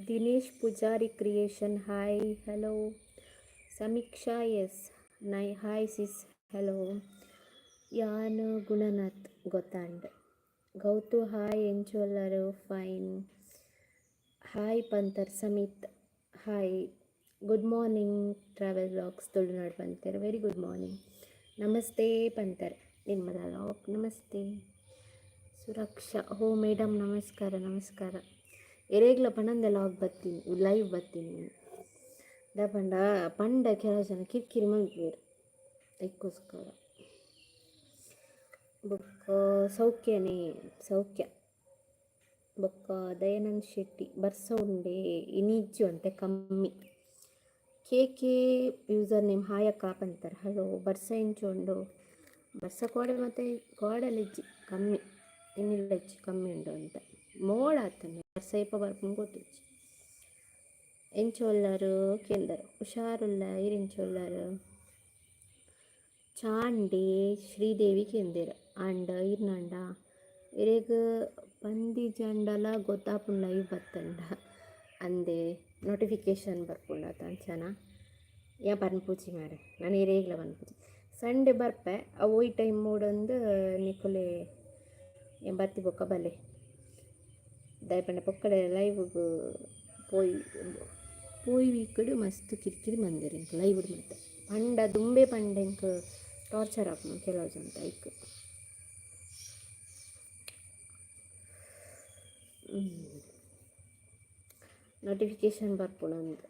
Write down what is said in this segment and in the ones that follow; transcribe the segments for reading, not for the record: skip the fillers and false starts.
Dinesh Poojary creation, hi, hello. Samiksha S ನೈ, hi sis, hello. ಯಾನ್ ಗುಣನಾಥ್ ಗೊತ್ತಾಂಡ್. ಗೌತು ಹಾಯ್, ಎಂಚ ಉಲ್ಲರ್? ಫೈನ್. ಹಾಯ್ ಪಂತರ್ Samith, hi. Good morning travel vlogs Tulunad ಪಂತರ್. Very good morning. ನಮಸ್ತೆ ಪಂತರ್ ನಿರ್ಮಲಾ ಲಾಕ್, ನಮಸ್ತೆ. ಸುರಕ್ಷಾ ಹೋ ಮೇಡಮ್, ನಮಸ್ಕಾರ, ನಮಸ್ಕಾರ. ಎರೇಗ್ಲ ಪಣಂದೆ ಲಾಗ್ ಬತ್ತೀನಿ, ಲೈವ್ ಬತ್ತೀನಿ. ದಾಯೆ ಪಂಡ ಪಂಡ ಕೆಲವು ಜನ ಕಿರಿಕಿರಿ ಮಲ್ಪುವೆರ್, ಐಕ್ಕೋಸ್ಕರ. ಬೊಕ್ಕ ಸೌಖ್ಯನೇ, ಸೌಖ್ಯ. ಬೊಕ್ಕ ದಯಾನಂದ್ ಶೆಟ್ಟಿ, ಬರ್ಸ ಉಂಡೆ? ಇನಿಜ್ಜಿ, ಒಂತೆ ಕಮ್ಮಿ. K K user name, hi ಅಕ್ಕ ಪಂತರ್, ಹಲೋ. ಬರ್ಸ ಎಂಚ ಉಂಡು? ಬರ್ಸ ಕೋಡೆ ಮತ್ತೆ ಕೋಡೆಲ ಇಜ್ಜಿ, ಕಮ್ಮಿ. ಇನ್ನಿಲ್ಲ ಇಜ್ಜಿ, ಕಮ್ಮಿ ಉಂಡು ಅಂತ. ಮೋಡ ಆತಂದೆ, ಬರ್ಸ ಏಪ ಬರ್ಪುಂಡು ಗೊತ್ತಿಜ್ಜಿ. ಎಂಚ ಉಲ್ಲರು ಕೇಂದರು. ಹುಷಾರುಲ್ಲ, ಈರ್ ಎಂಚ ಉಲ್ಲರು? ಚಾಂಡಿ ಶ್ರೀದೇವಿ ಕೇಂದೇರ್ ಆಂಡ ಇರ್ನಂಡ ಇರೆಗ್ ಪಂದಿಜಂಡಲ ಗೊತ್ತಾಪುಂಡು ಲೈವ್ ಬತ್ತಂಡ ಅಂದೆ ನೋಟಿಫಿಕೇಶನ್ ಬರ್ಪುಂಡು ಅತ ಅಂಚನ. ಯಾ ಪನ್ಪುಜಿ ಮಾರೆ, ನಾನು ಇರೇಗ್ಲ ಪನ್ಪುಜಿ. ಸಂಡೆ ಬರ್ಪೆ, ಅವು ಈ ಟೈಮ್ ಮೂಡೊಂದು ನಿಕುಲೆ ಬತ್ತಿ ಬೊಕ್ಕ ಬಲೆ. ದಾಯೆ ಪಂಡ ಪೊಕ್ಕಡೆ ಲೈವ್ಗ್ ಪೋಯಿ ಪೋಯಿ ವೀಕ್ಡ್ ಮಸ್ತ್ ಕಿರಿಕಿರಿ ಮಂದೆರ್ ಎಂಕ್ ಲೈವ್ಡ್ ಮಾತ. ಪಂಡ ದುಂಬೆ ಪಂಡ ಎಂಕ್ ಟಾರ್ಚರ್ ಆಪುಂಡು ಕೆಲವು ಜನ ಐಕ್. ನೋಟಿಫಿಕೇಶನ್ ಬರ್ಪುಂಡು ಅಂದ್,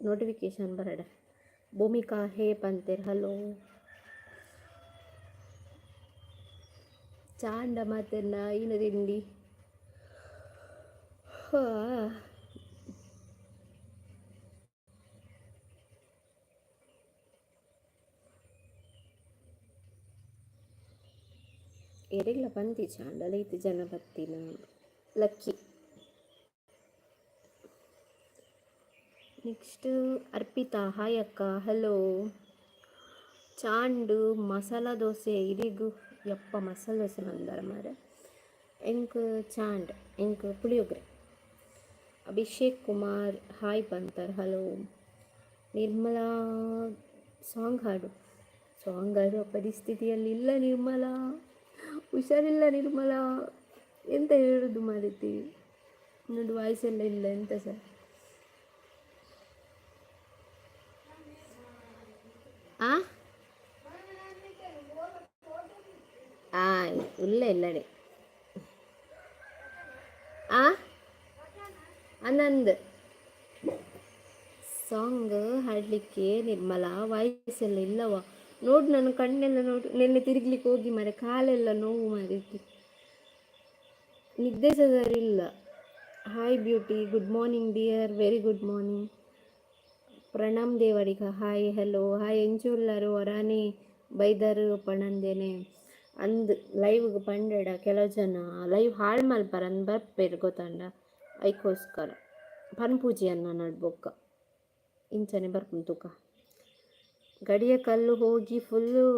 ನೋಟಿಫಿಕೇಶನ್ ಬರಡ. ಭೂಮಿಕಾ ಹೇ ಪಂತೆರ್, ಹಲೋ. ಚಾಂಡ ಮಾತೆರ್ನ ಈನ ತಿಂಡಿ? ಎರೆಗ್ಲ ಪಂತಿ ಚಾಂಡಲ ಇತ್ತು ಜನ ಬತ್ತಿನ ಲಕ್ಕಿ. ನೆಕ್ಸ್ಟ್ ಅರ್ಪಿತಾ, ಹಾಯ್ ಅಕ್ಕ, ಹಲೋ. ಚಾಂಡು ಮಸಾಲ ದೋಸೆ ಇರಿಗು? ಯಪ್ಪ, ಮಸಾಲೆ ದೋಸೆ ಮಂದಾರ ಮಾರೆ. ಎಂಕ್ ಚಾಂಡ್, ಎಂಕ್ ಪುಳಿಯೋಗರೆ. ಅಭಿಷೇಕ್ ಕುಮಾರ್ ಹಾಯ್ ಪಂತರ್, ಹಲೋ. ನಿರ್ಮಲಾ, ಸಾಂಗ್ ಹಾಡು. ಸಾಂಗ್ ಹಾಡುವ ಪರಿಸ್ಥಿತಿಯಲ್ಲಿ ಇಲ್ಲ ನಿರ್ಮಲಾ, ಹುಷಾರಿಲ್ಲ ನಿರ್ಮಲಾ. ಎಂತ ಹೇಳುದು ಮಾರೈತಿ? ನೋಡು, ವಾಯ್ಸ್ ಎಲ್ಲ ಇಲ್ಲ, ಎಂತ ಸರ್? ಆ ಆ ಇಲ್ಲ ಇಲ್ಲಡೆ. ಆ ಆನಂದ್, ಸಾಂಗ್ ಹಾಡಲಿಕ್ಕೆ ನಿರ್ಮಲಾ ವಾಯ್ಸ್ ಎಲ್ಲ ಇಲ್ಲವ ನೋಡು. ನನ್ನ ಕಣ್ಣೆಲ್ಲ ನೋಡು. ನಿನ್ನೆ ತಿರುಗ್ಲಿಕ್ಕೆ ಹೋಗಿ ಮರೆ ಕಾಲೆಲ್ಲ ನೋವು ಮಾರೈತಿ, ನಿದ್ದೆ ಸಹ ಇಲ್ಲ. Hi beauty, good morning dear, very good morning. Pranam Devadiga, hi, hello, hi. ಎಂಚುಲ್ಲರು? ಒರಾನೆ ಬೈದರು ಪಣಂದೇನೆ ಅಂದ್ ಲೈವ್ಗೆ ಪಂಡೆಡ ಕೆಲವು ಜನ ಲೈವ್ ಹಾಳು ಮಲ್ಪರ ಅಂದ್ ಬರ್ಪೇರು ಗೊತ್ತಂಡ, ಐಕೋಸ್ಕರ ಪನ್ಪೂಜಿ ಅನ್ನ ನಡ್ಬೊಕ್ಕ ಇಂಚನೆ ಬರ್ಪುಂಡು ತೂಕ. ಗಡಿಯ ಕಲ್ಲು ಹೋಗಿ ಫುಲ್ಲು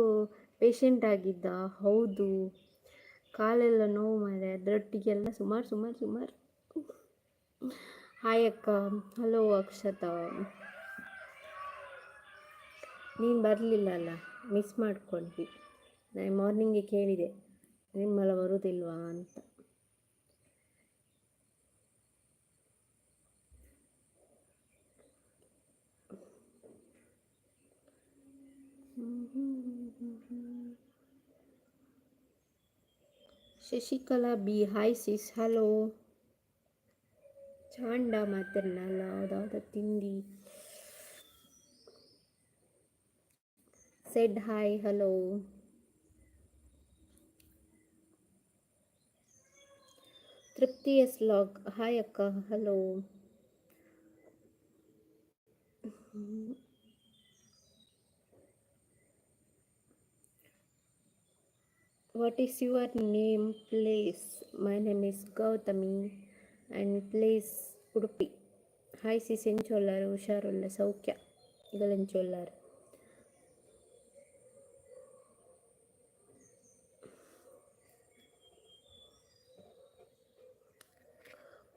ಪೇಷಂಟ್ ಆಗಿದ್ದ. ಹೌದು, ಕಾಲೆಲ್ಲ ನೋವು ಮಾರೆ, ಅದರೊಟ್ಟಿಗೆಲ್ಲ ಸುಮಾರು ಸುಮಾರು ಸುಮಾರು. ಹಾಯ್ ಅಕ್ಕ, ಹಲೋ ಅಕ್ಷತಾ. ನೀನು ಬರಲಿಲ್ಲ ಅಲ್ಲ, ಮಿಸ್ ಮಾಡ್ಕೊಂಡ್ವಿ. ನಾನು ಮಾರ್ನಿಂಗೆ ಕೇಳಿದೆ, ನಿಮ್ಮಲ್ಲ ಬರುವುದಿಲ್ವಾ ಅಂತ. Shashikala B, hi sis, hello. ಚಾಂಡ ಮಾತಿರ್ನಲ್ಲ ದಾದ ತಿಂಡಿ? Said hi, hello. Trupti S log, hi ಅಕ್ಕ, hello. What is your name, place? My name is Gautami and place Udupi. Hi sis, ಎಂಚೊಲ್ಲಾರು? ಹುಷಾರುಲ್ಲ, ಸೌಖ್ಯ. ಈಗಲೆಂಚೊಲ್ಲಾರು?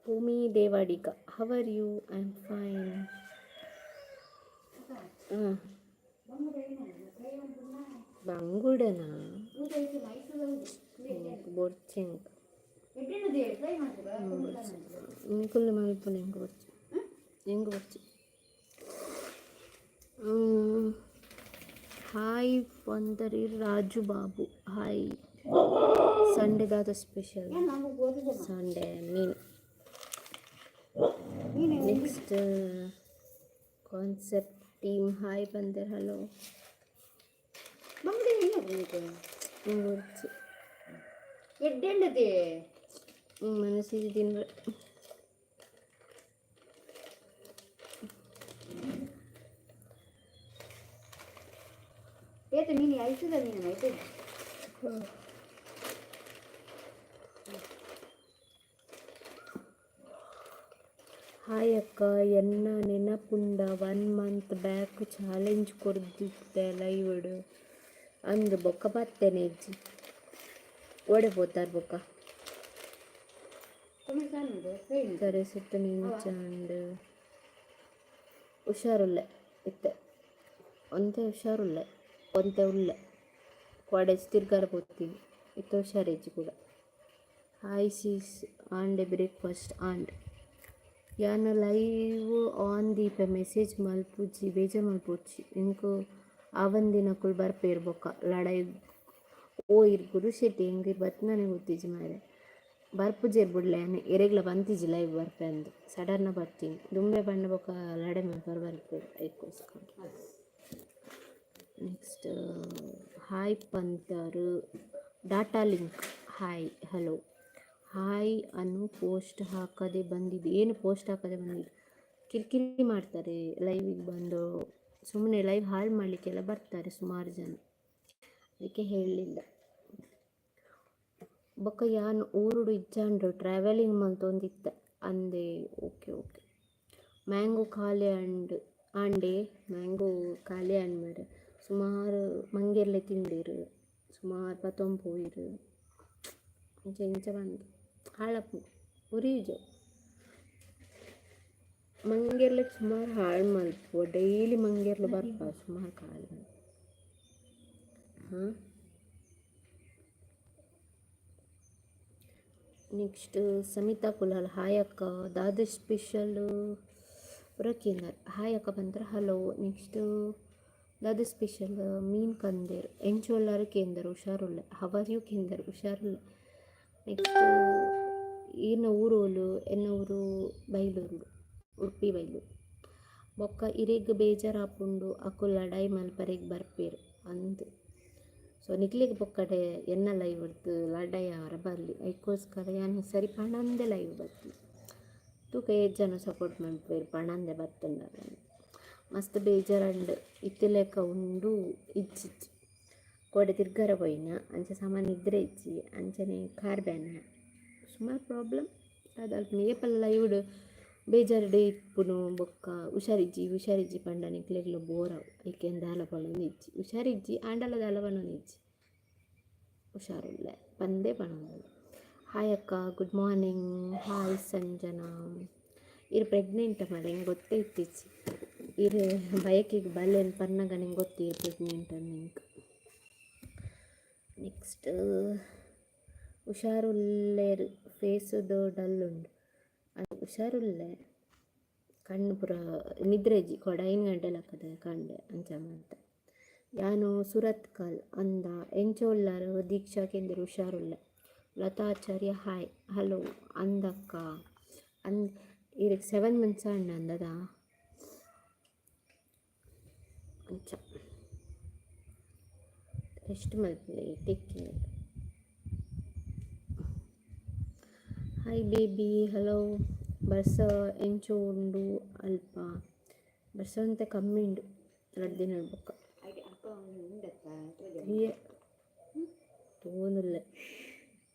ಭೂಮಿ Devadiga, how are you? I am fine. ಹಾಂ, ಬಂಗುಡನಾ? ಬೊರ್ಚಿ ನಿಕುಲು ಮಲ್ಪುನ ಎಂಕ್ ಬೊರ್ಚಿ, ಎಂಕ್ ಬೊರ್ಚಿ. ಹಾಯ್ ಪಂದರಿ ರಾಜು ಬಾಬು, ಹಾಯ್. ಸಂಡೆ ದಾದ ಸ್ಪೆಷಲ್? ಸಂಡೆ ಮೀನು. ನೆಕ್ಸ್ಟ್ ಕಾನ್ಸೆಪ್ಟ್ ಟೀಮ್ ಹಾಯ್ ಬಂದರೆ, ಹಲೋ. ಬೊರ್ಚಿ. ಎಡ್ಡೆಂಡದೆ. ಮನಸ್ಸಿಗೆ ತಿನ್ರೆ. ಏತ ಮೀನು? ಐಸದ ಮೀನು ಐತೆ. ಹಾಯ್ ಅಕ್ಕ, ಎನ್ನ ನೆನಪುಂಡ? ಒನ್ ಮಂತ್ ಬ್ಯಾಕ್ ಚಾಲೆಂಜ್ ಕೊರ್ದಿತ್ತೆ ಲೈವ್ಡ್ ಅಂದ್, ಬೊಕ್ಕ ಬತ್ತೇನೆ ಇಜ್ಜಿ. ಓಡೆ ಪೋತಾರ್ ಬೊಕ್ಕ? ತರೆ ಸುತ್ತ ನಿಂಚಾಂಡ್. ಹುಷಾರುಲ್ಲೆ ಇತ್ತೆ, ಒಂತೆ ಹುಷಾರುಲ್ಲೆ, ಒಂತೆ ಉಲ್ಲೆ. ಕೋಡೆ ತಿರ್ಗಾರ ಪೋತೀನಿ, ಇತ್ತೆ ಹುಷಾರಿಜ್ಜಿ ಕೂಡ. ಹಾಯ್ ಸಿಸ್, ಆಂಡೆ ಬ್ರೇಕ್ಫಾಸ್ಟ್ ಆಂಡ್. ಯಾನ್ ಲೈವ್ ಆನ್ ದೀಪೆ, ಮೆಸೇಜ್ ಮಲ್ಪುಜಿ, ಬೇಜಾರ್ ಮಲ್ಪೊಡ್ಚಿ. ಎಂಕ್ ಆವಂದಿನಕುಲು ಬರ್ಪೇರು ಬೊಕ್ಕ ಲಡಾಯಿ. ಓ ಇರ್ ಗುರು ಶೆಟ್ಟಿ, ಎಂಕ್ ಬತ್ತಿನನೆ ಗೊತ್ತಿಜ್ಜಿ ಮಾರ್ರೆ. ಬರ್ಪುಜೆರ್ ಬುಡ್ಲೆ, ಯಾನ್ ಎರೆಗ್ಲ ಬಂತಿಜ್ಜಿ ಲೈವ್ ಬರ್ಪೆ ಅಂದ್. ಸಡನ್ ಬರ್ತೀನಿ ದುಂಬೆ ಪಂಡ ಬೊಕ್ಕ ಲಡಾಯಿ ಮಲ್ಪರೆ ಬರ್ಪೇರು, ಐಕ್ಕೋಸ್ಕರ. ನೆಕ್ಸ್ಟ್ ಹಾಯ್ ಪಂತರು data link, hi, hello. Hi ಅನು, ಪೋಸ್ಟ್ ಹಾಕದೆ ಬಂದಿದ್ದು ಏನು? ಪೋಸ್ಟ್ ಹಾಕದೆ ಬಂದಿದ್ದು? ಕಿರಿಕಿರಿ ಮಾಡ್ತಾರೆ ಲೈವಿಗೆ ಬಂದು. ಸುಮ್ಮನೆ ಲೈವ್ ಹಾಳು ಮಾಡಲಿಕ್ಕೆಲ್ಲ ಬರ್ತಾರೆ ಸುಮಾರು ಜನ, ಅದಕ್ಕೆ ಹೇಳಲಿಲ್ಲ. ಬೊಕ್ಕ ಯಾನ್ ಊರುಡು ಇಜ್ಜಾಂಡ್, ಟ್ರಾವೆಲಿಂಗ್ ಮಲ್ತೊಂದಿತ್ತೆ ಅಂದೆ. Okay okay. ಮ್ಯಾಂಗೋ ಖಾಲಿ ಅಂಡ್ ಆಂಡೆ. ಮ್ಯಾಂಗೋ ಖಾಲಿ ಆಂಡ್ ಮಾರ್ರೆ. ಸುಮಾರು ಮಂಗೆರ್ಲೆ ತಿಂದಿರು, ಸುಮಾರು ಪತೊಂದು ಪೋಯಿರು. ಇಂಚ ಇಂಚ ಬಂದು ಹಾಳಪ್ಪು ಉರಿಯುಜ. ಮಂಗೆರ್ಲೆಗ್ ಸುಮಾರು ಹಾಳು ಮಲ್ಪುವ. ಡೈಲಿ ಮಂಗೆರ್ಲು ಬರ್ಪ, ಸುಮಾರು ಖಾಲಿ. ಹಾಂ, ನೆಕ್ಸ್ಟ್ ಸಮಿತಾ ಕುಲಾಲ್, ಹಾಯ್ ಅಕ್ಕ, ದಾದ ಸ್ಪೆಷಲ್? ಪುರ ಕೇಂದರ್. ಹಾಯ್ ಅಕ್ಕ ಬಂದ್ರೆ, ಹಲೋ. ನೆಕ್ಸ್ಟ್ ದಾದ ಸ್ಪೆಷಲ್? ಮೀನ್ ಕಂದೇರ್. ಎಂಚ ಉಲ್ಲಾರ್ ಕೇಂದರ್, ಹುಷಾರುಲ್ಲೆ. How are you ಕೇಂದರ್, ಹುಷಾರುಲ್ಲೆ. ನೆಕ್ಸ್ಟ್ ಈರ್ನ ಊರು? ಎನ್ನ ಊರು ಬೈಲೂರು, ಉಡುಪಿ ಬೈಲೂರು. ಬೊಕ್ಕ ಇರೆಗ್ ಬೇಜಾರಾಪುಂಡು, ಅಕುಲು ಲಡಾಯಿ ಮಲ್ಪರೆಗ್ ಬರ್ಪೆರ್ ಅಂದ್. ಸೊ ನಿಕ್ಲೆಗ್ ಬೊಕ್ಕಡೆ ಎನ್ನ ಲೈವ್ ಲಡಾಯಿ ಆವರ ಬರಲಿ, ಐಕ್ಕೋಸ್ಕರ ಯಾನ್ ಸರಿ ಪಣಂದೆ ಲೈವ್ ಬತ್ತಿ. ತೂಕ ಏತ್ ಜನ ಸಪೋರ್ಟ್ ಮಲ್ಪುವೆರ್ ಪಣಂದೆ ಬತ್ತುಂಡ. ಮಸ್ತ್ ಬೇಜಾರಂಡ್. ಇತ್ತಿಲೆಕ ಉಂಡು ಇಜ್ಜಿಜ್ಜಿ. ಕೋಡೆ ತಿರ್ಗರ ಪೋಯಿನ, ಅಂಚ ಸಾಮಾನ್ ನಿದ್ರೆ ಇಜ್ಜಿ, ಅಂಚನೆ ಕಾರ್ ಬೇನೆ, ಸುಮಾರು ಪ್ರಾಬ್ಲಮ್. ಅದಲ್ಪ ಏಪಲ ಲೈವ್ಡ್ ಬೇಜಾರ್ಡ್ ಇಪ್ಪುನು. ಬೊಕ್ಕ ಹುಷಾರಿಜ್ಜಿ ಹುಷಾರಿಜ್ಜಿ ಪಂಡ ನಿಕ್ಲೆಗ್ಲ ಬೋರ್ ಆವು. ಐಕ್ ದಾಲ ಪನೊಂದು ಇಜ್ಜಿ. ಹುಷಾರಿಜ್ಜಿ ಆಂಡಲ ದಾಲ ಪನೊಂದು ಇಜ್ಜಿ. ಹುಷಾರುಲ್ಲೆ ಪಂದೇ ಪನೊಂದುಲ್ಲೆ. ಹಾಯ್ ಅಕ್ಕ, ಗುಡ್ ಮಾರ್ನಿಂಗ್. ಹಾಯ್ ಸಂಜನಾ. ಇರ್ ಪ್ರೆಗ್ನೆಂಟ್ ಮಾರ್ರೆ, ಎಂಕ್ ಗೊತ್ತೇ ಇತ್ತಿಜ್ಜಿ. ಇರ್ ಬಯಕೆಗ್ ಬಲ್ಲೆನ್ ಪನ್ನಗ ನಿಂಗೆ ಗೊತ್ತು ಇರ್ ಪ್ರೆಗ್ನೆಂಟ್ ಅಂದ್ ಎಂಕ್. ನೆಕ್ಸ್ಟ್ ಹುಷಾರುಲ್ಲೆರ್? ಫೇಸುಡು ಡಲ್ ಉಂಡು. ಹುಷಾರುಲ್ಲೆ, ಕಣ್ಣು ಪೂರ ನಿದ್ರೆ ಇಜ್ಜಿ. ಕೋಡೆ 5 ಗಂಟೆ ಲಕ್ಕುದು ಕಾಂಡೆ, ಅಂಚ ಮಾತ. ಯಾನು ಸುರತ್ಕಲ್ ಅಂದ. ಎಂಚ ಉಲ್ಲಾರ್ ದೀಕ್ಷಾ ಕೇಂದ್ರ? ಹುಷಾರುಲ್ಲೆ. ಲತಾ ಆಚಾರ್ಯ, ಹಾಯ್, ಹಲೋ. ಅಂದಕ್ಕ ಅಂದ್. ಇರೆಗ್ 7 ಮಂತ್ಸ್ ಆಂಡ ಅಂದದ? ಅಂಚ ರೆಸ್ಟ್ ಮಲ್ಪುಲೆ. Take care. Hi baby, hello. ಬರ್ಸ ಎಂಚ ಉಂಡು ಅಲ್ಪ? ಬರ್ಸ ಒಂತೆ ಕಮ್ಮಿ ಉಂಡು ರಡ್ಡ್ ದಿನ ಬೊಕ್ಕ. ತೂವೊಂದುಲ್ಲೆ,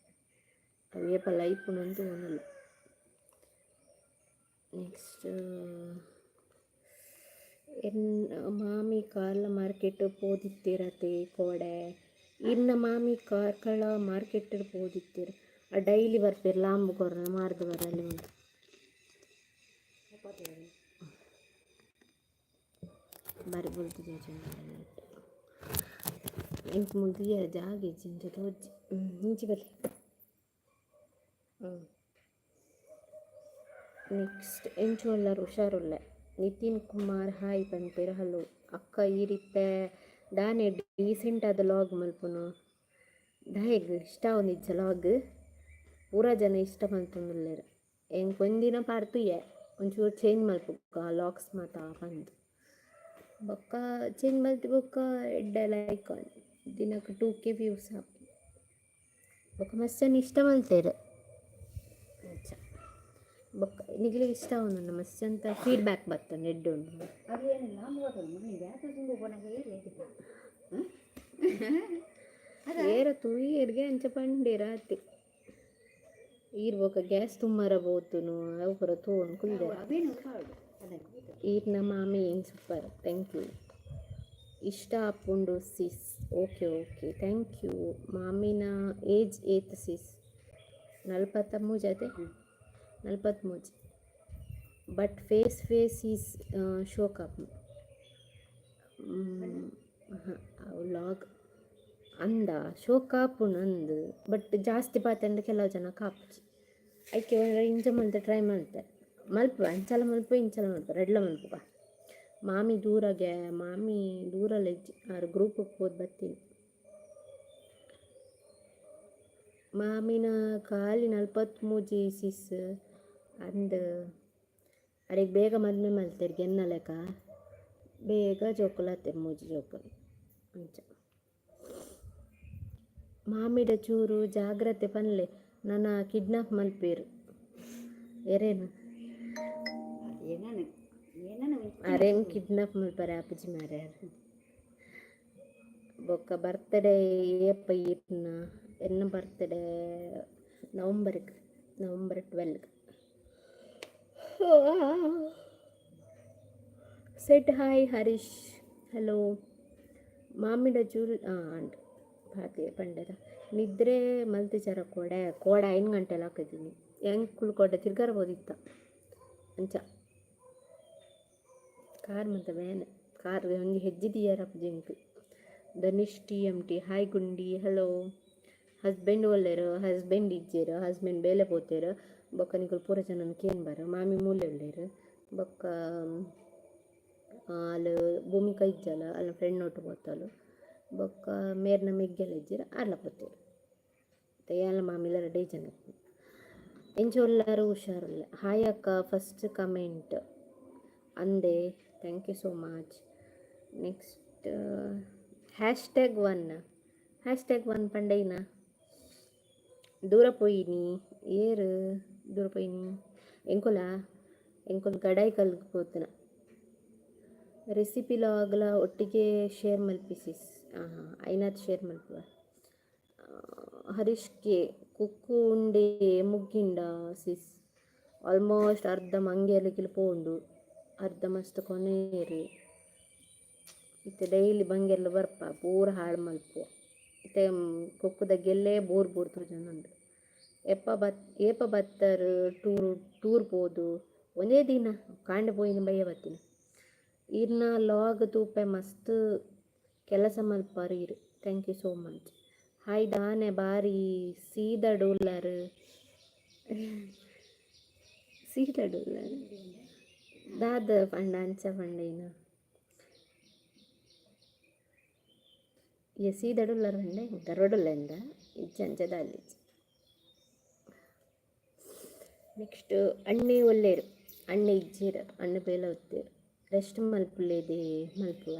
ಅವು ಏಪಲ ಇಪ್ಪುಂಡು ತೂವೊಂದುಲ್ಲೆ. ನೆಕ್ಸ್ಟ್ ಎನ್ನ ಮಾಮಿ ಕಾರ್ಲ ಮಾರ್ಕೆಟ್ ಪೋದಿತ್ತೆರತೆ ಕೋಡೆ? ಇರ್ನ ಮಾಮಿ ಕಾರ್ಕಳ ಮಾರ್ಕೆಟ್ ಪೋದಿತ್ತೆರ್. ಡೈಲಿ ಬರ್ಪೆರ್, ಲಾಂಬು ಕೊರ್ನ ಮಾರ್ದ್ ಬರಲೆ ಉಂಡು. ಪಾತೆರ. ಬಾರಿ ಬೊಲ್ತು ತೋಜುಂಡು. ಎಂಕ್ ಮೂಲು ತೂಯೆರೆ ಜಾಗ ಇಜ್ಜಿ, ಇಂಚ ತೋಜಿ. ಇಂಚಿ ಬಲೆ. ನೆಕ್ಸ್ಟ್, ಎಂಚ ಉಲ್ಲರ್? ಹುಷಾರುಲ್ಲೆ. ನಿತಿನ್ ಕುಮಾರ್ ಹಾಯ್ ಪನ್ಪೆರ್, ಹಲೋ. ಅಕ್ಕ, ಈರಿತ್ತೆ ದಾನೆ ಡೀಸೆಂಟ್ ಆದ್ ಲಾಗ್ ಮಲ್ಪುನು? ದಾಯೆಗ್, ಇಷ್ಟ ಆವೊಂದಿಜ್ಜ ಲಾಗ್? ಪೂರ ಜನ ಇಷ್ಟ ಮಲ್ತೊಂದುಲ್ಲೆರ್. ಎಂಕ್ ಒಂದಿನ ಪಾಡ್ತುಯೆ, ಒಂಚೂರು ಚೇಂಜ್ ಮಲ್ಪುಗ ಲಾಗ್ಸ್ ಮಾತ ಪಂದ್. ಬೊಕ್ಕ ಚೇಂಜ್ ಮಲ್ತಿ ಬೊಕ್ಕ ಎಡ್ಡೆ ಲೈಕ್ ದಿನಕ್ಕೆ 2K views ಆಪುಂಡು. ಬೊಕ್ಕ ಮಸ್ತ್ ಜನ ಇಷ್ಟ ಮಲ್ತೆರ್ ಅಂಚ. ಬೊಕ್ಕ ನಿಕ್ಲೆಗ್ ಇಷ್ಟ ಆವೊಂದುಂಡು, ಮಸ್ತ್ ಅಂತ ಫೀಡ್ಬ್ಯಾಕ್ ಬತ್ತುಂಡು, ಎಡ್ಡೆ ಉಂಡು. ಅದೇನು ಲಾಂಬು ಬರ್ತದೆ ಮಗನಿಗೆ ಯಾಕೆ ತುಂಬ ಪೋನಾಗ ಏರಿ. ಏರ ತೂಯೆರ್ಗೆ ಅಂಚ ಪಂಡೇರ್ ಆತೆ. ಈರ್ ಬೊಕ್ಕ ಗ್ಯಾಸ್ ತುಮ್ಮರ ಪೋತುನು, ಅವು ಪೂರ ತೂವೊಂದು ಕುಲ್ದೆರ್. ಅವೇನು ಕಾಡು ಅದೇ. ಈರ್ನ ಮಾಮಿ ಏನು ಸೂಪರ್, thank you. ಇಷ್ಟ ಆಪುಂಡು sis. Okay okay, thank you. ಮಾಮಿನ ಏಜ್ ಏತ್ ಸಿಸ್? 43 ಅದೇ, 43. ಬಟ್ ಫೇಸ್ ಫೇಸ್ is ಶೋಕ್ ಆಪುಂಡು. ಹಾಂ, ಅವು ಲಾಗ್ ಅಂದ ಶೋಕ್ ಆಪುಂಡು ಅಂದ್, ಬಟ್ ಜಾಸ್ತಿ ಪಾತೆಂಡ ಕೆಲವು ಜನ ಕಾಪುಜಿ. ಐಕೆ ಇಂಚ ಮಲ್ತೆ ಟ್ರೈ ಮಲ್ತೆ ಮಲ್ಪುವ. ಅಂಚಲ ಮಲ್ಪುವ, ಇಂಚಲ ಮಲ್ಪುವ, ರಡ್ಲ ಮಲ್ಪುವ. ಮಾಮಿ ದೂರಗೆ, ಮಾಮಿ ದೂರಲ್ಲ ಇಜ್ಜಿ. ಆರು ಗ್ರೂಪ್ ಪೋದು ಬತ್ತೀನಿ. ಮಾಮಿನ ಖಾಲಿ 43 ಸಿಸ್ ಅಂದ್. ಅರೆಗ್ ಬೇಗ ಮದ್ಮೆ ಮಲ್ತೆರ್ ಗೆನ್ನ ಲೆಕ. ಬೇಗ ಜೋಕುಲು ಆತೆರ್, ಮೂಜಿ ಜೋಕುಲು ಅಂಚ. ಮಾಮಿಡ ಚೂರು ಜಾಗ್ರತೆ ಪನ್ಲೆ, ನನ ಕಿಡ್ನಾಪ್ ಮಲ್ಪೇರು ಎರೇನು. ಏನಾನು ಏನಾನು. ಅರೇನ್ ಕಿಡ್ನಾಪ್ ಮಲ್ಪರೆ ಆಪುಜಿ ಮಾರ್ರೆ. ಬೊಕ್ಕ ಬರ್ತ್ಡೇ ಏಪ ಈರ್ನ? ಎನ್ನ ಬರ್ತ್ಡೇ ನವಂಬರ್ಗ್, November 12. Said hi Harish, hello. ಮಾಮಿಡ ಚೂರು ಆಂಡ್ ಪಾತೆ ಪಂಡೆದ. ನಿದ್ರೆ ಮಲ್ತಿಜರ ಕೋಡೆ? ಕೋಡೆ 5 ಗಂಟೆ ಹಾಕಿದ್ದೀನಿ. ಎಂಕುಲು ಕೋಡೆ ತಿರ್ಗಾರಬೋದಿತ್ತ ಅಂಚ. ಕಾರ್ ಮಂತ ಬೇನೆ, ಕಾರ್ ಒಂಜಿ ಹೆಜ್ಜೆ ದೀಯರಪ್ಪು ಎಂಕ್. ಧನಿಷ್ ಟಿ ಎಮ್ ಟಿ ಹಾಯ್. ಗುಂಡಿ, ಹಲೋ. ಹಸ್ಬೆಂಡ್ ಒಲ್ಲೆರ್? ಹಸ್ಬೆಂಡ್ ಇಜ್ಜೆರ್, ಹಸ್ಬೆಂಡ್ ಬೇಲೆ ಪೋತೆರ್. ಬೊಕ್ಕ ನಿಕುಲು ಪೂರ ಜನನ್ ಕೇನ್ ಬಾರ. ಮಾಮಿ ಮೂಲೆ ಉಲ್ಲೆರ್. ಬೊಕ್ಕ ಅಲ್ ಭೂಮಿಕಾ ಇಜ್ಜಲ್ಲ, ಅಲ್ನ ಫ್ರೆಂಡ್ ಒಟ್ಟು ಪೋತಲು. ಬೊಕ್ಕ ಮೇರ್ನ ಮೆಗ್ಗೆಲ ಇಜ್ಜೆರ್, ಆರ್ಲ ಪೋತೆರ್. ಯಾನ್ಲ ಮಾಮಿಲ ರಡ್ಡೇ ಜನ. ಎಂಚ ಉಲ್ಲರ್? ಹುಷಾರುಲ್ಲೆ. ಹಾಯ್ ಅಕ್ಕ, ಫಸ್ಟ್ ಕಮೆಂಟ್ ಅಂದೆ, thank you so much. Next, #1, #1 ಪಂಡೈನ? ದೂರ ಪೋಯಿನಿ. ಏರ್ ದೂರ ಪೋಯಿನಿ? ಎಂಕುಲ ಎಂಕುಲು ಗಡಾಯಿ ಕಲ್ಗ್ ಪೋತುನ. ರೆಸಿಪಿ ಲಾಗ್ಲ ಒಟ್ಟಿಗೆ ಶೇರ್ ಮಲ್ಪಿ ಸಿಸ್. ಹಾಂ, ಐನಾತ್ ಶೇರ್ ಮಲ್ಪುವ. ಹರೀಶ್ ಕೆ, ಕುಕ್ಕು ಉಂಡೆ ಮುಗ್ಗಿಂಡ ಸಿಸ್? ಆಲ್ಮೋಸ್ಟ್ ಅರ್ಧ ಮಂಗೇಲಿಗೆ ಪೋಂಡು, ಅರ್ಧ ಮಸ್ತ್ ಕೊನೇರು. ಇತ್ತೆ ಡೈಲಿ ಬಂಗೆರ್ಲು ಬರ್ಪ, ಪೂರ ಹಾಳು ಮಲ್ಪುವ. ಇತ್ತೆ ಕುಕ್ಕುದ ಗೆಲ್ಲೇ ಬೋರ್ ಬೋರ್ ತೋಜೊಂದುಂಡು. ಎಪ್ಪ ಬತ್, ಏಪ ಬತ್ತರ್ ಟೂರ್? ಟೂರ್ ಪೋದು ಒಂದೇ ದಿನ, ಕಾಂಡೆ ಪೋಯಿನ, ಬಯ್ಯ ಬತ್ತಿನ. ಈರ್ನ ಲಾಗ್ ತೂಪೆ, ಮಸ್ತ್ ಕೆಲಸ ಮಲ್ಪಾರು ಈರ್, thank you so much. Hi, ದಾನೆ ಬಾರಿ ಸೀದಡ್ ಉಲ್ಲರ್? ಸೀದಡ್ ಉಲ್ಲರ್ ದಾದ ಪಂಡ? ಅಂಚ ಪಂಡೈನ? ಎ ಸೀದಡ್ ಉಲ್ಲರ್ ಪಂಡೆ, ಗರ್ವಡುಲ್ಲ ಎಂದ? ಇಜ್ಜಿ, ಅಂಚ ದಾಲ ಇಜ್ಜಿ. ನೆಕ್ಸ್ಟ್, ಅಣ್ಣೆ ಒಲ್ಲೆರ್? ಅಣ್ಣೆ ಇಜ್ಜೆರ್, ಅಣ್ಣೆ ಬೇಲೆ ಒತ್ತೇರು. Rest ಮಲ್ಪುಲೇದೆ? ಮಲ್ಪುವ.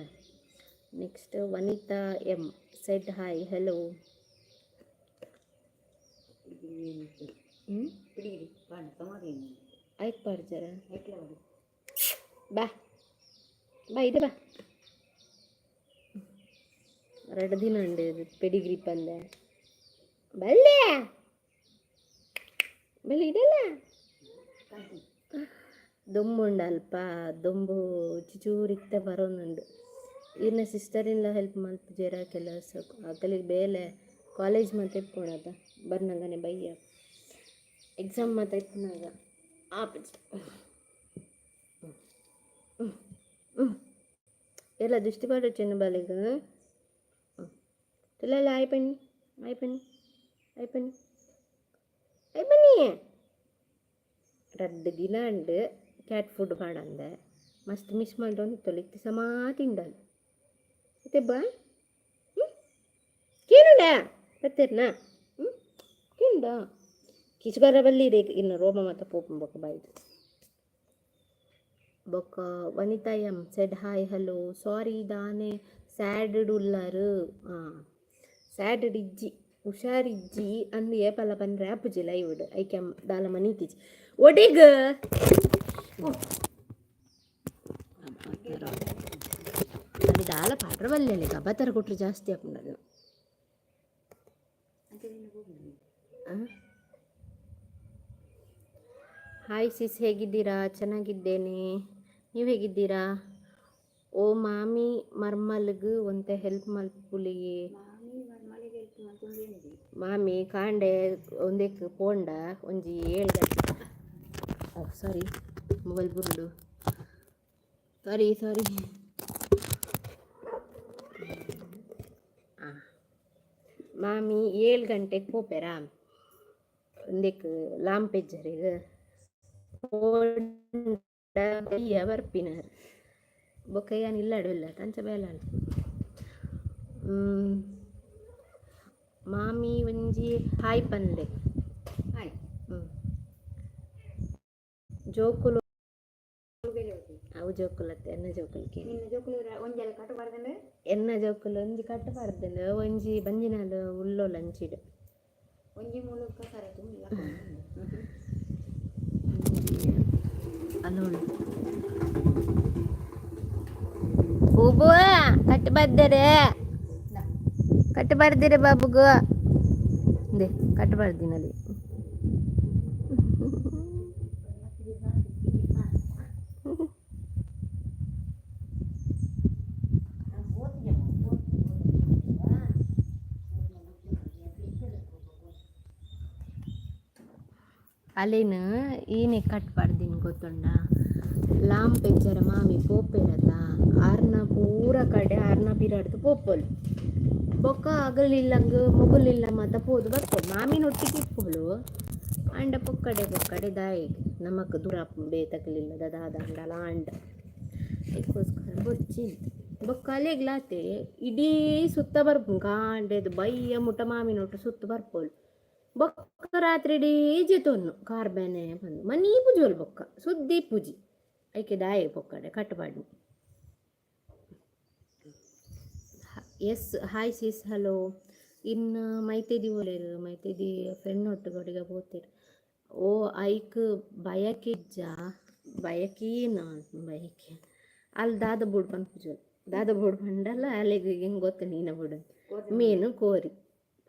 Next, Vanitha M said hi, hello. ಹ್ಞೂ. ಪಿಡಿಗಿರಿ ಪಾಂಡ ಸಮಾಧಿ. ಆಯ್ತು, ಪಾಡ್ಜರ? ಐಕ್ಲ ಬಡಿ. ಬಾ ಬಾ, ಇದೆ ಬಾ. ಎರಡು ದಿನ ಉಂಡು ಪೆಡಿಗ್ರಿ ಪಂದೆ. ಬಲ್ಲೆ ಬಲ್ಲೆ, ಇದೆಲ್ಲ ದೊಂಬು ಉಂಡು ಅಲ್ಪ. ದೊಂಬು ಚುಚೂರಿತ್ತೆ ಬರೋನುಂಡು. ಈರ್ನ ಸಿಸ್ಟರ್ ಇಲ್ಲ ಹೆಲ್ಪ್ ಮಲ್ಪುಜೆರ ಕೆಲಸ? ಅಕಲಿಗೆ ಬೇಲೆ, ಕಾಲೇಜ್ ಮಾತ ಇಪ್ಪುಂಡತ. ಬರ್ನಗನೆ ಬಯ್ಯ, ಎಕ್ಸಾಮ್ ಮಾತ ಇಪ್ಪುನಾಗ ಆಪುಜಿ. ಎಲ್ಲ ದೃಷ್ಟಿ ಪಾಡೊಡು ಚೆನ್ನ ಬಾಲೆಗ್. ತುಲೆಲ್ಲ ಆಯ್ ಪನ್ನಿ, ಆಯ್ ಪನ್ನಿ, ಆಯ್ ಪನ್ನಿ, ಆಯ್ ಪನ್ನಿ. ರಡ್ಡ್ ದಿನ ಆಂಡ್ ಕ್ಯಾಟ್ ಫುಡ್ ಪಾಡಂದೆ. ಮಸ್ತ್ ಮಿಸ್ ಮಲ್ತೊಂದಿತ್ತೊಲು. ಇತ್ತೆ ಸಮಾ ತಿಂಡಲ್. ಇತ್ತೆ ಬಾ. ಕೇನುಂಡ ಪತ್ತೆರ್ನ? ಹ್ಞೂ, ಕೇಂಡ ಕಿಚುಗರ ಬಲ್ಲಿ ರೇಗ್ ಇನ್ನು ರೋಮ ಮಾತ ಪೋಪುಂಡು ಬೊಕ ಬಾಯ್ದು. ಬೊಕ್ಕ ವನಿತಾ M said hi, hello. Sorry, ದಾನೆ ಸ್ಯಾಡ್ ಉಲ್ಲಾರು? ಹಾಂ, ಸ್ಯಾಡ್ ಇಜ್ಜಿ, ಹುಷಾರಿಜ್ಜಿ ಅಂದ್ ಏಪಲ ಪನ್ರೆ ಆಪುಜಿ ಲೈವ್ಡ್. ಐಕೆ ದಾಲ ಮನೀತಿಜಿ ಒಡಿಗ್. ಅಲ್ಲಿ ದಾಲ ಪಾಡ್ರ ಬಲ್ಲೆ ಗಬತರ ಕೊಟ್ರೆ ಜಾಸ್ತಿ ಆಪುಂಡಲ್ಲ. ಅಂಚ. ಹಾಯ್ ಸಿಸ್, ಹೇಗಿದ್ದೀರಾ? ಚೆನ್ನಾಗಿದ್ದೇನೆ, ನೀವು ಹೇಗಿದ್ದೀರಾ? ಓ ಮಾಮಿ, ಮರ್ಮಲ್ಗ್ ಒಂತೆ ಹೆಲ್ಪ್ ಮಲ್ಪುಲಿಯೇ. ಮಾಮಿ ಮರ್ಮಲಿಗೆ ಹೆಲ್ಪ್ ಮಲ್ತೊಂದೇನಿದೆ. ಮಾಮಿ ಕಾಂಡೆ ಒಂದೆಕ್ ಪೋಂಡ ಒಂಜಿ 7 ಗಂಟೆ. ಓ ಸಾರಿ, ಮೊಬೈಲ್ ಬುರುಡು. ಸಾರಿ ಸಾರಿ. ಹಾಂ, ಮಾಮಿ 7 ಗಂಟೆಗೆ ಪೋಪೆರಾ ಒಂದೆಕ್ ಲಾಂಪೆಜ್ಜರಿಗೆ ಪೋಂಡ ಬಯ್ಯ ಬರ್ಪಿನಾರ್. ಬೊಕ್ಕ ಯಾನ್ ಇಲ್ಲಡ್ ಉಲ್ಲೆ ಅಂಚ ಬೇಲೆ. ಮಾಮಿ ಒಂಜಿ ಹಾಯ್ ಪನ್ಲೆ. ಹಾಯ್. ಜೋಕುಲು. ಬೇಲೆ ಹೋಗಿ. ಅವು ಜೋಕುಲತ್ತೆ, ಎನ್ನ ಜೋಕುಲು ಕೇಳಿ. ನಿನ್ನ ಜೋಕುಲು ಒಂಜೆಲ್ಲ ಕಟ್ಟು ಬಾರ್ದಂದ್ರೆ. ಎನ್ನ ಜೋಕುಲು ಒಂಜಿ ಕಟ್ಟು ಪಾಡ್ದಂಡ್, ಒಂಜಿ ಬಂಜಿನಾಲ್ ಉಲ್ಲೋಲ್ ಅಂಚಿಡ್. ಒಂಜಿ ಮೂಲು ಕಸಾರ ತುಂಬಿ. ಅಲ್ಲೋಳು. ಬೂಬು, ಕಟ್ಟು ಬರ್ದರೆ, ಕಟ್ಟು ಬರ್ದಿರ ಬಾಬುಗು. ಇಂದೆ ಕಟ್ಟು ಬರ್ದಿನಲ್ಲಿ. ಅಲೇನ್ ಈನೆ ಕಟ್ ಪಾಡ್ದಿನ ಗೊತ್ತುಂಡ? ಲಾಂಪೆಜ್ಜರ ಮಾಮಿ ಪೋಪೆರತ, ಆರ್ನ ಪೂರ ಕಡೆ ಆರ್ನ ಪಿರಾಡ್ದು ಪೋಪೊಲು. ಬೊಕ್ಕ ಅಗಲಿಲ್ಲಂಗ್ ಮೊಗುಲಿಲ್ಲ ಮಾತ ಪೋದು ಬರ್ಪೊಲು. ಮಾಮಿನೊಟ್ಟಿಗೆ ಇಪ್ಪೊಲು. ಆಂಡ ಪೊಕ್ಕಡೆ ಪೊಕ್ಕಡೆ ದಾಯೆಗ್ ನಮಕ್ ದೂರ ಬೇತಕ್ಲಿಲ್ಲ ದಾದ ಅಂಡಲ ಆಂಡ ಐಕ್ಕೋಸ್ಕರ ಬೊರ್ಚಿ. ಬೊಕ್ಕ ಅಲೆಗ್ಲಾತೆ ಇಡೀ ಸುತ್ತ ಬರ್ಪುಂಡು. ಕಾಂಡೆದ್ ಬಯ್ಯ ಮುಟ ಮಾಮಿನೊಟ್ಟು ಸುತ್ತ ಬರ್ಪೊಲು. ಬೊಕ್ಕ ರಾತ್ರಿ ಇಡೀ ಜೆತ್ತೊನ್ನು ಕಾರ್ ಬೇನೆ ಪಂದ್ ಮನೀ ಪೂಜೋಲು. ಬೊಕ್ಕ ಸುದ್ದಿ ಪೂಜಿ. ಐಕೆ ದಾಯೆ ಪೊಕ್ಕಡೆ ಕಟ್ ಪಾಡ್ನಿ. Yes, hi sis, hello. ಇನ್ನು ಮೈತೆದಿ ಓಲೇರು? ಮೈತೆದಿ ಫ್ರೆಂಡ್ ಒಟ್ಟುಗೊಡಿಗ ಪೋತೆರ್. ಓ ಐಕ್ ಬಯಕೆಜ್ಜ ಬಯಕೇನ ಬಯಕೆ ಅಲ್ಲಿ ದಾದ ಬೋಡು ಪನ್ಪುಜೋಲು. ದಾದ ಬೋಡು ಪಂಡಲ ಅಲೆಗ್ ಹೆಂಗೆ ಗೊತ್ತು ನೀನ ಬೋಡು. ಮೀನು ಕೋರಿ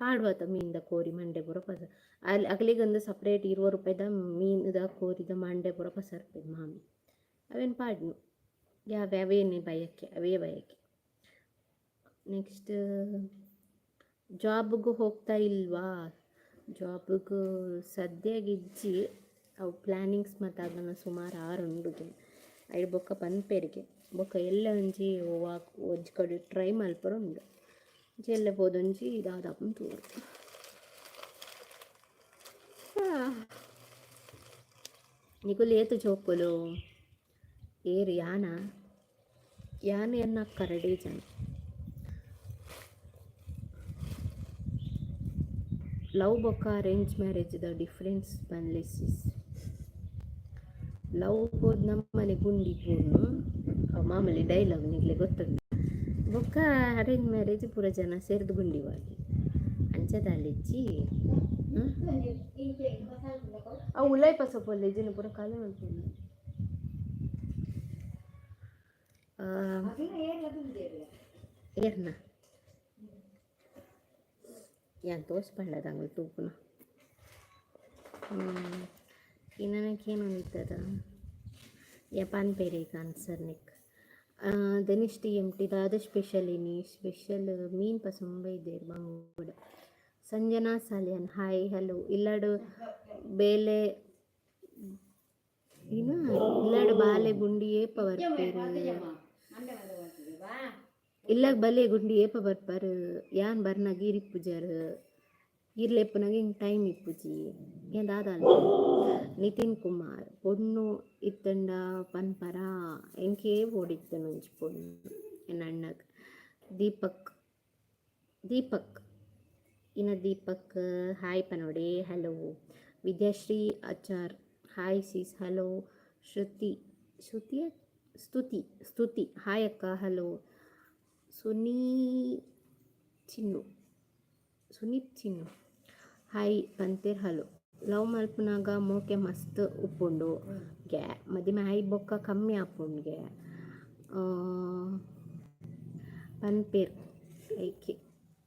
ಪಾಡ್ವತ, ಮೀನ್ದ ಕೋರಿ ಮಂಡೆ ಪೂರ ಪಸ. ಅಲ್ಲಿ ಅಗಲಿಗೊಂದು ಸಪ್ರೇಟ್ 20 ರೂಪಾಯಿದ ಮೀನುದ ಕೋರಿದ ಮಂಡೆ ಪೂರ ಪಸರ್ಪೆರ್ ಮಾಮಿ. ಅವೇನು ಪಾಡ್ನು ಯಾವ ಅವೇನೆ ಬಯಕೆ, ಅವೇ ಬಯಕೆ. ನೆಕ್ಸ್ಟ್, ಜಾಬ್ಗೆ ಹೋಗ್ತಾ ಇಲ್ವಾ? ಜಾಬ್ಗೆ ಸದ್ಯಗಿಜ್ಜಿ. ಅವು ಪ್ಲ್ಯಾನಿಂಗ್ಸ್ ಮತ್ತು ಅದನ್ನು ಸುಮಾರು ಆರು ಉಂಡುಗೆ. ಐಡ್ ಬೊಕ್ಕ ಪನ್ಪೆರಿಗೆ. ಬೊಕ್ಕ ಎಲ್ಲ ಒಂಜಿ ವಾಕ್ ಒಂಜಿ ಕಡೆ ಟ್ರೈ ಮಲ್ಪರ ಉಂಡು. ಎಲ್ಲೆ ಪೋದೊಂಜಿ ದಾದಾಪುಂಡು ತೂವೊಡು. ನಿಕುಲು ಏತ್ ಜೋಕುಲು? ಏರ್ ಯಾನ ಯಾನ್ ಎನ್ನ ಅಕ್ಕ ರಡ್ಡೇ ಜನ. ಲವ್ ಬೊಕ್ಕ ಅರೇಂಜ್ ಮ್ಯಾರೇಜ್ದ ಡಿಫ್ರೆನ್ಸ್ ಪನ್ಲೆ ಸಿಸ್. ಲವ್ ಪೋದು ನಮ್ಮನೆ ಗುಂಡಿ ಪೂನು, ಅವು ಮಾಮೂಲಿ ಡೈಲಾಗ್, ನಿಕ್ಲೆ ಗೊತ್ತುಂಡು. ಬೊಕ್ಕ ಅರೇಂಜ್ ಮ್ಯಾರೇಜ್ ಪೂರ ಜನ ಸೇರ್ದು ಗುಂಡಿ ಪಾಡ್ನಿ ಅಂಚ ದಾಲಿಜ್ಜಿ. ಅವು ಉಲಾಯಿ ಪಸ ಪೊಲ್ಲೆ ಇಜ್ಜಿಂಡ ಪೂರ ಕಾಲೆ ಮಲ್ಪುಂಡು. ಏರ್ನ ಯಾನ್ ತೋಸ್ ಪಂಡದ ತೂಪುನ ಇನ್ನನಕ್ಕೆ ಏನೊಂದಿತ್ತದ ಯಾ ಪನ್ಪೆರ್ ಈಗ ಆನ್ಸರ್ ನಿಕ್. ಧನಿಷ್ ಟಿ ಎಮ್ ಟಿ, ದಾದ ಸ್ಪೆಷಲ್ ಇನಿ? ಸ್ಪೆಷಲ್ ಮೀನ್ ಪಸೊಂಬ ಇದ್ದೇರ್ ಬಂಗುಡೆ. Sanjana Salian hi, hello. ಇಲ್ಲಡ್ ಬೇಲೆ ಇನ್ನ ಇಲ್ಲಡ್ ಬಾಲೆ ಗುಂಡಿ ಏಪ ಬರ್ಪೇರು? ಇಲ್ಲಾಗ ಬಲೆ ಗುಂಡಿ ಏಪ ಬರ್ಪಾರು? ಯಾನ್ ಬರ್ನಾಗ ಈರಿಪ್ಪುಜಾರು. ಈರ್ಲ ಇಪ್ಪುನಾಗ ಹಿಂಗೆ ಟೈಮ್ ಇಪ್ಪುಜಿ. ಏನ್ ದಾದ? ನಿತಿನ್ ಕುಮಾರ್, ಪೊಣ್ಣು ಇತ್ತಂಡ ಪನ್ಪರ? ಎಂಕೇ ಬೋಡಿತ್ತನು ಒಂಜಿ ಪೊಣ್ಣು ಎನ್ನ ಅಣ್ಣಗ್. ದೀಪಕ್, ದೀಪಕ್ ಇನ್ನ ದೀಪಕ್ ಹಾಯ್ ಪನೋಡೆ. Hello. Vidyashree Achar, hi sis, hello. Shruti, ಶ್ರುತಿಯ, ಸ್ತುತಿ, ಸ್ತುತಿ, ಹಾಯ್ ಅಕ್ಕ, ಹಲೋ. ಸುನೀ ಚಿನ್ನು, ಸುನೀತ್ ಚಿನ್ನು, ಹಾಯ್ ಪಂತೇರ್, ಹಲೋ. ಲವ್ ಮಲ್ಪುನಾಗ ಮೋಕೆ ಮಸ್ತ್ ಉಪ್ಪುಂಡು ಗೆ, ಮದಿಮೆ ಆಯಿ ಬೊಕ್ಕ ಕಮ್ಮಿ ಆಪುಂಡ್ಗೆ ಪನ್ಪೇರ್ ಐಕೆ.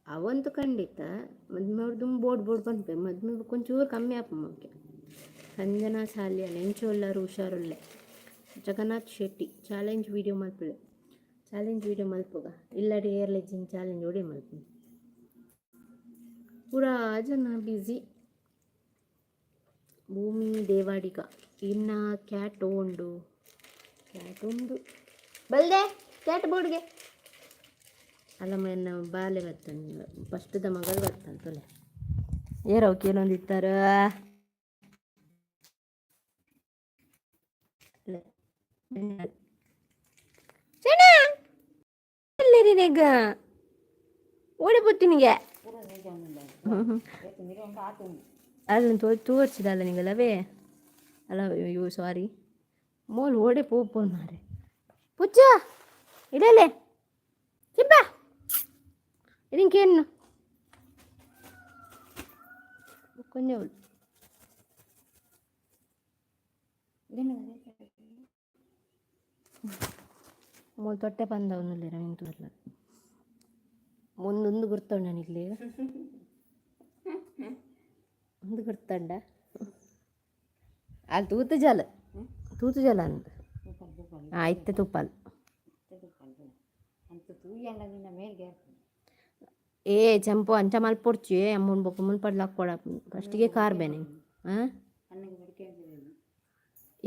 ಅವಂತು ಖಂಡಿತ ಮದ್ಮೆ ದುಂಬು ಬೋಡ್ ಬೋಡ್ ಪನ್ಪೇರ್, ಮದ್ಮೆ ಬೊಕ್ಕ ಒಂಚೂರು ಕಮ್ಮಿ ಆಪು ಮೋಕೆ. ಸಂಜನಾ ಸಾಲಿಯನ್, ಎಂಚ ಉಲ್ಲರು? ಹುಷಾರುಲ್ಲೆ. ಜಗನ್ನಾಥ್ ಶೆಟ್ಟಿ, ಚಾಲೆಂಜ್ ವಿಡಿಯೋ ಮಲ್ಪುಲೆ. ಚಾಲೆಂಜ್ ವಿಡಿಯೋ ಮಲ್ಪುಗ. ಇಲ್ಲಡೆ ಏರ್ಲೆಜ್ಜಿನ ಚಾಲೆಂಜ್ ವಿಡಿಯೋ ಮಲ್ಪು. ಪೂರಾ ಜನ ಬ್ಯುಸಿ. ಭೂಮಿ ದೇವಾಡಿಗ, ಇನ್ನ ಕ್ಯಾಟ್ ಉಂಡು? ಕ್ಯಾಟ್ ಉಂಡು. ಬಲ್ದೆ ಕ್ಯಾಟ್ ಬೋರ್ಡ್ಗೆ ಅಲ್ಲಮ್ಮ. ಎನ್ನ ಬಾಲೆ ಬತ್ತನ್, ಫಸ್ಟ್ದ ಮಗಳು ಬತ್ತನ್. ತೊಲೆ ಏರವು ಕೇಳೊಂದಿತ್ತಾರ. ನಿಗ ಓಡಿ ಪೋತಿನಿಗೆ. ಅಲ್ಲ, ತೋರ್ಸಿದಲ್ಲ ನಿಗಲವೇ ಅಲ್ಲ. ಅಯ್ಯೋ, ಸಾರಿ. ಮೋಲ್ ಓಡೆ ಪೋಪೋನ್ ಮಾರೆ. ಪುಚ್ಚ ಇಡಲೆ ಚಿಬ್ಬ ಇದಕ್ಕೇನು ಕೊಂಜವಳು. ಮೋಲ್ ತೊಟ್ಟೆ ಪಂದವನುಲ್ಲೇರ ಇಂತುಲ್ಲ. ಒಂದೊಂದು ಗುರ್ತುಂಡ ನಿಕ್ಲೆ? ಒಂದು ಗುರ್ತಂಡ. ಅಲ್ಲಿ ತೂತು ಜಲ, ತೂತು ಜಲ ಅಂದ್. ಇತ್ತೆ ತುಪ್ಪಲ್. ಏ ಚಂಪು, ಅಂಚ ಮಲ್ಪೊಡ್ಚಿ. ಅಮ್ಮನ್ ಬೊಕ್ಕ ಮುನ್ಪಡ್ಲ ಹಾಕೊಡ. ಫಸ್ಟಿಗೆ ಕಾರ್ ಬೇನೆ. ಹಾಂ,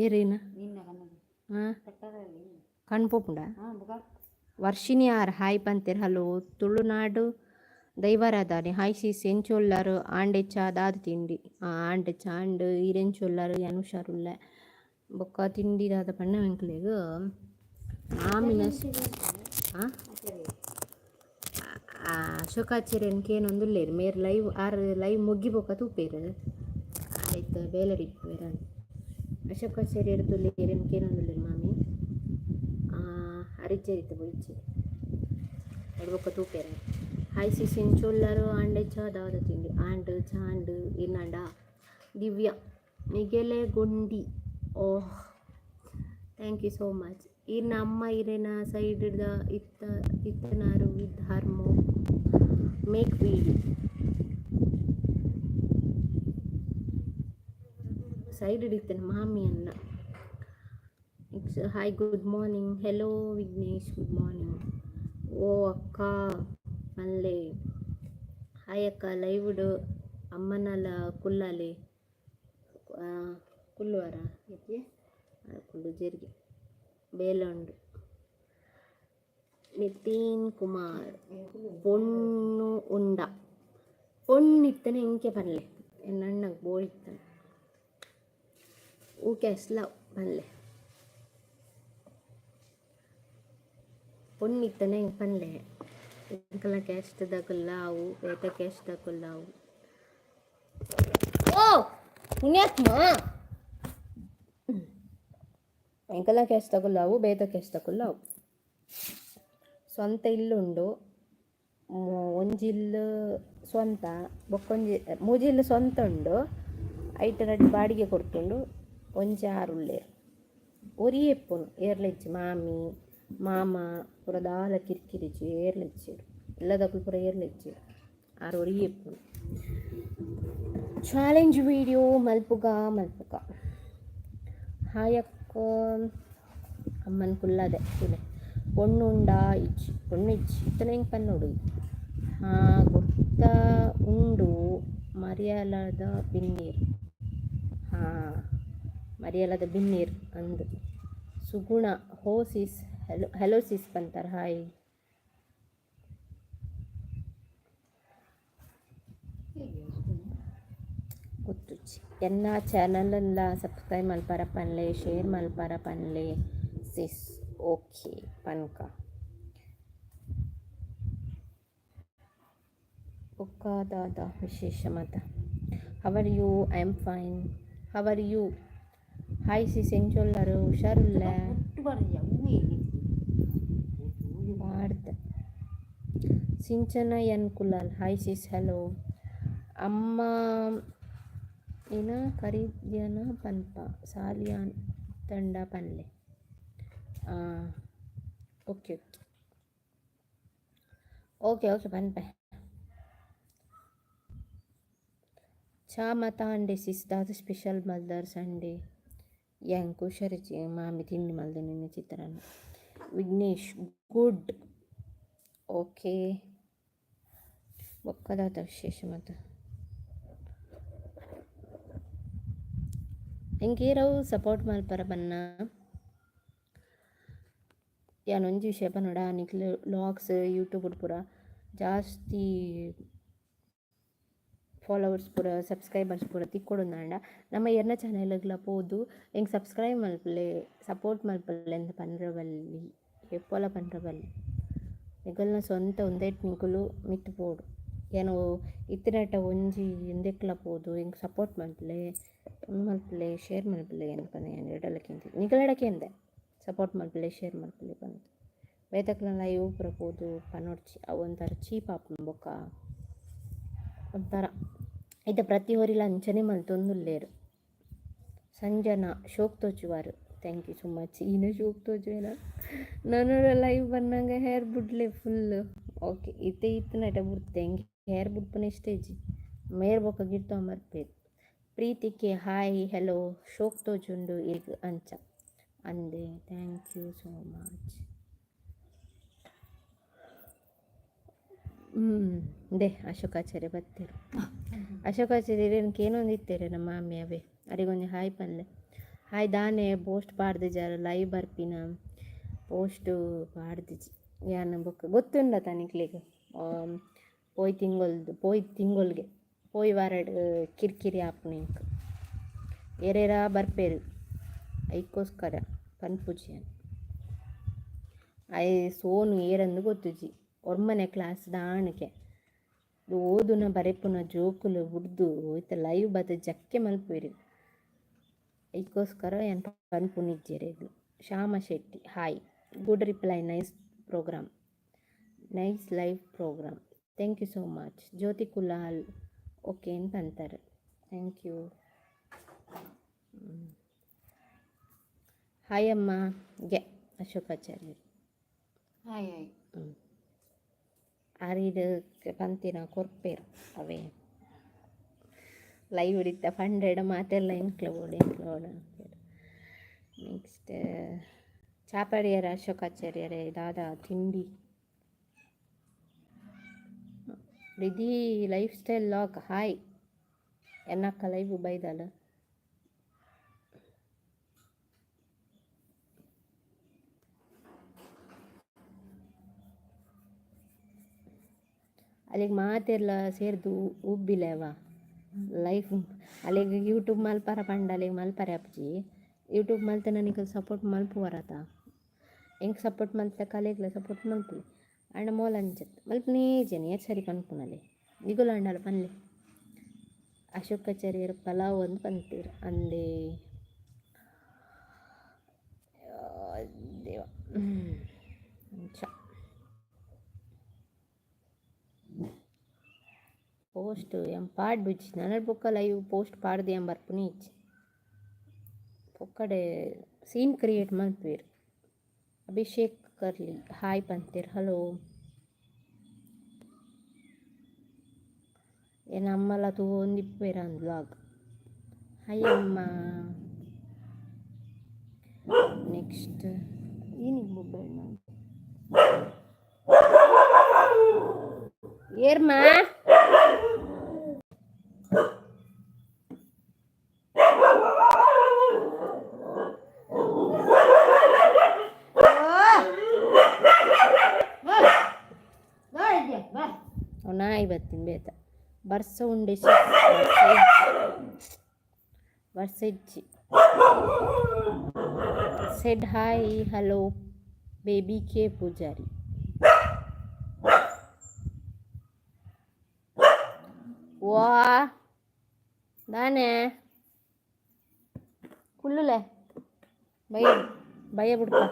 ಏರೇನ? ಹಾಂ, ಕಣ್ ಪೋಪುಂಡ. ವರ್ಷಿಣಿ ಆರ್ ಹಾಯ್ ಪಂತೆರ್, ಹಲೋ. ತುಳುನಾಡು ದೈವಾರಾಧನೆ, ಹಾಯ್ ಸಿಸ್, ಎಂಚೊಲ್ಲಾರು? ಆಂಡೆ ಚಾ ದಾದ ತಿಂಡಿ? ಆಂಡೆ ಚಾ ಆಂಡ್. ಈರೆಂಚೊಲ್ಲಾರು? ಯಾನ್ ಹುಷಾರುಲ್ಲೆ. ಬೊಕ್ಕ ತಿಂಡಿ ದಾದ ಪಂಡ ಎಂಕ್ಲೆಗ್ ಮಾಮಿನ ಅಶೋಕಾಚಾರ್ಯನ್ ಕೇನೊಂದುಲ್ಲೆರ್. ಮೇರ್ ಲೈವ್, ಆರ್ ಲೈವ್ ಮುಗ್ಗಿ ಬೊಕ್ಕ ತೂಪೆರ್. ಆಯ್ತು, ಬೇಲೆಡ್ ಇಪ್ಪುವೆರ್. ಅಶೋಕಾಚಾರ್ಯರ್ ತುಲ್ಲೆರ್, ಕೇನೊಂದುಲ್ಲೆರ್ ಮಾಮಿ. ಅರಿಜ್ಜರಿತ ಬೊಯ್ಚಿ ಬೊಕ್ಕ ತೂಪೆರ್. ಹಾಯ್ ಸಿಸ್, ಎಂಚೊಲ್ಲಾರು? ಆಂಡೆ ಚಾ ದಾದ ತಿಂಡಿ? ಆಂಡ್, ಚಾಂಡ್ ಇರ್ನಾಂಡ. ದಿವ್ಯಾ ನಿಗೆಲೆ ಗುಂಡಿ, ಓಹ್, thank you so much. ಈರ್ನ ಅಮ್ಮ ಇರೆನ ಸೈಡ್ ಇತ್ತ ಇತ್ತನಾರು ವಿತ್ ಹರ್ಮೋ ಮೇಕ್ ವೀಡಿಯೋ. ಸೈಡ್ ಇತ್ತನ ಮಾಮಿಯನ್ನ. Hi, good morning. Hello Vignesh, good morning. ಓ ಅಕ್ಕ ಮಲ್ಲೆ. ಹಾಯ್ ಅಕ್ಕ, ಲೈವ್ಡ್ ಅಮ್ಮನಲ ಕುಲ್ಲಾಲೆ ಕುಲ್ಲುವರ? ಕುಲ್ಲು ಜೆರ್ಗೆ ಬೇಲೆ ಉಂಡು. ನಿತಿನ್ ಕುಮಾರ್, ಪೊಣ್ಣು ಉಂಡ? ಪೊಣ್ಣು ಇತ್ತನೆ ಎಂಕೆ ಪನ್ಲೆ. ಎನ್ನ ಅಣ್ಣಗ್ ಬೋಡಿತ್ತನೆ. Okay love ಪನ್ಲೆ. ಪೊಣ್ಣು ಇತ್ತನೆ ಎಂಕ್ ಪನ್ಲೆ. ಎಂಕಲ್ನ ಕ್ಯಾಸ್ಟ್ ದಕುಲ್ಲ ಅವು, ಬೇತೆ ಕ್ಯಾಸ್ಟ್ ದಕುಲ್ಲ ಅವು. ಓ ಪುಣ್ಯಾತ್ಮ, ಎಂಕಲ್ನ ಕ್ಯಾಸ್ಟ್ ದಕುಲ್ಲ ಅವು, ಬೇತೆ ಕ್ಯಾಸ್ಟ್ ದಕುಲ್ಲ ಅವು. ಸ್ವಂತ ಇಲ್ಲುಂಡು. ಒಂಜಿ ಇಲ್ಲು ಸ್ವಂತ, ಬೊಕ್ಕೊಂಜಿ ಮೂಜಿ ಇಲ್ಲು ಸ್ವಂತ ಉಂಡು. ಐಟ್ ರಡ್ಡ್ ಬಾಡಿಗೆ ಕೊರ್ತುಂಡು. ಒಂಜಿ ಆರು ಉಲ್ಲೆರ್. ಒರಿಯೇ ಇಪ್ಪುನು, ಏರ್ಲ ಇಜ್ಜಿ. ಮಾಮಿ ಮಾಮ ಪೂರ ದಾಲ ಕಿರಿಕಿರಿ ಇಜ್ಜಿ, ಏರ್ಲ ಇಜ್ಜೆರ್. ಇಲ್ಲದಕುಲು ಪೂರ ಏರ್ಲ ಇಜ್ಜೆರ್. ಆರ್ ಒರಿಯೇ ಇಪ್ಪುನು. ಚಾಲೆಂಜ್ ವೀಡಿಯೋ ಮಲ್ಪುಗ, ಮಲ್ಪುಗ. ಹಾಯ್ ಅಕ್ಕ, ಅಮ್ಮನ್ ಕುಲ್ಲದೆ ತೂಲೆ. ಪೊಣ್ಣು ಉಂಡಾ? ಇಜ್ಜಿ, ಪೊಣ್ಣು ಇಜ್ಜಿ. ಇತ್ತನೆ ಎಂಕ್ ಪನ್ನೊಡು. ಹಾಂ, ಗೊತ್ತಾ ಉಂಡು. ಮರಿಯಲದ ಬಿನ್ನೆರ್. ಹಾಂ, ಮರಿಯಲದ ಬಿನ್ನೆರ್ ಅಂದ್. ಸುಗುಣ, ಹೋ ಸಿಸ್, ಹಲೋ, ಹಲೋ ಸಿಸ್ ಪಂತಾರ್. ಹಾಯ್. ಗೊತ್ತುಜ್ಜಿ. ಎನ್ನ ಚಾನಲ್ಲ ಸಬ್ಸ್ಕ್ರೈಬ್ ಮಲ್ಪರ ಪನ್ಲೆ, ಶೇರ್ ಮಲ್ಪರ ಪನ್ಲೆ ಸಿಸ್. ಓಕೆ, ಪನ್ಕ. ಬೊಕ್ಕ ದಾದ ವಿಶೇಷ ಮಾತ? How are you? I am fine. How are you? Hi sis, ಎಂಚೊಲ್ಲರು? ಹುಷಾರುಲ್ಲ? ಒಟ್ಟು ಬರಯ್ಯ ಹೂವೇ. ಮಾಡ್ದೆ. ಸಿಂಚನ N Kulal, hi sis, hello. ಅಮ್ಮ ಏನ ಕರಿದ್ಯನ ಪನ್ಪ ಸಾಲಿಯಾನ್ ತಂಡ ಪನ್ಲೆ. Okay okay okay okay ಪನ್ಪೆ. ಚಾ ಮತ ಅಂಡೆ ಸಿಸ್? ದಾದ ಸ್ಪೆಷಲ್ ಮಲ್ದರ್ ಸಂಡೇ? ಯಾಂಕ್ ಹುಷಾರಿಜ್ಜಿ, ಮಾಮಿ ತಿಂಡಿ ಮಲ್ದೆ ನಿನ್ನೆ ಚಿತ್ರಾನ್ನ. ವಿಘ್ನೇಶ್, ಗುಡ್. ಓಕೆ, ಬೊಕ್ಕ ದಾದ ವಿಶೇಷ ಮಾತ? ಎಂಕೇರವು ಸಪೋರ್ಟ್ ಮಲ್ಪರ ಬನ್ನ. ಯಾನ್ ಒಂಜಿ ವಿಷಯ ಪನೊಡ, ನಿಕ್ಲು ವ್ಲಾಗ್ಸ್ ಯೂಟ್ಯೂಬ್ ಪೂರ ಜಾಸ್ತಿ ಫಾಲೋವರ್ಸ್ ಪೂರ ಸಬ್ಸ್ಕ್ರೈಬರ್ಸ್ ಪೂರ ತಿಕ್ಕೊಡುಂದಾಂಡ ನಮ್ಮ ಎರ್ನ ಚಾನೆಲ್ಗ್ಲ ಪೋದು ಎಂಕ್ ಸಬ್ಸ್ಕ್ರೈಬ್ ಮಲ್ಪುಲೆ, ಸಪೋರ್ಟ್ ಮಲ್ಪುಲೆ ಅಂದ್ ಪನ್ರೆ ಬಲ್ಲಿ. ಏಪೊಲ ಪನ್ರೆ ಬಲ್ಲಿ. ನಿಕಲ್ನ ಸ್ವಂತ ಉಂದೆಟ್ ನಿಕುಲು ಮಿತ್ತ್ ಪೋಡು. ಯಾನ್ ಇತ್ತಿನಟ ಒಂಜಿ ಉಂದೆಕ್ಲ ಪೋದು ಎಂಕ್ ಸಪೋರ್ಟ್ ಮಲ್ಪುಲೆ, ಉಂದು ಮಲ್ಪುಲೆ, ಶೇರ್ ಮಲ್ಪುಲೆ ಅಂದ್ ಪಂದ್ ಯಾನ್ ಏಡಲ ಕೇಂತೆ. ನಿಕಲೆಡ ಕೇಂದೆ ಸಪೋರ್ಟ್ ಮಲ್ಪುಲೆ, ಶೇರ್ ಮಲ್ಪುಲೆ ಪಂದ್. ಬೇತೆಕ್ಲ್ನ ಲೈವ್ ಪೂರ ಪೋದು ಪನೊಡ್ಚಿ. ಅವು ಒಂಥರ ಚೀಪ್ ಆಪುಂಡು. ಬೊಕ್ಕ ಒಂಥರ ಇತ್ತೆ ಪ್ರತಿ ಒರಿಲ ಅಂಚನೆ ಮಲ್ತೊಂದುಲ್ಲೆರ್. ಸಂಜನಾ, ಶೋಕ್ ತೋಜುವಾರ್. Thank you so much. ಈನ ಶೋಕ್ ತೋಜುವೆನ? ನನೊರ ಲೈವ್ ಬನ್ನಗ ಹೇರ್ ಬುಡ್ಲೆ ಫುಲ್. ಓಕೆ, ಇತ್ತೆ ಇತ್ತಿನಟ ಬುಡ್ತೆ. ಎಂಕ್ ಹೇರ್ ಬುಡ್ಪುನ ಇಷ್ಟ ಇಜ್ಜಿ. ಮೇರ್ ಬೊಕ್ಕ ಗಿರ್ತೊಂದು ಬರ್ಪೆರ್. ಪ್ರೀತಿಕೆ, ಹಾಯ್, ಹಲೋ. ಶೋಕ್ ತೋಜುಂಡು ಇರೆಗ್ ಅಂಚ ಅಂದೆ. Thank you so much. ದೆ ಅಶೋಕಾಚಾರ್ಯ ಬತ್ತೆರ್. ಅಶೋಕಾಚಾರ್ಯ ಕೇನೊಂದಿತ್ತೆರ್ ನಮ್ಮ ಮಾಮಿ ಅವೇ. ಅರೆಗೊಂಜಿ ಹಾಯ್ ಪನ್ಲೆ. ಹಾಯ್. ದಾನೆ ಪೋಸ್ಟ್ ಪಾಡ್ದಿಜಾರ್? ಲೈವ್ ಬರ್ಪಿನ ಪೋಸ್ಟ್ ಪಾಡ್ದಿಜಿ ಯಾನ್. ಬೊಕ್ಕ ಗೊತ್ತುಂಡತ ನಿಕ್ಲೆಗ್, ಪೋಯಿ ತಿಂಗೊಲ್ದು, ಪೋಯಿ ತಿಂಗೊಲ್ಗೆ, ಪೋಯಿ ವಾರಡ್ ಕಿರಿಕಿರಿ ಆಪುಂಡು ಎಂಕ್. ಏರೇರಾ ಬರ್ಪೆರ್, ಐಕೋಸ್ಕರ ಪನ್ಪುಜಿ ಯಾನ್. ಆಯೆ ಸೋನು ಏರಂದ್ ಗೊತ್ತುಜಿ. ಒರ್ಂಬನೆ ಕ್ಲಾಸ್ ದಾಣಕೆ ಓದುನ ಬರೆಪುನ ಜೋಕುಲು ಬುಡ್ದು ಇತ್ತೆ ಲೈವ್ ಬತ್ತ್ ಜಕ್ಕೆ ಮಲ್ಪುವೆರ್. ಐಕೋಸ್ಕರ ಯಾನ್ ಪನ್ಪುನಿಜ್ಜೆರೆಗ್. Shyama Shetty, hi, good reply. Nice program, nice live program. Thank you so much. Jyothi Kulal, okay ಅಂತ ಅಂತಾರೆ. Thank you. Hi ಅಮ್ಮ ಗೆ ಅಶೋಕಾಚಾರ್ಯರು. Hi hi. ಆರ್ ಪಂತಿನ ಕೊರ್ಪೆರ್ ಅವೇ. ಲೈವ್ ಇತ್ತ ಪಂಡೆಡ ಮಾತೆಲ್ಲ ಎಂಕ್ಲ ಬೋಡು, ಎಂಕ್ಲ ಬೋಡು ಅನ್ಪೆರ್. ನೆಕ್ಸ್ಟ್ ಚಾಪಡಿಯರ ಅಶೋಕಾಚಾರ್ಯರೇ? ದಾದಾ ತಿಂಡಿ? ರಿಧಿ life style lock, hi. ಎನ್ನಕ್ಕ live ಬೈದಲ್. ಅಲ್ಲಿಗೆ ಮಾತೆರ್ಲ ಸೇರ್ದು ಉಬ್ಬಿಲೆವ ಲೈಫ್. ಅಲೆಗ್ ಯೂಟ್ಯೂಬ್ ಮಲ್ಪರ ಪಂಡ ಅಲೆಗ್ ಮಲ್ಪರೆ ಆಪುಜಿ. ಯೂಟ್ಯೂಬ್ ಮಲ್ತಂಡ ನಿಕುಲು ಸಪೋರ್ಟ್ ಮಲ್ಪುವರತ? ಎಂಕ್ ಸಪೋರ್ಟ್ ಮಲ್ತಕ ಅಲೆಗ್ಲ ಸಪೋರ್ಟ್ ಮಲ್ಪುಲೆ. ಆಂಡ ಮೋಲು ಅಂಚತ್ ಮಲ್ಪುನೇ ಇಜ್ಜೆನೆ. ಏತ್ ಸರಿ ಪನ್ಪುನಲೆ? ನಿಕುಲು ಆಂಡಲ ಪನ್ಲೆ. ಅಶೋಕಾಚಾರ್ಯರು ಪಲಾವ್ ಅಂದ್ ಪಂತೆರ್ ಅಂದೇ. ದೇವ, ಅಂಚ ಪೋಸ್ಟ್ ಯಾನ್ ಪಾಡ್ಬುಜಿ. ನನ ಬೊಕ್ಕ ಲೈವ್ ಪೋಸ್ಟ್ ಪಾಡ್ದ್ ಯಾನ್ ಬರ್ಪುನೇ ಇಜ್ಜಿ. ಪೊಕ್ಕಡೆ ಸೀನ್ ಕ್ರಿಯೇಟ್ ಮಲ್ಪುವೆರ್. ಅಭಿಷೇಕ್ ಕರ್ಲಿ, ಹಾಯ್ ಪಂತೆರ್. ಹಲೋ. ಎನ್ನ ಅಮ್ಮಲ ತೂವೊಂದಿಪ್ಪುವೆರ್ ಅಂದ್ ವ್ಲಾಗ್. ಹಾಯ್ ಅಮ್ಮ. ನೆಕ್ಸ್ಟ್ ಈನಿಗ್ ಮೊಬೈಲ್ ಏರ್ಮಾ? ಅವು ನಾಯಿ ಬತ್ತಿನ ಬೇತ. ಬರ್ಸ ಉಂಡೆ. ಬರ್ಸ ಇಜ್ಜಿ. Said hi, hello, Baby K Poojary. ವಾ ದಾನೆ ಕುಲ್ಲುಲೆ ಬಯ್ಯ ಬಯ್ಯ ಬುಡ್ಕ.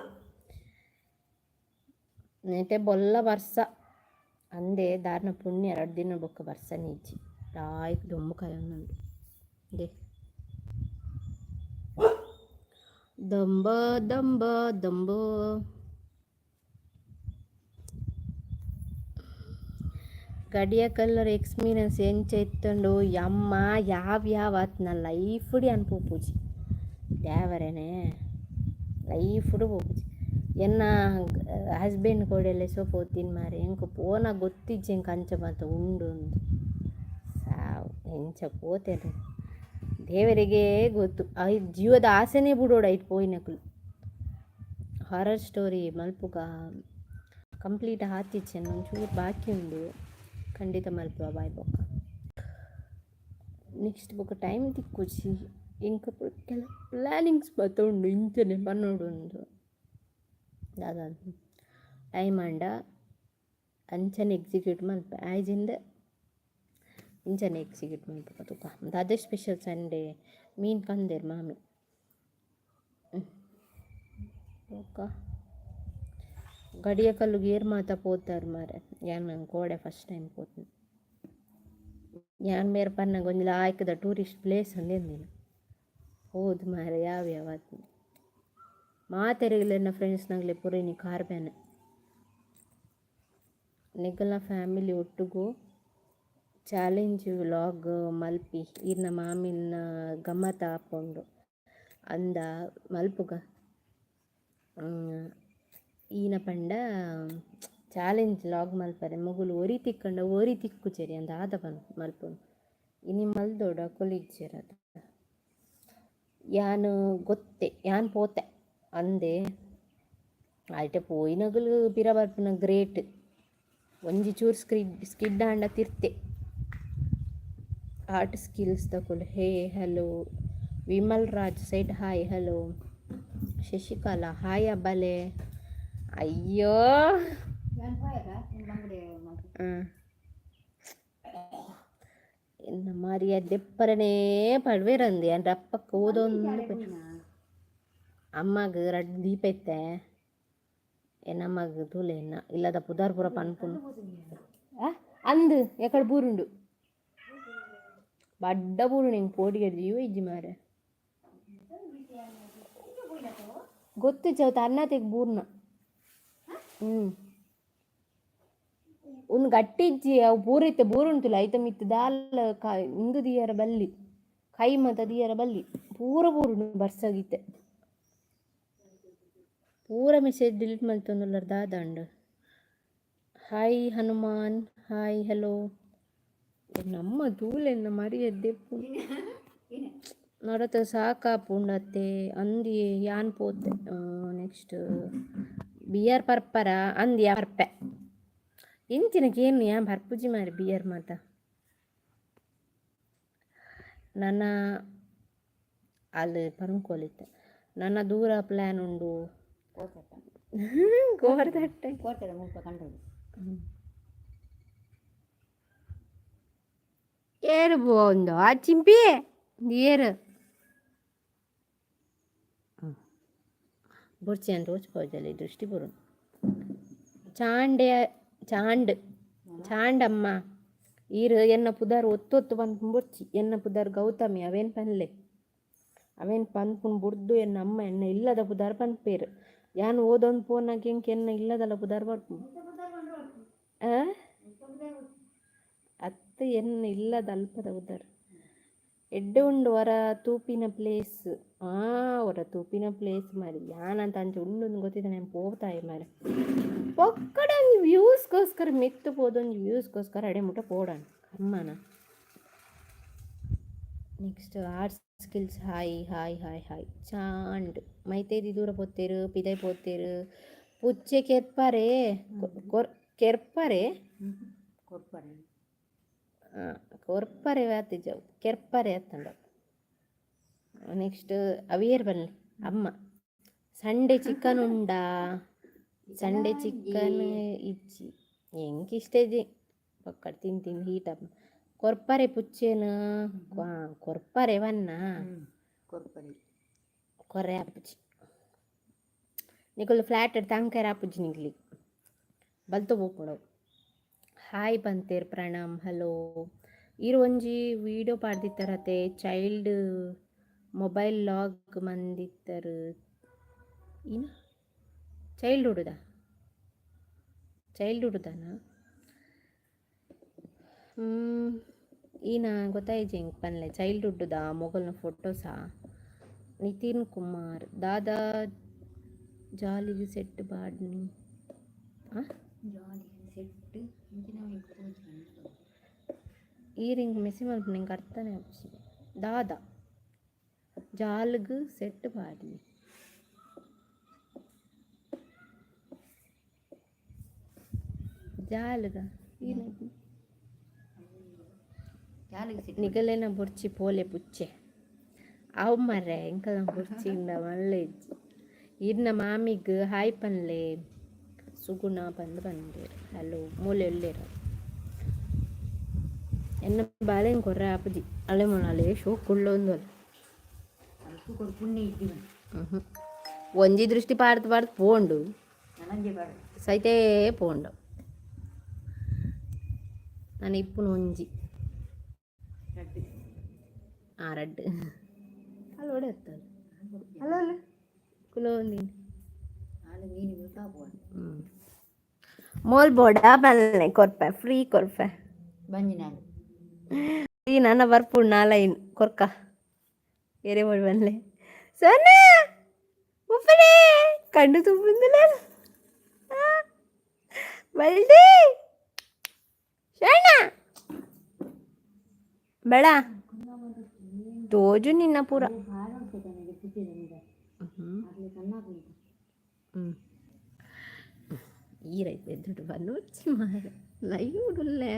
ನೆಟೆ ಬೊಲ್ಲ ಬರ್ಸ ಅಂದೆ. ದಾರ್ನ ಪುಣ್ಯ, 2 ದಿನ ಬೊಕ್ಕ ಬರ್ಸನೆ ಇಜ್ಜಿ. ಲಾಯ್ಕ್ ದೊಂಬು ಕಾಯೊಂದುಂಡು. ದೆ ದೊಂಬ ದೊಂಬ ದೊಂಬು. ಗಡಿಯ ಕಲ್ಲರ್ ಎಕ್ಸ್ಪೀರಿಯನ್ಸ್ ಎಂಚ ಇತ್ತುಂಡು ಯಮ್ಮ? ಯಾವ ಯಾವ ಆತ್ನ ಲೈಫುಡು ಯಾನ್ ಪೋಪುಜಿ ದೇವರೇನೆ, ಲೈಫುಡು ಪೋಪುಜಿ. ಎನ್ನ ಹಸ್ಬೆಂಡ್ ಕೋಡೆಲೆ ಸೊ ಪೋತಿನ ಮಾರೆ. ಎಂಕ್ ಪೋನ ಗೊತ್ತಿಜ್ಜಿ ಎಂಕ್ ಅಂಚ ಮಾತ ಉಂಡು ಅಂದ್. ಸಾವು, ಎಂಚ ಪೋತೆರ್ ದೇವರಿಗೆ ಗೊತ್ತು. ಐಟ್ ಜೀವದ ಆಸೆನೇ ಬುಡೋಡು ಐಟ್ ಪೋಯಿನಕುಲು. ಹಾರರ್ ಸ್ಟೋರಿ ಮಲ್ಪುಗ. ಕಂಪ್ಲೀಟ್ ಆತಿಜ್ಜಿ, ಒಂಚೂರು ಬಾಕಿ ಉಂಡು. ಖಂಡಿತ ಮಲ್ಪುವ, ಬಾಯ್. ಬೊಕ್ಕ ನೆಕ್ಸ್ಟ್ ಬೊಕ್ಕ ಟೈಮ್ ತಿಕ್ಕುಜಿ ಎಂಕ್. ಕೆಲ ಪ್ಲ್ಯಾನಿಂಗ್ಸ್ ಮಾತ ಉಂಡು, ಇಂಚನೆ ಪನೊಡು ಉಂದು. ದಾದ ಟೈಮ್ ಆಂಡ ಅಂಚನೆ ಎಕ್ಸಿಕ್ಯೂಟ್ ಮಲ್ಪೆ, ಆಯ್ಜಿಂದ ಇಂಚನೆ ಎಕ್ಸಿಕ್ಯೂಟ್ ಮಲ್ಪುಗ. ತುಕ ದಾದೆ ಸ್ಪೆಷಲ್ ಸಂಡೇ? ಮೀನು ಕಂದೇರ್ ಮಾಮಿ. ಬೊಕ್ಕ ಗಡಿಯಕಲ್ಲುಗು ಏರ್ ಮಾತ ಪೋತಾರ್ ಮಾರೆ? ಯಾನ್ ಕೋಡೆ ಫಸ್ಟ್ ಟೈಮ್ ಪೋತಿನಿ ಯಾನ್. ಮೇರ್ ಪನ್ನಗ ಒಂಜಿ ಲಾಯ್ಕದ ಟೂರಿಸ್ಟ್ ಪ್ಲೇಸ್ ಅಂದೆಂದಿನ ಹೋದ್ ಮಾರೆ. ಯಾವ ಯಾವ ಮಾತೆರೆಗ್ಲ ಎನ್ನ ಫ್ರೆಂಡ್ಸ್ನಗ್ಲೆ ಪೂರ ಇನಿ ಕಾರ್ ಬೇನೆ. ನಿಕಲ್ನ ಫ್ಯಾಮಿಲಿ ಒಟ್ಟುಗು ಚಾಲೆಂಜ್ ವ್ಲಾಗ್ ಮಲ್ಪಿ, ಈರ್ನ ಮಾಮಿನ ಗಮ್ಮತ್ ಆಪುಂಡು ಅಂದ. ಮಲ್ಪುಗ. ಈನ ಪಂಡ ಚಾಲೆಂಜ್ ವ್ಲಾಗ್ ಮಲ್ಪರೆ ಮೊಗುಲು ಒರಿ ತಿಕ್ಕಂಡ ಒರಿ ತಿಕ್ಕುಜೆರ್ ಅಂದ್ ದಾದ ಪನ್ ಮಲ್ಪುನು? ಇನಿ ಮಲ್ದೊಡು, ಅಕುಲು ಇಜ್ಜೆರ್ ಅತ. ಯಾನ್ ಗೊತ್ತೆ, ಯಾನ್ ಪೋತೆ ಅಂದೆ. ಐಟೆ ಪೋಯಿನಗುಲು ಪಿರ ಬರ್ಪುನ ಗ್ರೇಟ್. ಒಂಜಿ ಚೂರು ಸ್ಕ್ರಿಡ್ ಸ್ಕಿಡ್ ಆಂಡ ತಿರ್ತೆ. ಆರ್ಟ್ ಸ್ಕಿಲ್ಸ್ ದಕುಲು, hey, hello. Vimal Raj said hi, hello. Shashikala, hi. ಅಬ್ಬಲೆ, ಅಯ್ಯೋ. ಯಾನ್ ಪೋಯಗ ಬಂಗಡೆ. ಹಾಂ, ಎನ್ನ ಮರ್ಯಾದೆ ದೆಪ್ಪರನೇ ಪಡ್ವೇರಂದು ಯಾನ್ ರಪ್ಪಕ್ಕ ಓದೊಂದು. ಅಮ್ಮಗ್ ರಡ್ಡ್ ದೀಪ ಇತ್ತೆ. ಎನ್ನಮ್ಮಗ್ ತೂಲೆ, ಎನ್ನ ಇಲ್ಲದ ಪುದಾರ್ ಪೂರ ಪನ್ಪುನು ಅಂದ್. ಎಕಡೆ ಬೂರುಂಡು, ಬಡ್ಡ ಬೂರುಂಡು. ಎಂಕ್ ಪೋಡಿಗೆಡ್ ಜೀವ ಇಜ್ಜಿ ಮಾರೆ. ಗೊತ್ತಿಜ್ಜಿ ಅವತ್ತು ಅನ್ನಾತೆಗ್ ಬೂರ್ನ. ಉಂದು ಗಟ್ಟಿ ಇಜ್ಜಿ ಅವು ಪೂರ ಇತ್ತೆ ಬೂರುಂಟುಲ. ಐತ ಮಿತ್ತ್ ದಾಲ ಉಂದು ದೀಯರ ಬಲ್ಲಿ, ಕೈ ಮಾತ ದೀಯರ ಬಲ್ಲಿ. ಪೂರ ಬೂರುಂಡು ಬರ್ಸಗಿತ್ತೆ. ಪೂರ ಮೆಸೇಜ್ ಡಿಲೀಟ್ ಮಲ್ತೊಂದುಲ್ಲರ್, ದಾದಾಂಡ್? Hi Hanuman, hi, hello. ನಮ್ಮ ತೂಲೆನ್ನ ಮರ್ಯಾದೆ ನಡತ ಸಾಕಾಪುಂಡತ್ತೆ ಅಂದಿ. ಯಾನ್ ಪೋತೆ. ನೆಕ್ಸ್ಟ್ ಬಿಯರ್ ಪರ್ಪರ ಅಂದಿ. ಪರ್ಪೆ ಇಂಚಿನ ಕೇನು ಯಾನ್ ಪರ್ಪುಜಿ ಮಾರೆ ಬಿಯರ್ ಮಾತ. ನನ ಅಲ್ಲಿ ಪನ್ಕೊಲಿತ್ತೆ, ನನ್ನ ದೂರ ಪ್ಲ್ಯಾನ್ ಉಂಡು. ಕೋರ್ದಟ್ಟೆ. ಕೋರ್ಟದ ಮುಲ್ಪ ಕಂಡ್ರೋಡು. ಏರು ಪೋಂದು ಆ ಚಿಂಪಿ ಏರು ಬೊರ್ಚಿ ಅಂತ ತೋಚ್ಪೋಜಲ್ಲಿ ದೃಷ್ಟಿ ಬರು. ಚಾಂಡೆ ಚಾಂಡ್ ಚಾಂಡಮ್ಮ, ಈರ್ ಎನ್ನ ಪುದರ್ ಒತ್ತು ಒತ್ತು ಪನ್ಪುನ್ ಬೊರ್ಚಿ. ಎನ್ನ ಪುದರ್ ಗೌತಮಿ, ಅವೇನ್ ಪನ್ಲೆ. ಅವೇನ್ ಪನ್ಪುನ್ ಬುಡ್ದು ಎನ್ನ ಅಮ್ಮ ಎನ್ನ ಇಲ್ಲದ ಪುದರ್ ಪನ್ಪೇರು. ಯಾನ್ ಓದೊಂದು ಪೋನಾಗ ಎಂಕ್ ಎನ್ನ ಇಲ್ಲದಲ್ಲ ಪುದರ್ ಬರ್ಪುಂಡು. ಆ ಅತ್ತು, ಎನ್ನ ಇಲ್ಲದ ಅಲ್ಪದ ಪುದರ್. ಎಡ್ಡೆ ಉಂಡು ವರ ತೂಪಿನ ಪ್ಲೇಸ್. ಆ ಒರ ತೂಪಿನ ಪ್ಲೇಸ್ ಮಾರಿ. ಯಾನಂತ ಅಂಚ ಉಂಡು ಗೊತ್ತಿದ್ದ ನಾನು ಪೋತಾಯಿ ಮಾರೆ. ಪೊಕ್ಕಡೆ ಒಂಜಿ ವ್ಯೂಸ್ಗೋಸ್ಕರ ಮಿತ್ತ್ ಪೋದು, ಒಂಜಿ ವ್ಯೂಸ್ಗೋಸ್ಕರ ಅಡೆ ಮುಟ್ಟ ಪೋಡಣ ಕರ್ಮನ. Next art skills, hi hi hi hi. ಚಾಂಡ್ ಮೈತೇದಿ ದೂರ ಪೋತೇರು, ಪಿದೈ ಪೋತೇರು. ಪುಚ್ಚೆ ಕೆರ್ಪರೆ ಕೊರ್ ಕೆರ್ಪರೆ. ಕೊರ್ಪರೆ. ಕೊರ್ಪರೆ ಆತಿಜವು, ಕೆರ್ಪರೆ ಅತ್ತಂಡ. ನೆಕ್ಸ್ಟ್ ಅವೇರ್ ಬನ್ನಿ ಅಮ್ಮ. ಸಂಡೆ ಚಿಕನ್ ಉಂಡಾ? ಸಂಡೆ ಚಿಕನ್ ಇಜ್ಜಿ, ಎಂಕ್ ಇಷ್ಟ ಇಜ್ಜಿ. ಪಕ್ಕಡ್ ತಿಂದು ತಿಂದು ಹೀಟ್ ಅಪ್. ಕೊರ್ಪರೆ ಪುಚ್ಚೆನ್ ಕೊರ್ಪರೆ ವನ್ನ. ಕೊರ್ಪರೆ. ಕೊರೆ ಆಪುಜಿ ನಿಕುಲು. ಫ್ಲಾಟ್ ತಾಂಕರ ಆಪುಜಿ ನಿಕ್ಲಿ, ಬಲ್ತ ಪೋಪುಂಡು. ಹಾಯ್ ಪಂತೇರ್ ಪ್ರಣಮ್, ಹಲೋ. ಈರ್ ಒಂಜಿ ವೀಡಿಯೋ ಪಾಡ್ದಿತ್ತರತೆ, ಚೈಲ್ಡ್ ಮೊಬೈಲ್ ಲಾಕ್ ಮಂದಿತ್ತರು. ಇನ ಚೈಲ್ಡ್ಹುಡ್ದ, ಚೈಲ್ಡ್ಹುಡ್ದನ ಈನ ಗೊತ್ತಾಯ್ಜಿ ಎಂಕ್, ಪನ್ಲೆ. ಚೈಲ್ಡ್ಹುಡ್ದ ಮೊಗಲ್ನ ಫೋಟೋಸಾ? ನಿತಿನ್ ಕುಮಾರ್ ದಾದಾ ಜಾಲಿಗ್ ಸೆಟ್ ಬಾಡ್ನಿ. ಜಾಲಿ ಸೆಟ್ ಇಂಚಿನ. ಈರ್ ಎಂಕ್ ಮೆಸೇಜ್ ಮಲ್ಪುನ ಎಂಕ್ ಅರ್ಥನೇ ಆಪುಜಿ. ದಾದಾ ಜಾಲ್ಗ್ ಸೆಟ್ ಪಾಡ್ನಿ? ಜಾಲ್ಗ? ಜಾಲಿಗೆ ಸೆಟ್. ನಿಗಲೆನ ಬೊರ್ಚಿ ಪೋಲೆ ಪುಚ್ಚೆ. ಅವು ಮರ್ರೆ, ಎಂಕಲ್ನ ಬೊರ್ಚಿ ಮಲ್ಲೆ ಇಜ್ಜಿ. ಇರ್ನ ಮಾಮಿಗ್ ಹಾಯ್ ಪನ್ಲೆ ಸುಗುಣ ಪಂದ್ ಪಂದೇರ್. ಹಲೋ, ಮೂಲೆ ಉಲ್ಲೆರ್. ಎನ್ನ ಬಾಲೆನ್ ಕೊರ್ರೆ ಆಪುಜಿ. ಅಲೆ ಮೊಳಲೆ ಶೋಕ್ ಕುಳ್ಳೊಂದೊಲ್. ಅಲ್ಪ ಕೊರ್ಪುಣ್ಣೆ ಇದ್ದಿ. ಒಂಜಿ ದೃಷ್ಟಿ ಪಾಡ್ದು ಪಾಡ್ದು ಪೋಂಡು. ನನಂಜೆ ಬೇಡ. ಸೈತೇ ಪೋಂಡು. ನಾನು ಇಪ್ಪುನು ಒಂಜಿ. ರಡ್ಡು. ಆ ರಡ್ಡ್. ಅಲ್ಲ, ಒಡೆ ಇರ್ತಲ್ಲ. ಅಲ್ಲ ಅಲ್ಲ, ಕುಲೋಂದಿನಿ. ನಾಳೆ ಮೀನು ಬೇಕಾಗುವ. ಮೋಲ್ ಬೋಡ ಬಲ್ಲೆ, ಕೊರ್ಪೆ, ಫ್ರೀ ಕೊರ್ಪೆ. ಬಂಜಿ ನಾನು. ಈ ನನ್ನ ಬರ್ಪುಂಡು ನಾಲೈನ್ ಕೊರ್ಕ. ಏರೇ ಬೋಡು ಬನ್ಲೆ. ಸೊನ್ನೆ ಉಪ್ಪನೆ ಕಂಡು ತುಂಬಿಂದಿಲ್ಲ ಬಲ್ಡಿ ಶರಣ ಬೇಡ ತೋಜು ನಿನ್ನ ಪೂರ. ಹ್ಞೂ, ಈರೈತೆ ದುಡ್ಡು ಬಂದು ಮಾರ ಲೈವ್ ಉಡ್ಲೆ.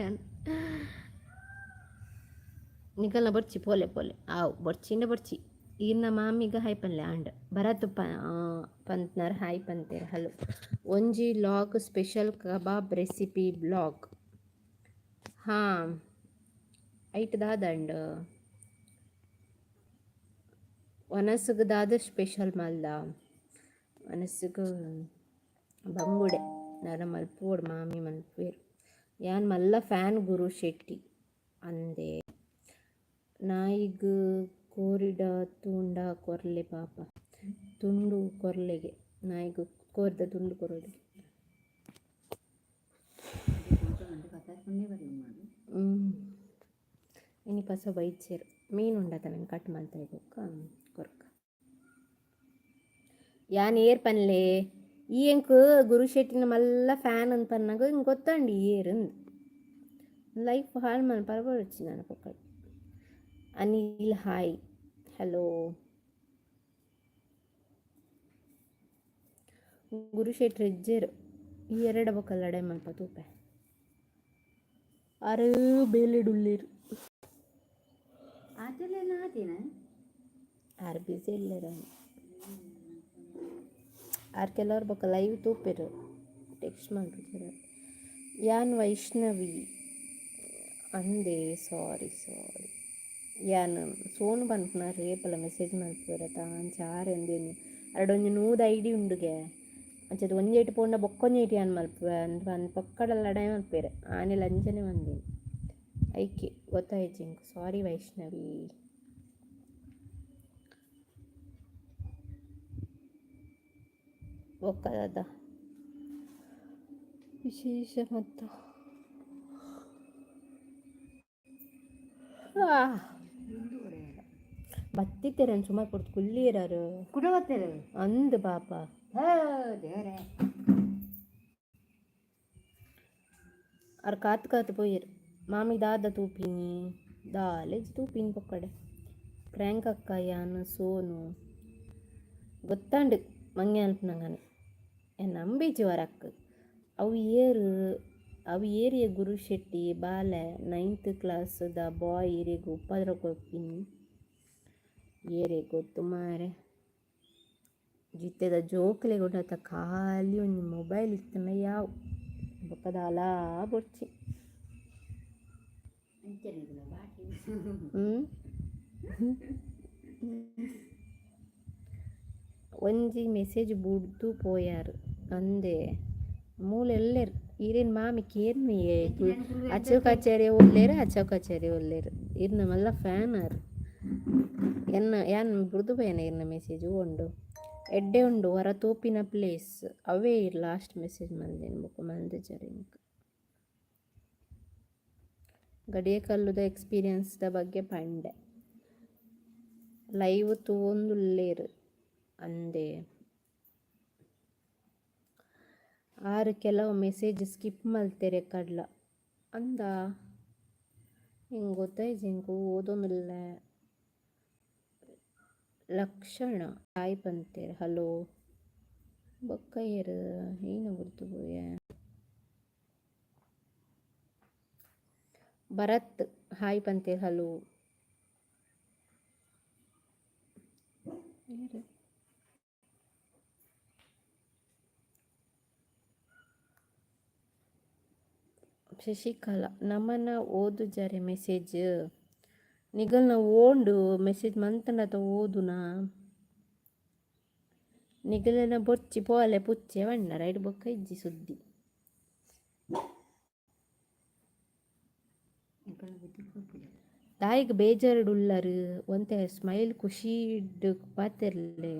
ನಿಕಲ್ನ ಬೊರ್ಚಿ ಪೋಲೆ ಪೋಲೆ. ಆವು, ಬೊರ್ಚಿಂಡ ಬೊರ್ಚಿ. ಈರ್ನ ಮಾಮಿಗ ಹಾಯ್ ಪನ್ಲೆ ಆಂಡ್. ಭರತ್ ಪಂತ್ನರ್ ಹಾಯ್ ಪಂತೇರ್. ಹಲೋ. ಒಂಜಿ ಲಾಗ್ ಸ್ಪೆಷಲ್ ಕಬಾಬ್ ರೆಸಿಪಿ ಬ್ಲಾಗ್. ಹಾಂ, ಐಟ್ ದಾದಂಡ್ ವನಸುಗು ದಾದ ಸ್ಪೆಷಲ್ ಮಲ್ದ? ವನಸುಗು ಬಂಗುಡೆ ನರ ಮಲ್ಪೋಡು, ಮಾಮಿ ಮಲ್ಪುವೆರ್. ಯಾನ್ ಮಲ್ಲ ಫ್ಯಾನ್ ಗುರು ಶೆಟ್ಟಿ ಅಂದೆ. ನಾಯಿಗ್ ಕೋರಿದ ತುಂಡ ಕೊರ್ಲೆ ಪಾಪ. ತುಂಡು ಕೊರ್ಲೆಗೆ, ನಾಯಿಗ್ ಕೋರಿದ ತುಂಡು ಕೊರೊಡು. ಹ್ಞೂ, ಇನಿ ಪಸ ಬೈಚೆರ್. ಮೀನು ಉಂಡತ ನಂಗೆ ಕಟ್ ಮಲ್ತ ಬೊಕ್ಕ ಕೊರ್ಕ. ಯಾನ್ ಏರ್ ಪನ್ಲೆ? ಈ ಎಂಕ್ ಗುರು ಶೆಟ್ಟಿನ ಮಲ್ಲ ಫ್ಯಾನ್ ಅಂತ ಪನ್ನಾಗ ಇಂಕ್ ಗೊತ್ತಂಡು ಏರ್. ಲೈಫ್ ಹಾಳು ಮಲ್ ಪರಬೊಡ್ಚಿ ನಾನು ಪೊಕ್ಕಡೆ. Anil hi, hello. ಗುರು ಶೆಟ್ರು ಇಜ್ಜೆರ್. ಈ ಎರಡು ಬೊಕ್ಕ ಲಡಾಯಿ ಮಲ್ಪ ತೂಪೆ. ಆರು ಬೇಲೆಡುಲ್ಲೆರ್. ಆಚೆಲ್ಲ ಆತಿನ. Are busy ಇಲ್ಲೆರ್. ಆರ್ ಕೆಲವರು ಬೊಕ್ಕ ಲೈವ್ ತೂಪೆರ್, ಟೆಕ್ಸ್ಟ್ ಮಲ್ಪುಜೆರ್. ಯಾನ್ ವೈಷ್ಣವಿ ಅಂದೆ, ಸಾರಿ ಸಾರಿ. ಯಾನ್ ಸೋನು ಪನ್ಪುನ ರೇಪಲ ಮೆಸೇಜ್ ಮಲ್ಪುವೆರ್ ಅಂಚ ಆರ್ ಅಂದೇನಿ. ಅರಡ ಒಂಜಿ 100 ಐಡಿ ಉಂಡುಗೆ. ಅಂಚದ ಒಂಜೇಟ್ ಪೋಂಡ ಬೊಕ್ಕೊಂಜೇಟ್ ಯಾನ್ ಮಲ್ಪುವೆ ಅಂದ್ ಪಂದ್ ಪೊಕ್ಕಡ ಲಡಾಯಿ ಮಲ್ಪುವೆರ್. ಆನಿಲ ಅಂಚನೆ ಮಂದಿನಿ, ಐಕೆ ಗೊತ್ತಾಯ್ಜಿ ಎಂಕ್. ಸಾರಿ ವೈಷ್ಣವಿ. ಬೊಕ್ಕ ದಾದ ವಿಶೇಷ ಮತ್ತು? ಬತ್ತಿತ್ತೆರನ್ ಸುಮಾರು ಪೊರ್ತು ಕುಲ್ಲಿಯರಾರು. ಕುಡ ಬತ್ತೆರ್. ಅಂದ್ ಪಾಪ. ದೇವರೇ. ಆರ್ ಕಾತ್ ಕಾತ್ ಪೋಯೆರ್. ಮಾಮಿ ದಾದ ತೂಪಿನಿ? ದಾಲೇಜ್ ತೂಪಿನಿ ಪೊಕ್ಕಡೆ. ಪ್ರ್ಯಾಂಕ್ ಅಕ್ಕ, ಯಾನ್ ಸೋನು. ಗೊತ್ತಾಂಡು ಮಂಗೆ ಅನ್ಪುನಂಗನೆ. ಎನ್ ನಂಬಿಜಿ ವರಕ್. ಅವು ಏರ್? ಅವು ಏರಿಯ ಗುರು ಶೆಟ್ಟಿ ಬಾಲೆ ನೈನ್ತ್ ಕ್ಲಾಸ್ ದ ಬಾಯ್ ಇರೆಗ್ ಉಪದ್ರ ಕೊರ್ಪಿನಿ. ಏರೆಗ್ ಗೊತ್ತು ಮಾರೆ. ಜಿತ್ತೆದ ಜೋಕ್ಲೆಗ್ ಉಂಡತ ಖಾಲಿ ಒಂಜಿ ಮೊಬೈಲ್ ಇತ್ತ್ಂಡ ಯಾವು, ಬೊಕ ದಾಲ ಬೊರ್ಚಿ. ಅಂಚನೆ ಬಾಕಿ. ಒಂಜಿ ಮೆಸೇಜ್ ಬುಡ್ದು ಪೋಯಾರ್ ಅಂದೆ ಮೂಲು ಎಲ್ಲೆರ್ ಈರೆನ್ ಮಾಮಿ ಕೇರ್ನಿಯೆ. ಅಶೋಕ್ ಆಚಾರ್ಯ ಉಲ್ಲೆರ್, ಅಶೋಕ್ ಆಚಾರ್ಯ ಉಲ್ಲೆರ್. ಇರ್ನ ಮಲ್ಲ ಫ್ಯಾನ್ ಆರ್. ಎನ್ನ ಯಾನ್ ಬುಡ್ದು ಪೋಯೆನ ಇರ್ನ ಮೆಸೇಜ್ ಉಂಡು. ಎಡ್ಡೆ ಉಂಡು ಹೊರ ತೋಪಿನ ಪ್ಲೇಸ್. ಅವೇ ಇರ್ ಲಾಸ್ಟ್ ಮೆಸೇಜ್ ಮಲ್ದಿನ, ಬೊಕ ಮಲ್ದಿಜೆರ್ ಎಂಕ್. ಗಡಿಯಕಲ್ಲುದ ಎಕ್ಸ್ಪೀರಿಯನ್ಸ್ದ ಬಗ್ಗೆ ಪಂಡೆ. ಲೈವ್ ತೂವೊಂದುಲ್ಲೆರ್ ಅಂದೆ. ಆರ್ ಕೆಲವು ಮೆಸೇಜ್ ಸ್ಕಿಪ್ ಮಲ್ತೆರೆ ಕಡ್ಲ ಅಂದ. ಎಂಕ್ ಗೊತ್ತಾಯಿಜಿ, ಎಂಕ್ ಓದೊಂದುಲ್ಲೆ. ಲಕ್ಷಣ ಹಾಯ್ ಪಂತೆರ್, ಹಲೋ. ಬೊಕ್ಕ ಏರ್ ಈನ ಬುಡ್ದು ಪೋಯೆ? ಭರತ್ ಹಾಯ್ ಪಂತೆರ್, ಹಲೋ. ಏರ್? ಶಶಿಕಲಾ ನಮನ ಓದುಜರೆ ಮೆಸೇಜ್? ನಿಗಲ್ನ ಓಂಡು ಮೆಸೇಜ್ ಮಂತಂಡತ ಓದುನಾ? ನಿಗಲೆನ ಬೊರ್ಚಿ ಪೋಲೆ ಪುಚ್ಚೆ ಪಂಡರ್, ಐಡ್ ಬೊಕ್ಕ ಇಜ್ಜಿ ಸುದ್ದಿ. ಎಂಕಲ್ನ ಬುದ್ಧಿ ಪೋಪುಜ. ದಾಯೆಗ್ ಬೇಜಾರ್ಡ್ ಉಲ್ಲರ್? ಒಂತೆ ಸ್ಮೈಲ್ ಖುಷಿಡ್ ಪಾತೆರ್ಲೆ.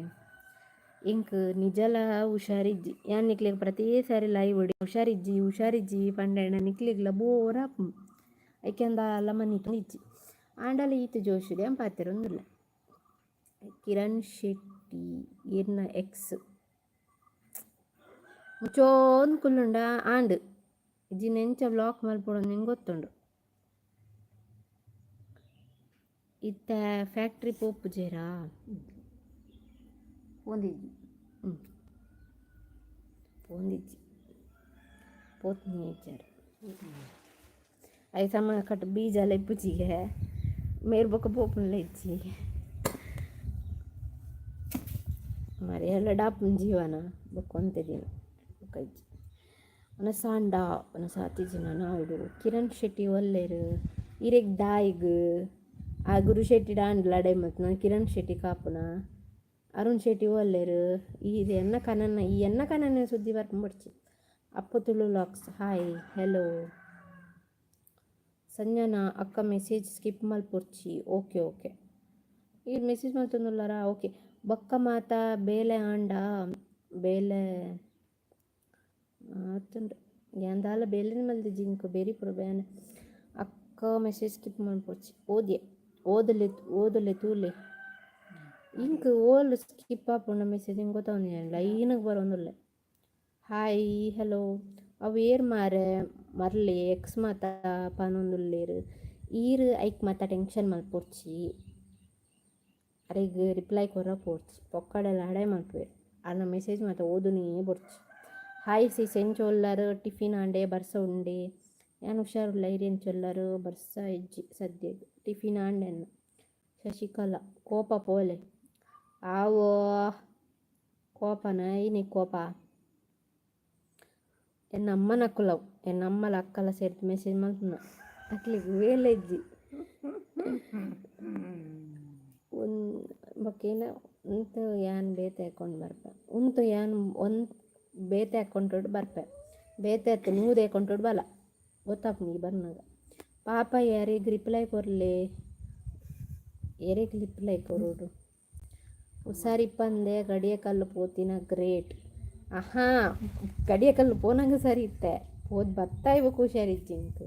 ಎಂಕ್ ನಿಜಲ ಹುಷಾರಿಜ್ಜಿ. ಯಾನ್ ನಿಕ್ಲೆಗ್ ಪ್ರತಿ ಸಾರಿ ಲೈವ್ ಹುಷಾರಿಜ್ಜಿ ಹುಷಾರಿಜ್ಜಿ ಪಂಡೆರ್ಡ ನಿಕ್ಲೆಗ್ಲ ಬೋರ್ ಆಪುಂಡು. ಐಕೆ ದಾಲ ಮನಿಪುನ ಇಜ್ಜಿ. ಆಂಡಲ ಈತ್ ಜೋಶುಡು ಯಾನ್ ಪಾತೆರೊಂದುಲ್ಲೆ. ಕಿರಣ್ ಶೆಟ್ಟಿ ಇರ್ನ ಎಕ್ಸ್ ಮುಚೋಂದು ಕುಲ್ಲುಂಡ ಆಂಡ್. ಇಜ್ಜಿಂಡ ಎಂಚ ಬ್ಲಾಕ್ ಮಲ್ಪೊಡು ಎಂಕ್ ಗೊತ್ತುಂಡು. ಇತ್ತೆ ಫ್ಯಾಕ್ಟ್ರಿ ಪೋಪುಜೆರಾ? ಪೋಂದಿಜ್ಜಿ. ಹ್ಞೂ, ಪೋಂದಿಜ್ಜಿ, ಪೋತ್ನಿ ಇಜ್ಜಾರ್. ಐತ ಸಮ ಕಟ್ ಬೀಜ ಇಪ್ಪುಜಿಗೆ ಮೇರ್ ಬೊಕ ಪೋಪುನ್ಲ ಇಜ್ಜಿ ಮಾರೆ. ಎಲ್ಲ ಡಾಪುನ್ ಜೀವನ. ಬೊಕ ಒಂತೆ ದಿನ ಬೊಕ ಇಜ್ಜಿ. ವನಸಾಂಡ ವನಸಾತಿಜಿ ನನ. ಕಿರಣ್ ಶೆಟ್ಟಿ ಒಲ್ಲೆರ್? ಇರೆಗ್ ದಾಯಿಗ್ ಆ ಗುರು ಶೆಟ್ಟಿ ಡಾಂಡ್ ಲಡಾಯಿ ಮಲ್ತ್ನ ಕಿರಣ್ ಶೆಟ್ಟಿ ಕಾಪುನ. ಅರುಣ್ ಶೆಟ್ಟಿ ಒಲ್ಲೆರ್? ಈ ಎನ್ನ ಕನನ, ಈ ಎನ್ನ ಕನನ ಸುದ್ದಿ ಬರ್ಪುಂಡು. Appu Tulu vlogs hi hello. Sanjana ಅಕ್ಕ ಮೆಸೇಜ್ ಸ್ಕಿಪ್ ಮಲ್ಪೊರ್ಚಿ. Okay okay. ಈ ಮೆಸೇಜ್ ಮಲ್ತೊಂದುಲ್ಲಾರಾ? ಓಕೆ. ಬೊಕ್ಕ ಮಾತ ಬೇಲೆ ಆಂಡ? ಬೇಲೆ ಆತುಂಡು. ಯಾನ್ ದಾಲ ಬೇಲೆನೆ ಮಲ್ದಿಜಿ, ಇಂಕ್ ಬೆರಿ ಪೂರ ಬೇನೆ. ಅಕ್ಕ ಮೆಸೇಜ್ ಸ್ಕಿಪ್ ಮಲ್ಪೊರ್ಚಿ. ಓದ್ಯೆ, ಓದಲೆ ಓದಲೆ ತೂಲೆ. ಇಂಕ್ ಓಲು ಸ್ಕಿಪ್ ಆಪುಂಡ ಮೆಸೇಜ್ ಇಂಕ್ ಗೊತ್ತಾವೊಂದಿಜ್ಜಿ, ಲೈನ್ಗೆ ಬರೋಂದುಲ್ಲೆ. Hi hello. ಅವು ಏರ್ ಮಾರೆ ಮರ್ಲೆ ಎಕ್ಸ್ ಮಾತ ಪನೊಂದುಲ್ಲೆರ್. ಈರ್ ಐಕ್ ಮಾತ ಟೆನ್ಷನ್ ಮಲ್ಪೊರ್ಚಿ. ಅರೆಗ್ ರಿಪ್ಲೈ ಕೊರ ಪೋರ್ಚಿ, ಪೊಕ್ಕಡೆ ಲಡಾಯಿ ಮಲ್ಪುವೆರ್. ಆರ್ನ ಮೆಸೇಜ್ ಮಾತ ಓದುನೇ ಬೊರ್ಚಿ. ಹಾಯ್ ಸಿಸ್, ಎಂಚ ಉಲ್ಲರ್? ಟಿಫಿನ್ ಆಂಡೆ? ಬರ್ಸ ಉಂಡೆ? ಯಾನ್ ಹುಷಾರುಲ್ಲ, ಈರ್ ಎಂಚ ಉಲ್ಲರ್? ಬರ್ಸ ಇಜ್ಜಿ ಸದ್ಯಗ್. ಟಿಫಿನ್ ಆಂಡೆನ್ನ. ಶಶಿಕಲಾ ಕೋಪ ಪೋಲೆ. ಆವೋ, ಕೋಪನ ಇನಿ ಕೋಪ? ಎನ್ನ ಅಮ್ಮನಕ್ಕುಲವು, ಎನ್ನ ಅಮ್ಮಲ ಅಕ್ಕಲ ಸೇರ್ದ್ ಮೆಸೇಜ್ ಮಲ್ಪುನ. ಅಕ್ಲೆಗ್ ಬೇಲೆ ಇಜ್ಜಿ. ಬೊಕ್ಕ ಏನ ಉಂತು ಯಾನ್ ಬೇತೆ ಅಕೌಂಟ್ ಬರ್ಪೆ. ಉಂತು ಯಾನ್ ಒಂದ್ ಬೇತೆ ಅಕೌಂಟುಡು ಬರ್ಪೆ. ಬೇತೆ ಅತ್ತ್, 100 ಅಕೌಂಟುಡು ಬಲ, ಗೊತ್ತಾಪುಂಡು ಈ ಬರ್ನಗ. ಪಾಪ ಯಾರೆಗ್ ರಿಪ್ಲೈ ಕೊರ್ಲೆ. ಏರೆಗ್ ರಿಪ್ಲೈ ಕೊರೊಡು? ಹುಷಾರಿಪ್ಪಂದೆ ಗಡಿಯಕಲ್ಲು ಪೋತಿನ ಗ್ರೇಟ್. ಆಹಾ, ಗಡಿಯಕಲ್ಲು ಪೋನಂಗ ಸರಿ ಇತ್ತೆ. ಪೋದು ಬತ್ತಾಯಿ ಬೊಕ ಹುಷಾರಿಜ್ಜಿ ಇಂಕ್.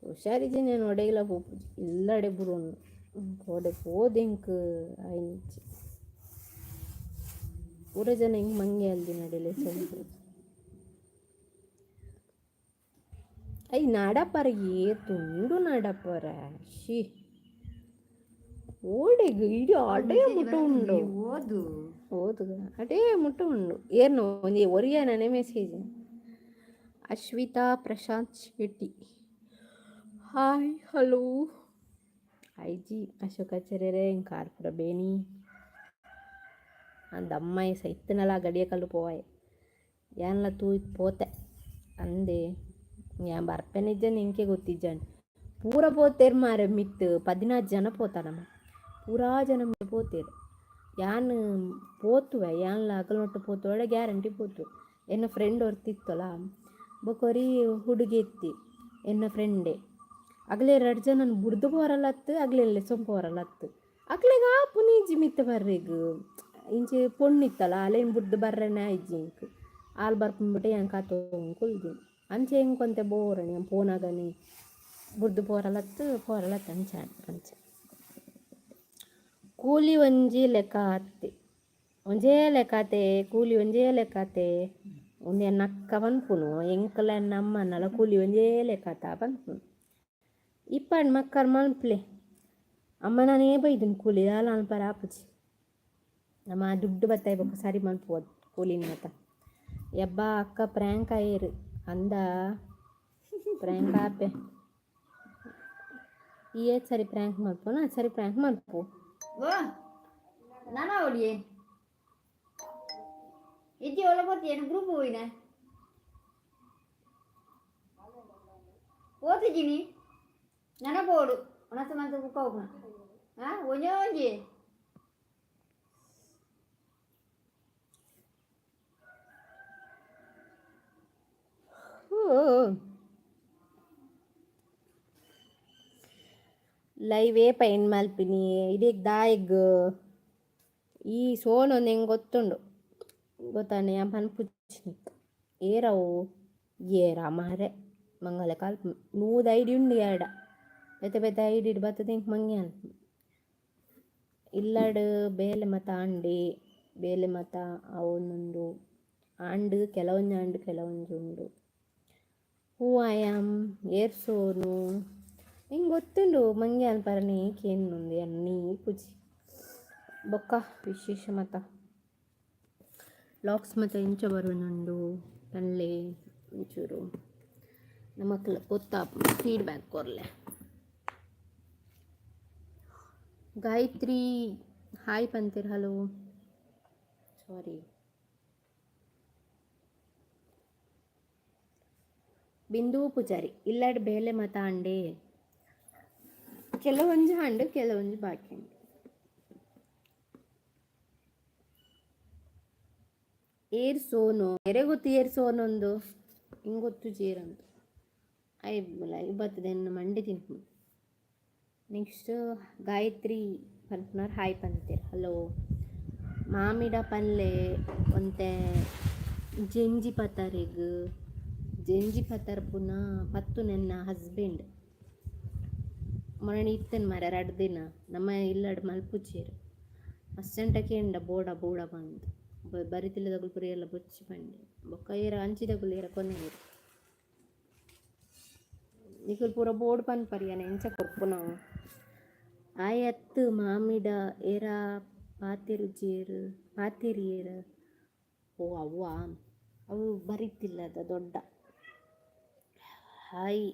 ಹುಷಾರಿಜ್ಜಿ, ನಾನು ಒಡೆಗ್ಲ ಪೋಪುಜಿ, ಇಲ್ಲಡೆ ಬುಡೊಂಡು. ಓಡೆ ಪೋದು ಎಂಕ್ ಆಯಿನಿಜ್ಜಿ. ಪೂರ ಜನ ಹಿಂಗೆ ಮಂಗೆ ಅಲ್ದಿ ನಡಿಲೆ. I ನಡಪರ ಏತುಂಡು ನಡಪರ. She, ಓಡೆಗ್ ಇಡೀ ಅಡೆ ಮುಟ್ಟ ಉಂಡು. ಓದು. ಓದುಗ ಅಡೇ ಮುಟ್ಟ ಉಂಡು. ಏರ್ನ ಒಂಜಿ ಒರಿಯನನೆ message. Ashwitha Prashanth Shetty hi hello. ಐಜಿ ಅಶೋಕಾಚಾರ್ಯರೇ ಕಾರ್ ಪೂರ ಬೇನಿ. ಅಂದ್ ಅಮ್ಮಾಯಿ ಸೈತ್ನಲ ಗಡಿಯ ಕಲ್ಲು ಪೋವಾಯೆ. ಯಾನ್ಲ ತೂಯ್ತ್ ಪೋತೆ ಅಂದೆ ಯಾನ್ ಬರ್ಪೆನಿಜ್ಜಂದ್ ಎಂಕೆ ಗೊತ್ತಿಜ್ಜಂಡ್. ಪೂರ ಪೋತೆರ್ ಮಾರೆ ಮಿತ್ತ್ 16 ಜನ ಪೋತ ನಮ್ಮ ಪೂರಾ ಜನ ಪೋತೆರ್. ಯಾನ್ ಪೋತುವೆ, ಯಾನ್ಲ ಅಕಲ್ನೊಟ್ಟು ಪೋತುವೆಡ ಗ್ಯಾರಂಟಿ ಪೋತು. ಎನ್ನ ಫ್ರೆಂಡ್ ಒರ್ತಿ ಇತ್ತೊಲ, ಬೊಕೊರಿ ಹುಡುಗಿ ಇತ್ತಿ ಎನ್ನ ಫ್ರೆಂಡೇ. ಅಗಲೆ ರಡ್ಡ್ ಜನನ್ ಬುಡ್ದು ಪೋರಲತ್ತು, ಅಗ್ಲೆನ್ ಲೆಸೊಂದು ಪೋರಲತ್ತು. ಅಕ್ಲೆಗ್ ಆಪುನಿ ಇಜ್ಜಿ ಮಿತ್ತ ಬರ್ರೆಗ್. ಇಂಚೆ ಪೊಣ್ಣು ಇತ್ತಲ್ಲ, ಅಲೆನ್ ಬುಡ್ದು ಬರ್ರೆನೇ ಆಯ್ಜಿ ಎಂಕ್. ಆಲ್ ಬರ್ಪುಂಬಿಟ ಯಾನ್ ಕಾತೊಂದು ಕುಲ್ದಿನಿ. ಅಂಚೆ ಎಂಕ್ ಒಂತೆ ಬೋರಣಿ ಯಾನ್ ಪೋನಾಗನೆ ಬುಡ್ದು ಪೋರಲತ್ತು ಪೋರಲತ್ತು ಅಂಚ ಅಂಚ. ಕೂಲಿ ಒಂಜಿ ಲೆಕ್ಕ ಅತ್ತೆ, ಒಂಜೇ ಲೆಕ್ಕ ಅತೆ, ಕೂಲಿ ಒಂಜೇ ಲೆಕ್ಕ ಅತೆ. ಉಂದು ಎನ್ನ ಅಕ್ಕ ಪನ್ಪುನು, ಎಂಕಲ ಎನ್ನ ಅಮ್ಮನಲ ಕೂಲಿ ಒಂಜೇ ಲೆಕ್ಕ ಅತ ಪನ್ಪುನು. ಇಪ್ಪಡ್ ಮಕ್ಕರ್ ಮನ್ಪುಲೆ. ಅಮ್ಮ ನಾನೇ ಬೈದಿನಿ ಕೂಲಿ ದಾಲ ಮನ್ಪರೆ ಆಪುಜಿ. ನಮ್ಮ ದುಡ್ಡು ಬತ್ತಾಯಿ ಬೊಕ್ಕ ಸರಿ ಮನ್ಪುವ ಕೂಲಿನ ಮಾತ. ಯಬ್ಬಾ ಅಕ್ಕ ಪ್ರ್ಯಾಂಕ್ ಆಯೆರ್ ಅಂದ, ಪ್ರ್ಯಾಂಕ್ ಆಪೆ. ಈ ಏತ್ ಸರಿ ಪ್ರ್ಯಾಂಕ್ ಮಲ್ಪುನ ಸರಿ ಪ್ರ್ಯಾಂಕ್ ಮಲ್ಪು. ಓ ನಾನಾ ಹೊಡಿಯೆ ಇಜ್ಜಿ, ಒಳ ಪೋತಿ ಗ್ರೂಪ್ ಹೋಯಿನ ಪೋತಿದ್ದೀನಿ. ನನ ಪೋಡು ಒಣಸ ಮಂತ ಬುಕ್ಕ ಹೋಗುಣ. ಹಾಂ, ಒಂಜೇ ಒಂಜಿ. ಲೈವ್ ಏಪ ಎಂಡ್ ಮಲ್ಪಿನಿ ಇಡೀಕ್ ದಾಯೆಗ್? ಈ ಸೋನೊಂದು ಎಂಕ್ ಗೊತ್ತುಂಡು, ಗೊತ್ತಾಂಡ ಯಾನ್ ಪನ್ಪುಜಿ ನಿಕ್ಕ್. ಏರವು ಏರಾ ಮಾರ್ರೆ ಮಂಗಲ ಕಾಲ್ 100 ಐಡಿ ಉಂಡು ಎರಡ ಬೇತೆ ಬೇತೆ ಐಡಿಡ್ ಬತ್ತುದು ಎಂಕ್ ಮಂಗೆ ಅನ್ಪುಂಡು. ಇಲ್ಲಡ್ ಬೇಲೆ ಮಾತ ಆಂಡೆ, ಬೇಲೆ ಮಾತ ಆವೊಂದುಂಡು. ಆಂಡ್ ಕೆಲವೊಂಜಿ ಆಂಡ್, ಕೆಲವೊಂಜಿ ಉಂಡು. ಹೂ I am? ಏರ್ ಸೋನು? ಎಂಕ್ ಗೊತ್ತುಂಡು ಮಂಗೆ ಅನ್ಪರನೆ ಕೇನುಂದು ಯಾನ್ ನೀ ಪೂಜಿ. ಬೊಕ್ಕ ವಿಶೇಷ ಮಾತ ಲಾಕ್ಸ್ ಮಾತ ಎಂಚ ಬರೊಂದುಂಡು ಪನ್ಲೆ ಒಂಚೂರು, ನಮಕ್ಲ ಗೊತ್ತಾಪುಂಡು. ಫೀಡ್ಬ್ಯಾಕ್ ಕೊರ್ಲೆ. ಗಾಯತ್ರಿ ಹಾಯ್ ಪಂತೆರ್, ಹಲೋ. ಸಾರಿ ಬಿಂದು ಪೂಜಾರಿ. ಇಲ್ಲಡ್ ಬೇಲೆ ಮಾತ ಆಂಡೆ? ಕೆಲವೊಂಜಿ ಆಂಡ್, ಕೆಲವೊಂಜಿ ಬಾಕಿ ಉಂಡು. ಏರ್ ಸೋನು? ಎರೆ ಗೊತ್ತು ಏರ್ ಸೋನೊಂದು? ಇಂಗ್ ಗೊತ್ತುಜಿ ಏರಂದು. I live ಬರ್ತದೆ ಎನ್ನ ಮಂಡೆ ತಿನ್ಪುಂಡು. ನೆಕ್ಸ್ಟ್ ಗಾಯತ್ರಿ ಪನ್ಪುನರ್ ಹಾಯ್ ಪಂತೆರ್, ಹಲೋ. ಮಾಮಿಡ ಪನ್ಲೆ ಒಂತೆ ಜೆಂಜಿ ಪತ್ತರೆಗ್. ಜೆಂಜಿ ಪತ್ತರ್ಪುನ ಪತ್ತುನ ಎನ್ನ ಹಸ್ಬೆಂಡ್. ಮೊನ್ನೆ ಇತ್ತನ್ ಮಾರ್ರೆ ರಡ್ಡ್ ದಿನ ನಮ್ಮ ಇಲ್ಲಡ್ ಮಲ್ಪುಜೆರ್. ಮಸ್ತ್ ಕೇಂಡ ಬೋಡ ಬೋಡ ಪಂದ್, ಬರಿತಿಲ್ಲದಕುಲು ಪೂರ ಏರ್ಲ ಬೊರ್ಚಿ ಪಂಡೆ. ಬೊಕ್ಕ ಏರ ಅಂಚಿದಕುಲು ಏರ ಕೊನೊಯೆರ್. ನಿಕುಲು ಪೂರ ಬೋಡು ಪನ್ಪರ್, ಯಾನ್ ಎಂಚ ಕೊರ್ಪುನವು? ಆಯೆ ಅತ್ತ್ ಮಾಮಿಡ ಏರಾ ಪಾತೆರುಜೆರ್ ಪಾತೆರಿಯೆರ್. ಓ ಅವ್ವಾ, ಅವು ಬರಿತಿಲ್ಲದ ದೊಡ್ಡ. ಹಾಯ್,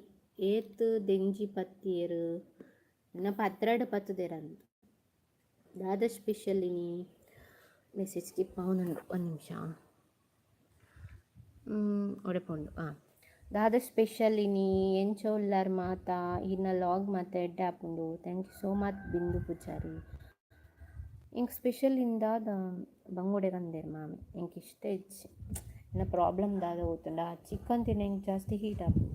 ಏತ್ ದೆಂಜಿ ಪತ್ತಿಯೆರ್? ಎನ್ನ 12 ಪತ್ತುದೆರಂದ್. ದಾದ ಸ್ಪೆಷಲ್ ಇನಿ? ಮೆಸೇಜ್ ಸ್ಕಿಪ್ ಆವೊಂದುಂಡು, ಒಂದು ನಿಮಿಷ. ಒಡೆಪುಂಡು. ಹಾಂ, ದಾದ ಸ್ಪೆಷಲ್ ಇನಿ? ಎಂಚ ಉಲ್ಲರ್ ಮಾತ? ಇರ್ನ ಲಾಗ್ ಮಾತ ಎಡ್ಡೆ ಆಪುಂಡು. Thank you so much ಬಿಂದು ಪೂಜಾರಿ. ಎಂಕ್ ಸ್ಪೆಷಲ್ ಇನಿ ದಾದ? ಬಂಗುಡೆ ಕಂದೆರ್ ಮಾಮಿ. ಎಂಕ್ ಇಷ್ಟ ಇಜ್ಜಿ. ಎನ್ನ ಪ್ರಾಬ್ಲಮ್ ದಾದ ಗೊತ್ತುಂಡ? ಚಿಕನ್ ತಿಂಡ ಎಂಕ್ ಜಾಸ್ತಿ ಹೀಟ್ ಆಪುಂಡು.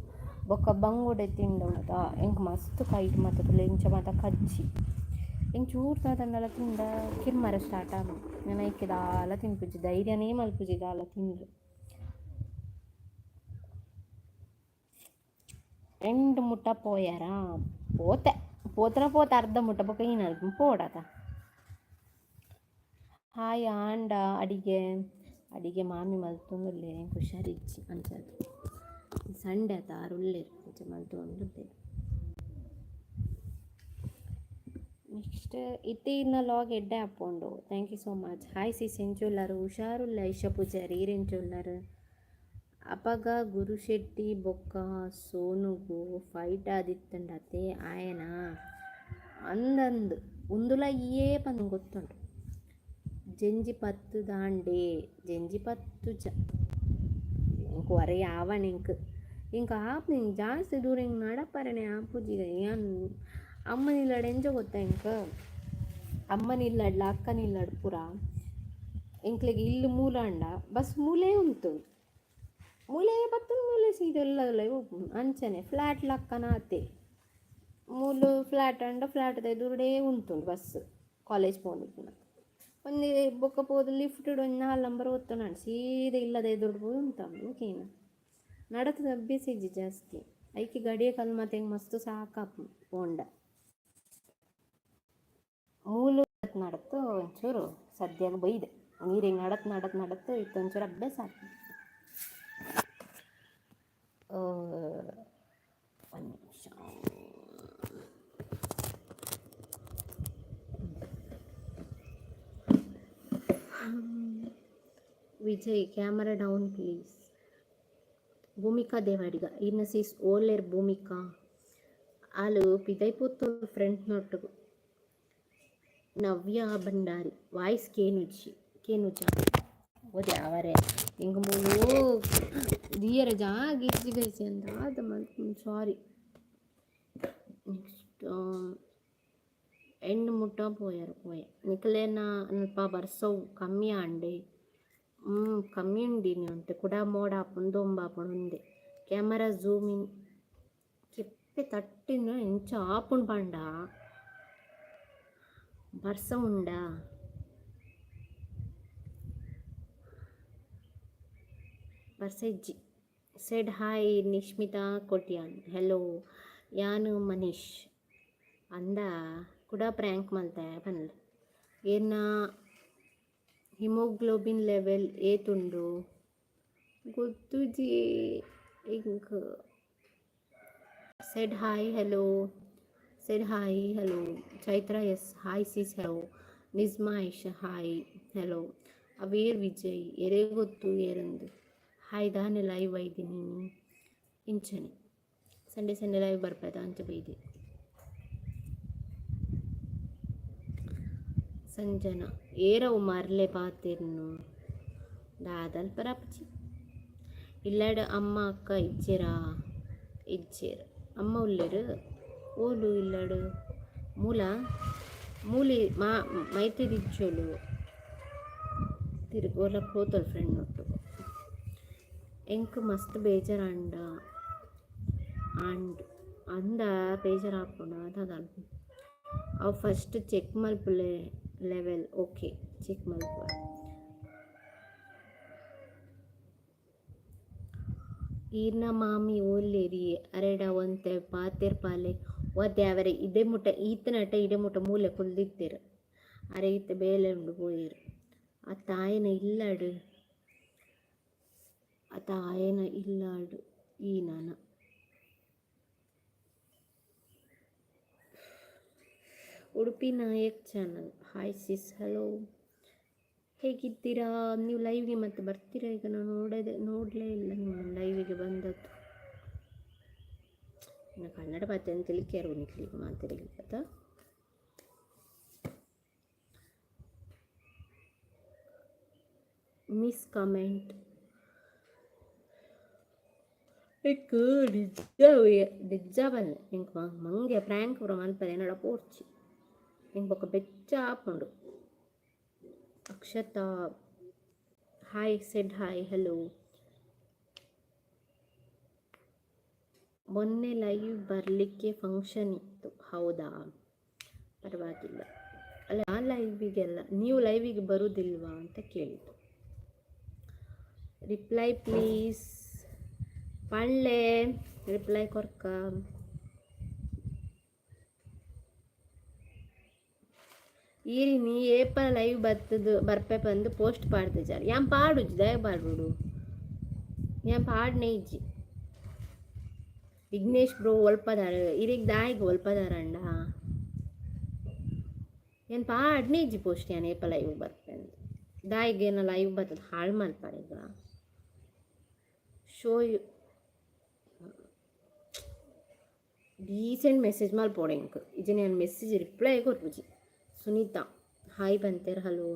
ಬೊಕ್ಕ ಬಂಗುಡೆ ತಿಂಡ ಮಾತ ಎಂಕ್ ಮಸ್ತ್ ಕೈಟ್ ಮಾತ ತೂಲೆ ಇಂಚ ಮಾತ ಕಜ್ಜಿ. ಎಂಕ್ ಚೂರು ದಾದಂಡಲ ತಿಂಡ ಕಿರ್ಮರೆ ಸ್ಟಾರ್ಟ್ ಆಪುಂಡು. ಯಾನ್ ಐಕ್ ದಾಲ ತಿನ್ಪುಜಿ, ಧೈರ್ಯನೇ ಮಲ್ಪುಜಿ ದಾಲ ತಿನ್ರೆ. ಎಂಡ್ ಮುಟ್ಟ ಪೋಯರಾ? ಪೋತೆ, ಪೋತನ ಪೋತೆ ಅರ್ಧ ಮುಟ್ಟ. ಬೊಕ್ಕ ಏನಾದ್ರು ಪೋಡತ. ಹಾಯ್, ಆಂಡ ಅಡಿಗೆ? ಅಡಿಗೆ ಮಾಮಿ ಮಲ್ತೊಂದುಲ್ಲೆರ್. ಎಂಕ್ ಹುಷಾರಿಜ್ಜಿ ಅಂಚಾದ್. ಸಂಡೆ ಆತ, ಆರ್ ಉಲ್ಲೆರ್, ಅಂಚ ಮಲ್ತೊಂದುಲ್ಲೆರ್. ನೆಕ್ಸ್ಟ್ ಇತ್ತೆ ಇರ್ನ ಲಾಗ್ ಎಡ್ಡೆ ಆಪುಂಡು. Thank you so much. Hi sis, ಎಂಚ ಉಲ್ಲರ್? ಹುಷಾರುಲ್ಲೆ ಐಷಾ ಪೂಜಾರಿ, ಈರ್ ಎಂಚ ಉಲ್ಲರ್? ಅಪಗ ಗುರುಶೆಟ್ಟಿ ಬೊಕ್ಕ ಸೋನುಗು ಫೈಟ್ ಆದಿತ್ತ್ಂಡತೆ, ಆಯೆನಾ? ಅಂದಂದು ಉಂದುಲ ಇಯೇ ಪಂದ್ ಗೊತ್ತುಂಡು. ಜೆಂಜಿ ಪತ್ತು ದಾಂಡೆ ಜೆಂಜಿ ಪತ್ತು ಜ ಎಂಕ್ ಒರ ಯಾವಣ ಎಂಕ್ ಎಂಕ್ ಆಪುನಿ ಜಾಸ್ತಿ ದೂರ ಎಂಕ್ ನಡಪರೆನೆ ಆಪುಜಿ. ಯಾನ್ ಅಮ್ಮನ ಇಲ್ಲಡ್ ಎಂಚ ಗೊತ್ತಾ ಎಂಕ್? ಅಮ್ಮನ ಇಲ್ಲಡ್ಲ ಅಕ್ಕನ ಇಲ್ಲಡ್ ಪೂರ ಎಂಕ್ಲೆಗ್ ಇಲ್ಲ್ ಮೂಲಾಂಡ ಬಸ್ ಮೂಲೇ ಉಂತುಂಡು. ಮೂಲೇ ಬತ್ತುಂಡು, ಮೂಲೇ ಸೀದಾ ಇಲ್ಲದ ಪೋಪುಂಡು. ಅಂಚನೆ ಫ್ಲ್ಯಾಟ್ ಲಕ್ಕನ ಆತೆ. ಮೂಲು ಫ್ಲ್ಯಾಟ್ ಆಂಡ ಫ್ಲ್ಯಾಟ್ದ ಎದುರುಡೇ ಉಂತುಂಡು ಬಸ್. ಕಾಲೇಜ್ ಪೋವೊಂದಿಪ್ಪುನಗ ಒಂಜಿ ಬೊಕ್ಕ ಪೋದು ಲಿಫ್ಟ್ ಒಂಜಿ ನಾಲ್ ನಂಬರ್ ಒತ್ತುಂಡಾಂಡ್ ಸೀದಾ ಇಲ್ಲದ ಎದುರುಡು ಪೋದು ಉಂತುಂಡು. ಓಕೆನಾ? ನಡತದ ಅಭ್ಯಾಸ ಇಜ್ಜಿ ಜಾಸ್ತಿ. ಐಕೆ ಗಡಿಯ ಕಲ್ ಮಾತ ಎಂಕ್ ಮಸ್ತ್ ಸಾಕಾಪುಂಡು ಪೋಂಡ. ಮೂಲು ನಡತು ಒಂಚೂರು ಸದ್ಯಗ್ ಬೈದೆ. ನೀರಿಗೆ ನಡತ್ ನಡತ್ ನಡತ್ ಇತ್ತೆ ಒಂಚೂರು ಅಭ್ಯಾಸ ಆಪುಂಡು. ಒಂದು ನಿಮಿಷ. Vijay, camera down please. Bhoomika Devadiga ಇನ್ನ ಸಿಸ್ ಓಲೆರ್ ಭೂಮಿಕಾ? ಆಲು ಪಿದೈ ಪೋತೊಲು ಫ್ರೆಂಡ್ ನೊಟ್ಟುಗು. ನವ್ಯ ಭಂಡಾರಿ, ವಾಯ್ಸ್ ಕೇನುಜಿ? ಕೇನುಜ? ಓದೆ ಅವರೇ ಎಂಕ್ ಮೂಲು ದೀಯರ ಜಾಗ ಇಜ್ಜಿ ಗೈಸ್ ದಾದ ಮಲ್ಪುನು? ಸಾರಿ. ನೆಕ್ಸ್ಟ್ ಎಂಡ್ ಮುಟ್ಟ ಪೋಯೆರ್ ಪೋಯೆ. ನಿಕಲೆನ ಅಲ್ಪ ಬರ್ಸವು ಕಮ್ಮಿ ಆಂಡೆ? ಕಮ್ಮಿ ಉಂಡಿನಿ ಒಂತೆ. ಕುಡ ಮೋಡ ಆಪುಂಡು, ದೊಂಬು ಆಪುಂಡು ಉಂದೆ. Camera zoom in. ಕೆಪ್ಪೆ ತಟ್ಟಿನ ಎಂಚ ಆಪುಂಡು ಪಂಡ. ಬರ್ಸ ಉಂಡಾ? ಬರ್ಸ ಇಜ್ಜಿ. Said hi Nishmitha Kotian, hello. ಯಾನ್ ಮನೀಶ್ ಅಂದ. ಕುಡ ಪ್ರ್ಯಾಂಕ್ ಮಲ್ತೆ ಪನ್ಲೆ. ಏರ್ನ ಹಿಮೋಗ್ಲೋಬಿನ್ ಲೆವೆಲ್ ಏತುಂಡು? ಗೊತ್ತುಜಿ ಎಂಕ್. Said hi hello, said hi hello. Chaitra S, hi sis, hello. Nijma Aisha, hi hello. Aware Vijay ಎರೆ ಗೊತ್ತು ಏರಂದು. ಹಾಯ್, ದಾನೆ ಲೈವ್ ಬೈದಿನಿ? ಇಂಚನೆ ಸಂಡೇ ಸಂಡೇ ಲೈವ್ ಬರ್ಪದ ಅಂಚ ಬೈದಿ. ಸಂಜನಾ, ಏರವು ಮರ್ಲೆ ಪಾತೆರ್ನು? ದಾದಲ್ ಪರಪುಜಿ. ಇಲ್ಲಡ್ ಅಮ್ಮ ಅಕ್ಕ ಇಜ್ಜೆರಾ? ಇಜ್ಜೆರ್, ಅಮ್ಮ ಉಲ್ಲೆರ್. ಓಲು ಇಲ್ಲಡ್? ಮೂಲ ಮೂಲಿ ಮಾ ಮೈತೆದಿಜ್ಜೋಲು. ತಿರ್ಗೋಲ ಪೋತಲ್ ಫ್ರೆಂಡ್ ಒಟ್ಟುಗು. ಎಂಕ್ ಮಸ್ತ್ ಬೇಜಾರಾಂಡ ಆಂಡ್ ಅಂದ. ಬೇಜಾರಾಪುಂಡ ದಾದ? ಅವು ಫಸ್ಟ್ ಚೆಕ್ ಮಲ್ಪುಲೆ ಲೆವೆಲ್. ಓಕೆ, ಚೆಕ್ ಮಲ್ಪುವ. ಈರ್ನ ಮಾಮಿ ಓಲ್ಲೆರ್? ಅರೆಡ ಒಂತೆ ಪಾತೆರ್ಪಾಲೆ. ಒದ್ದೆ ಅವರೆ ಇಡೆ ಮುಟ್ಟ ಈತನಟ ಇಡೆ ಮುಟ್ಟ ಮೂಲೆ ಕುಲ್ದಿತ್ತೆರ್. ಅರೆ ಇತ್ತೆ ಬೇಲೆ ಉಂಡು, ಪೋಯೆರ್. ಅತ್ತ ಆಯನ ಇಲ್ಲಡ್, ಅತ್ತ ಆಯನ ಇಲ್ಲಡ್ ಈ ನನ. Udupi Nayak channel, hi sis, hello. ಹೇಗಿದ್ದೀರಾ ನೀವು? ಲೈವ್ಗೆ ಮತ್ತೆ ಬರ್ತೀರಾ ಈಗ? ನಾನು ನೋಡದೆ ನೋಡಲೇ ಇಲ್ಲ ನಿಮ್ಮ ಲೈವಿಗೆ ಬಂದದ್ದು. ಇನ್ನು ಕನ್ನಡ ಮಾತೆ ಅಂತ ನಿಕ್ಲಿಗೆ ಮಾತಾಡಲಿಕ್ಕತ್ತ. ಮಿಸ್ ಕಮೆಂಟ್ ಎಂಕ್ ನಿಜ ನಿಜ ಬಲ್ಲೆ. ಎಂಕ್ ಮಂಗೆ ಪ್ರ್ಯಾಂಕ್ ಪೂರ ಮಲ್ಪರೆ ಎನ್ನಡ ಪೋಡ್ಚಿ. ಎಂಕ್ ಬೊಕ್ಕ ಬೆಚ್ಚ ಆಪುಂಡು. Akshata hi, said hi hello. ಮೊನ್ನೆ ಲೈವ್ ಬರಲಿಕ್ಕೆ ಫಂಕ್ಷನ್ ಇತ್ತು. ಹೌದಾ? ಪರವಾಗಿಲ್ಲ. ಅಲ್ಲ, ಆ ಲೈವಿಗೆಲ್ಲ ನೀವು ಲೈವಿಗೆ ಬರುವುದಿಲ್ವಾ ಅಂತ ಕೇಳಿದ್ದು. ರಿಪ್ಲೈ ಪ್ಲೀಸ್ ಪಳ್ಳೆ, ರಿಪ್ಲೈ ಕೊರ್ಕ. ಈರಿನಿ ಏಪ ಲೈವ್ ಬತ್ತದು ಬರ್ಪೆ ಪಂದು ಪೋಸ್ಟ್ ಪಾಡ್ದಿಜಾರ್? ಯಾನ್ ಪಾಡುಜಿ, ದಯ ಪಾಡುಡು. ಯಾನ್ ಪಾಡ್ನೆ ಇಜ್ಜಿ. ವಿಘ್ನೇಶ್ ಬ್ರೋ ಒಲ್ಪದಾರ? ಇರೆಗ್ ದಾಯಿಗ್ ಒಲ್ಪದಾರಂಡ? ಏನ್ ಪಾಡ್ನೆ ಇಜ್ಜಿ ಪೋಸ್ಟ್ ಯಾನ್ ಏಪ ಲೈವ್ ಬರ್ಪೆ ಅಂದ್. ದಾಯಿಗ್ ಏನ ಲೈವ್ ಬತ್ತದ ಹಾಳು ಮಲ್ಪರೆಗ? Show you. ಡೀಸೆಂಟ್ ಮೆಸೇಜ್ ಮಲ್ಪೊಡು ಎಂಕ್. ಇಜ್ಜಿಂಡ ಯಾನ್ ಮೆಸೇಜ್ ರಿಪ್ಲೈ ಕೊರ್ಪುಜಿ. ಸುನೀತಾ ಹಾಯ್ ಪಂತೆರ್. ಹಲೋ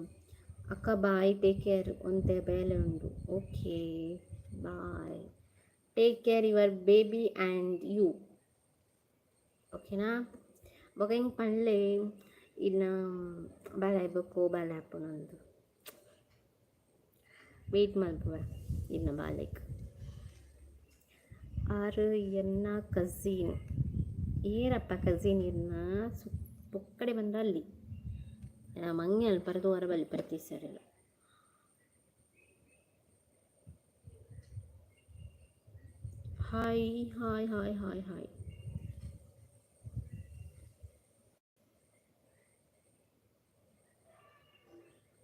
ಅಕ್ಕ, ಬಾಯ್, ಟೇಕ್ ಕೇರ್, ಒಂತೆ ಬೇಲೆ ಉಂಡು. Okay, bye, take care your baby and you, ಓಕೆನಾ? ಬೊಕ ಎಂಕ್ ಪನ್ಲೆ ಇನ್ನ ಬಾಲೆ ಬೊಕ್ಕ ಬಾಲೆ ಆಪುನಂದು. ವೆಯ್ಟ್ ಮಲ್ಪುವೆ ಇನ್ನ ಬಾಲೆಗ್. ಆರು ಎನ್ನ ಕಝಿನ್. ಏರಪ್ಪ ಕಝಿನ್ ಇರ್ನ? ಸು ಪೊಕ್ಕಡೆ ಬಂದ ಅಲ್ಲಿ ಮಂಗೆ ಅಲ್ಪ ತೂವರ ಬಲ್ಲಿ ಪ್ರತಿ ಸರಿಲ. Hi hi hi hi hi.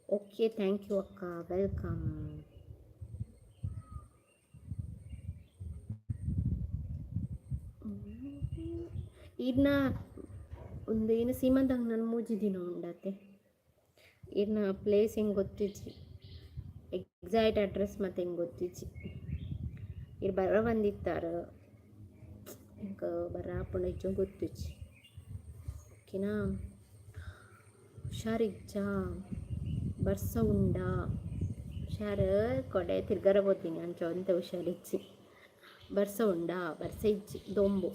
Okay, thank you ಅಕ್ಕ, welcome. ಇರ್ನ ಒಂದು ಏನು ಸೀಮಂತಂಗೆ ನಾನು ಮೂಜಿ ದಿನ ಉಂಡತೆ. ಇರ್ನ ಪ್ಲೇಸ್ ಹೆಂಗೆ ಗೊತ್ತಿಜ್ಜಿ, ಎಕ್ಸಾಕ್ಟ್ ಅಡ್ರೆಸ್ ಮತ್ತು ಹೆಂಗೆ ಗೊತ್ತಿಜ್ಜಿ. ಇರ್ ಬರ ಬಂದಿತ್ತಾರ, ಇಂಕ ಬರಾಪುಂಡ ಇಜ್ಜೋ ಗೊತ್ತಿಜ್ಜಿ. ಓಕೆನಾ? ಹುಷಾರಿಜ್ಜಾ? ಬರ್ಸ ಉಂಡಾ? ಹುಷಾರು. ಕೊಡೆ ತಿರ್ಗರ ಪೋತೀನಿ ಅಂಚ ಒಂತೆ ಹುಷಾರಿಜ್ಜಿ. ಬರ್ಸ ಉಂಡಾ? ಬರ್ಸ ಇಜ್ಜಿ, ದೊಂಬು.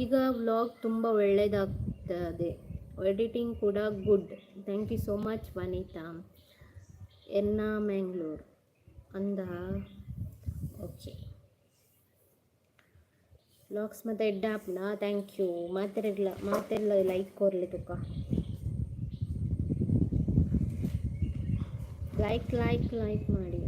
ಈಗ ವ್ಲಾಗ್ ತುಂಬ ಒಳ್ಳೆಯದಾಗ್ತದೆ, ಎಡಿಟಿಂಗ್ ಕೂಡ good. Thank you so much Vanitha. ಎನ್ನ ಮ್ಯಾಂಗ್ಳೂರ್ ಅಂದ. ಓಕೆ, ವ್ಲಾಗ್ಸ್ ಮತ್ತು ಎಡ್ಡೆ ಆಪುಂಡಾ? Thank you. ಮಾತೆರೆಗ್ಲ ಮಾತೆರ್ಲ ಲೈಕ್ ಕೊರ್ಲೆ ತುಕ. ಲೈಕ್ ಲೈಕ್ ಲೈಕ್ ಮಾಡಿ.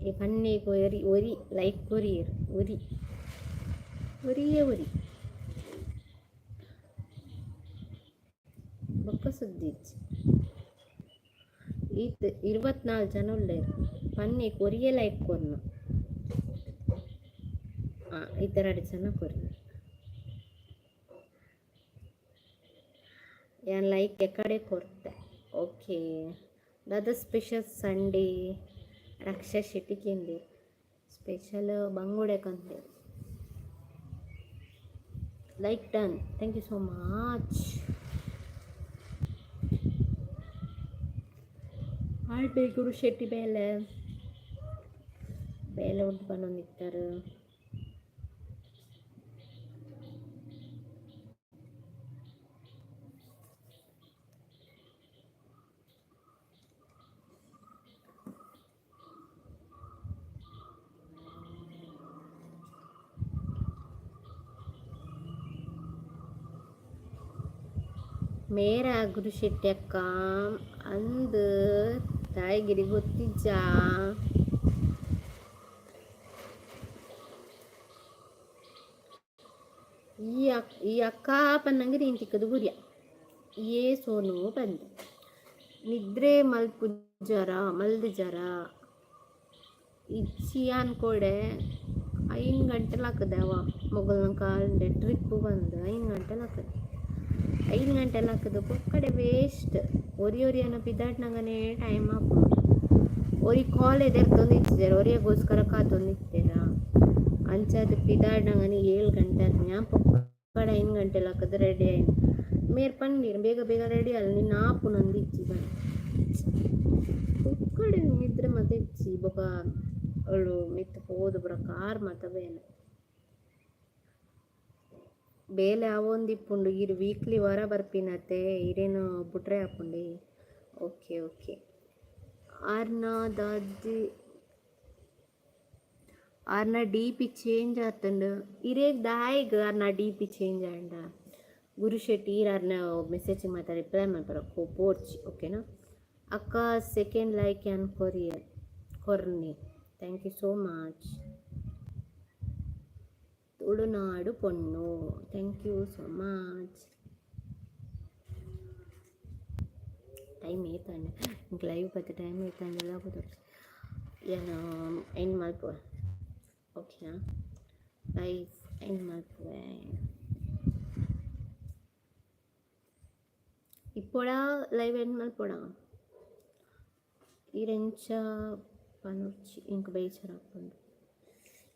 ಈ ಪನ್ನೇಗ್ ಒರಿ ಒರಿ ಲೈಕ್ ಕೊರಿಯೆರ್. ಒರಿ ಒರಿಯೇ ಒರಿ. ಬೊಕ್ಕ ಸುದ್ದಿ ಇಜ್ಜಿ. ಈತ್ 24 ಜನ ಉಲ್ಲೆರ್. ಪನ್ನೇಕ್ ಒರಿಯೇ ಲೈಕ್ ಕೊರ್ನ. ಇತ್ತೆ ರಡ್ಡ್ ಜನ ಕೊರಿಯೆರ್. ಯಾನ್ ಲೈಕ್ ಎಕಡೆ ಕೊರ್ತೆ. ಓಕೆ, ದಾದ ಸ್ಪೆಷಲ್ ಸಂಡೇ? ರಕ್ಷಾ ಶೆಟ್ಟಿ ಕೇಂದೇರ್. ಸ್ಪೆಷಲ್ ಬಂಗುಡೆ ಕಂತೇರ್. Like done, thank you so much. ಆಲ್ಟೆ ಗುರು ಶೆಟ್ಟಿ ಬೇಲೆ ಬೇಲೆ ಉಂಟು ಪನೊಂದಿತ್ತೆರ್. ಮೇರಾ ಗುರು ಶೆಟ್ಟಿ ಅಕ್ಕ ಅಂದ್ ತಾಯಿಗಿರಿ ಗೊತ್ತಿಜ್ಜಾ? ಈ ಅಕ್ ಈ ಅಕ್ಕ ಪನ್ನಂಗೆ ನೀನು ತಿಕ್ಕದು ಗುರಿಯ ಏ ಸೋನು ಬಂದು ನಿದ್ರೆ ಮಲ್ಪುಜರ ಮಲ್ದಿಜರ? ಇಜ್ಜಿ ಅನ್ಕೋಡೆ. 5 ಗಂಟೆಲಿ ಅವ ಮೊಗಲ್ನ ಕಾಂಡೆ ಟ್ರಿಪ್ ಬಂದು 5 ಗಂಟೆಲಿ ಹಾಕದೆ, 5 ಗಂಟೆಲಿ ಹಾಕದು. ಪೊಕ್ಕಡೆ ವೇಸ್ಟ್. ಒರಿ ಒರಿಯನ ಪಿದಾಡ್ನಗನೇ ಟೈಮ್ ಆಪುಂಡು. ಒರಿ ಕಾಲ್ ಎದೆರ್ತೊಂದು ಇತ್ತಿದ್ದಾರೆ, ಒರಿಯಗೋಸ್ಕರ ಕಾತೊಂದಿತ್ತೆರ. ಅಂಚಾದ್ ಪಿದಾಡ್ನಗನೆ 7 ಗಂಟೆ ಆತು. ಯಾನ್ ಪೊಕ್ಕಡೆ 5 ಗಂಟೆಲಿ ಹಾಕದ್ ರೆಡಿ ಆಯ್ನ. ಮೇರ್ ಪಂಡೀರ್ ಬೇಗ ಬೇಗ ರೆಡಿ ಆಲ್, ನಿನ್ನ ಆಪುನಂದು ಇಜ್ಜಿ ಬನ್ನಿ. ಪೊಕ್ಕಡೆ ನಿದ್ರೆ ಮತ್ತೆ ಇಜ್ಜಿ. ಬೊಕ ಅವಳು ಮಿತ್ತ್ ಪೋದು ಪೂರ ಕಾರ್ ಮಾತ ಬೇನೆ ಬೇಲೆ ಆವೊಂದಿಪ್ಪುಂಡು. ಈರ್ ವೀಕ್ಲಿ ವಾರ ಬರ್ಪಿನತೆ, ಇರೇನು ಬುಟ್ರೆ ಆಪುಂಡೆ. Okay okay. ಆರ್ನ ದಾದಿ ಆರ್ನ ಡಿ ಪಿ ಚೇಂಜ್ ಆತುಂಡು. ಇರೇಗ್ ದಾಯೆಗ್ ಆರ್ನ ಡಿ ಪಿ ಚೇಂಜ್ ಆಂಡ? ಗುರುಶೆಟ್ಟಿ, ಈರ್ ಆರ್ನ ಮೆಸೇಜ್ ಮಾತ ರಿಪ್ಲೈ ಮಲ್ಪರ ಪೋರ್ಚಿ, ಓಕೆನಾ? ಅಕ್ಕ, ಸೆಕೆಂಡ್ ಲೈಕ್ ಯಾನ್ courier ಕೊರ್ನಿ. Thank you so much. Tulunadu ಪೊಣ್ಣು, thank you so much. Time ಏತಾಂಡ? ಇಂಕ್ ಲೈವ್ ಬತ್ತೆ ಟೈಮ್ ಏತಾಂಡಲ ಗೊತ್ತೊಡ್ಚಿ. ಯಾನ್ ಎಂಡ್ ಮಲ್ಪುವೆ, ಓಕೆನಾ? ಲೈವ್ ಎಂಡ್ ಮಲ್ಪುವೆ. ಇಪ್ಪೊಡ ಲೈವ್ ಎಂಡ್ ಮಲ್ಪೊಡ. ಈರೆಂಚ ಪನೊಡ್ಚಿ, ಎಂಕ್ ಬೇಜಾರಾಪುಂಡು.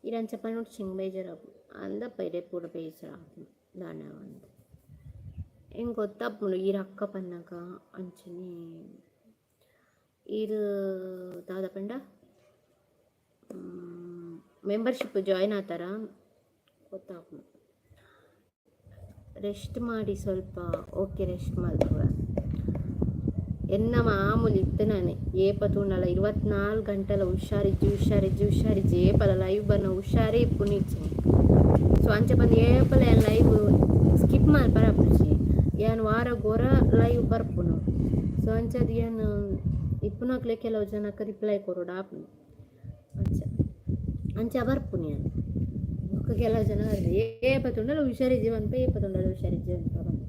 ಈರಂಚ ಪನೊಡ್ಚಿ, ಎಂಕ್ ಬೇಜಾರಾಪುಂಡು. ಅಂದಪ್ಪ, ಇರೆ ಪೂರ ಬೇಜಾರಾಪುಂಡು ದಾನೆ ಅಂದ್. ಎಂಕ್ ಗೊತ್ತಾಪುಂಡು ಈರ್ ಅಕ್ಕ ಪನ್ನಗ. ಅಂಚನೆ ಈರ್ ದಾದ ಪಂಡ ಮೆಂಬರ್ಶಿಪ್ ಜಾಯಿನ್ ಆತಾರ, ಗೊತ್ತಾಪುಂಡು. ರೆಸ್ಟ್ ಮಾಡಿ ಸ್ವಲ್ಪ. ಓಕೆ, ರೆಸ್ಟ್ ಮಲ್ಪುವ. ಎನ್ನ ಮಾಮೂಲಿ ಇತ್ತೆ ನಾನೆ ಏಪ ತೂಂಡಲ 24 ಗಂಟೆಲ ಹುಷಾರಿಜ್ಜಿ, ಹುಷಾರಿಜ್ಜಿ, ಹುಷಾರಿಜ್ಜಿ. ಏಪಲ ಲೈವ್ ಬನ್ನ ಹುಷಾರೇ ಇಪ್ಪುನಿಜ್ಜಿ. ಸೊ ಅಂಚ ಬಂದು ಏಪಲ ಏನ್ ಲೈವ್ ಸ್ಕಿಪ್ ಮಲ್ಪರ ಆಪುಜಿ. ಯಾನ್ ವಾರಗೊರ ಲೈವ್ ಬರ್ಪುನು. ಸೊ ಅಂಚಾದ್ ಯಾನ್ ಇಪ್ಪುನಕ್ಲೆ ಕೆಲವು ಜನಕ್ಕೆ ರಿಪ್ಲೈ ಕೊರೊಡು ಆಪುಂಡು. ಅಂಚ ಅಂಚ ಬರ್ಪುನಿ ಯಾನ್. ಬೊಕ್ಕ ಕೆಲವು ಜನ ಏಪ ತೂಂಡಲ ಹುಷಾರಿಜ್ಜಿ ಪನ್ಪ, ಏಪ ತೂಂಡಲ ಹುಷಾರಿಜ್ಜಿ ಪನ್ಪ ಪಂದ್.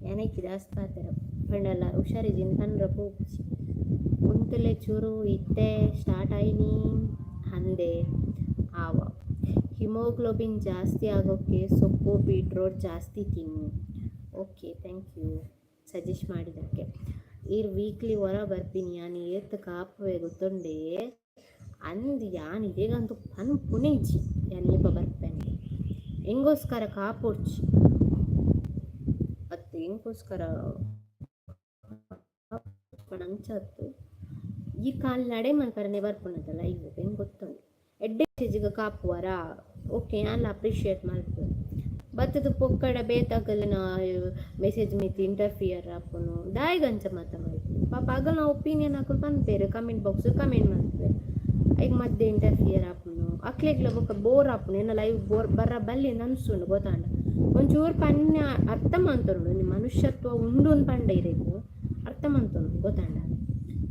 ಯಾನ್ ಜಾಸ್ತಿ ಪಾತೆರ ಪಂಡಲ ಹುಷಾರಿಜ್ಜಿ ಪನ್ರ ಪೋಪುಜಿ. ಉಂತುಲೆ ಚೂರು, ಇತ್ತೆ ಸ್ಟಾರ್ಟ್ ಆಯಿನಿ ಅಂದೆ. ಆವ, ಹಿಮೋಗ್ಲೋಬಿನ್ ಜಾಸ್ತಿ ಆಗೋಕ್ಕೆ ಸೊಪ್ಪು, ಬೀಟ್ರೋಟ್ ಜಾಸ್ತಿ ತಿನ್ನು. ಓಕೆ, thank you suggest ಮಾಡಿದ್ದಕ್ಕೆ. ಈರ್ ವೀಕ್ಲಿ ಹೊರ ಬರ್ಪಿನಿ, ಯಾನ್ ಏತ್ ಕಾಪುವೆ ಗೊತ್ತುಂಡೆ ಅಂದ್. ಯಾನ್ ಇರೆಗಂತೂ ಪನ್ಪುನೆ ಇಜ್ಜಿ ಯಾನ್ ಏಪ ಬರ್ಪೆನೆ. ಎಂಗೋಸ್ಕರ ಕಾಪೊಡ್ಚಿ ಅತ್ತು, ಎಂಕೋಸ್ಕರ ಅಂಚತ್ತು. ಈ ಕಾಲ್ ನಡೆ ಮನ್ಪರನೆ ಬರ್ಪುನದಲ್ಲ ಇವು ಎಂಕ್ ಗೊತ್ತುಂಡು. ಎಡ್ಡೆ ಮೆಸೇಜ್ಗೆ ಕಾಪುವರಾ, ಓಕೆ, ಯಾನ್ಲ ಅಪ್ರಿಷಿಯೇಟ್ ಮಲ್ಪುವೆ. ಬತ್ತದ ಪೊಕ್ಕಡ ಬೇತಗಲ್ನ ಮೆಸೇಜ್ ಮಿತ್ ಇಂಟರ್ಫಿಯರ್ ಆಪುನು ದಾಯಿಗಂಚ ಮಾತ ಮಲ್ಪುನು? ಪಾಪ ಅಗಲ್ನ ಒಪಿನಿಯನ್ ಅಕುಲು ಪನ್ಪೆರ್, ಕಮೆಂಟ್ ಬಾಕ್ಸ್ ಕಮೆಂಟ್ ಮಲ್ಪುವೆರ್. ಐಕ್ ಮಧ್ಯೆ ಇಂಟರ್ಫಿಯರ್ ಆಪುನು, ಅಕ್ಲೆಗ್ಲ ಬೊಕ್ಕ ಬೋರ್ ಆಪುನು. ಎನ್ನ ಲೈವ್ ಬೋರ್ ಬರ್ರ ಬಲ್ಲಿ ಅಂದ್ ಅನ್ಸುಂಡು, ಗೊತ್ತಾಂಡ? ಒಂಚೂರು ಪನ್ಯ ಅರ್ಥ ಮಂತೊನುಡು. ಒಂಜಿ ಮನುಷ್ಯತ್ವ ಉಂಡು ಅಂದ್ ಪಂಡ ಇರೆಗ್ ಅರ್ಥ ಮಂತೊನುಡು, ಗೊತ್ತಾಂಡ?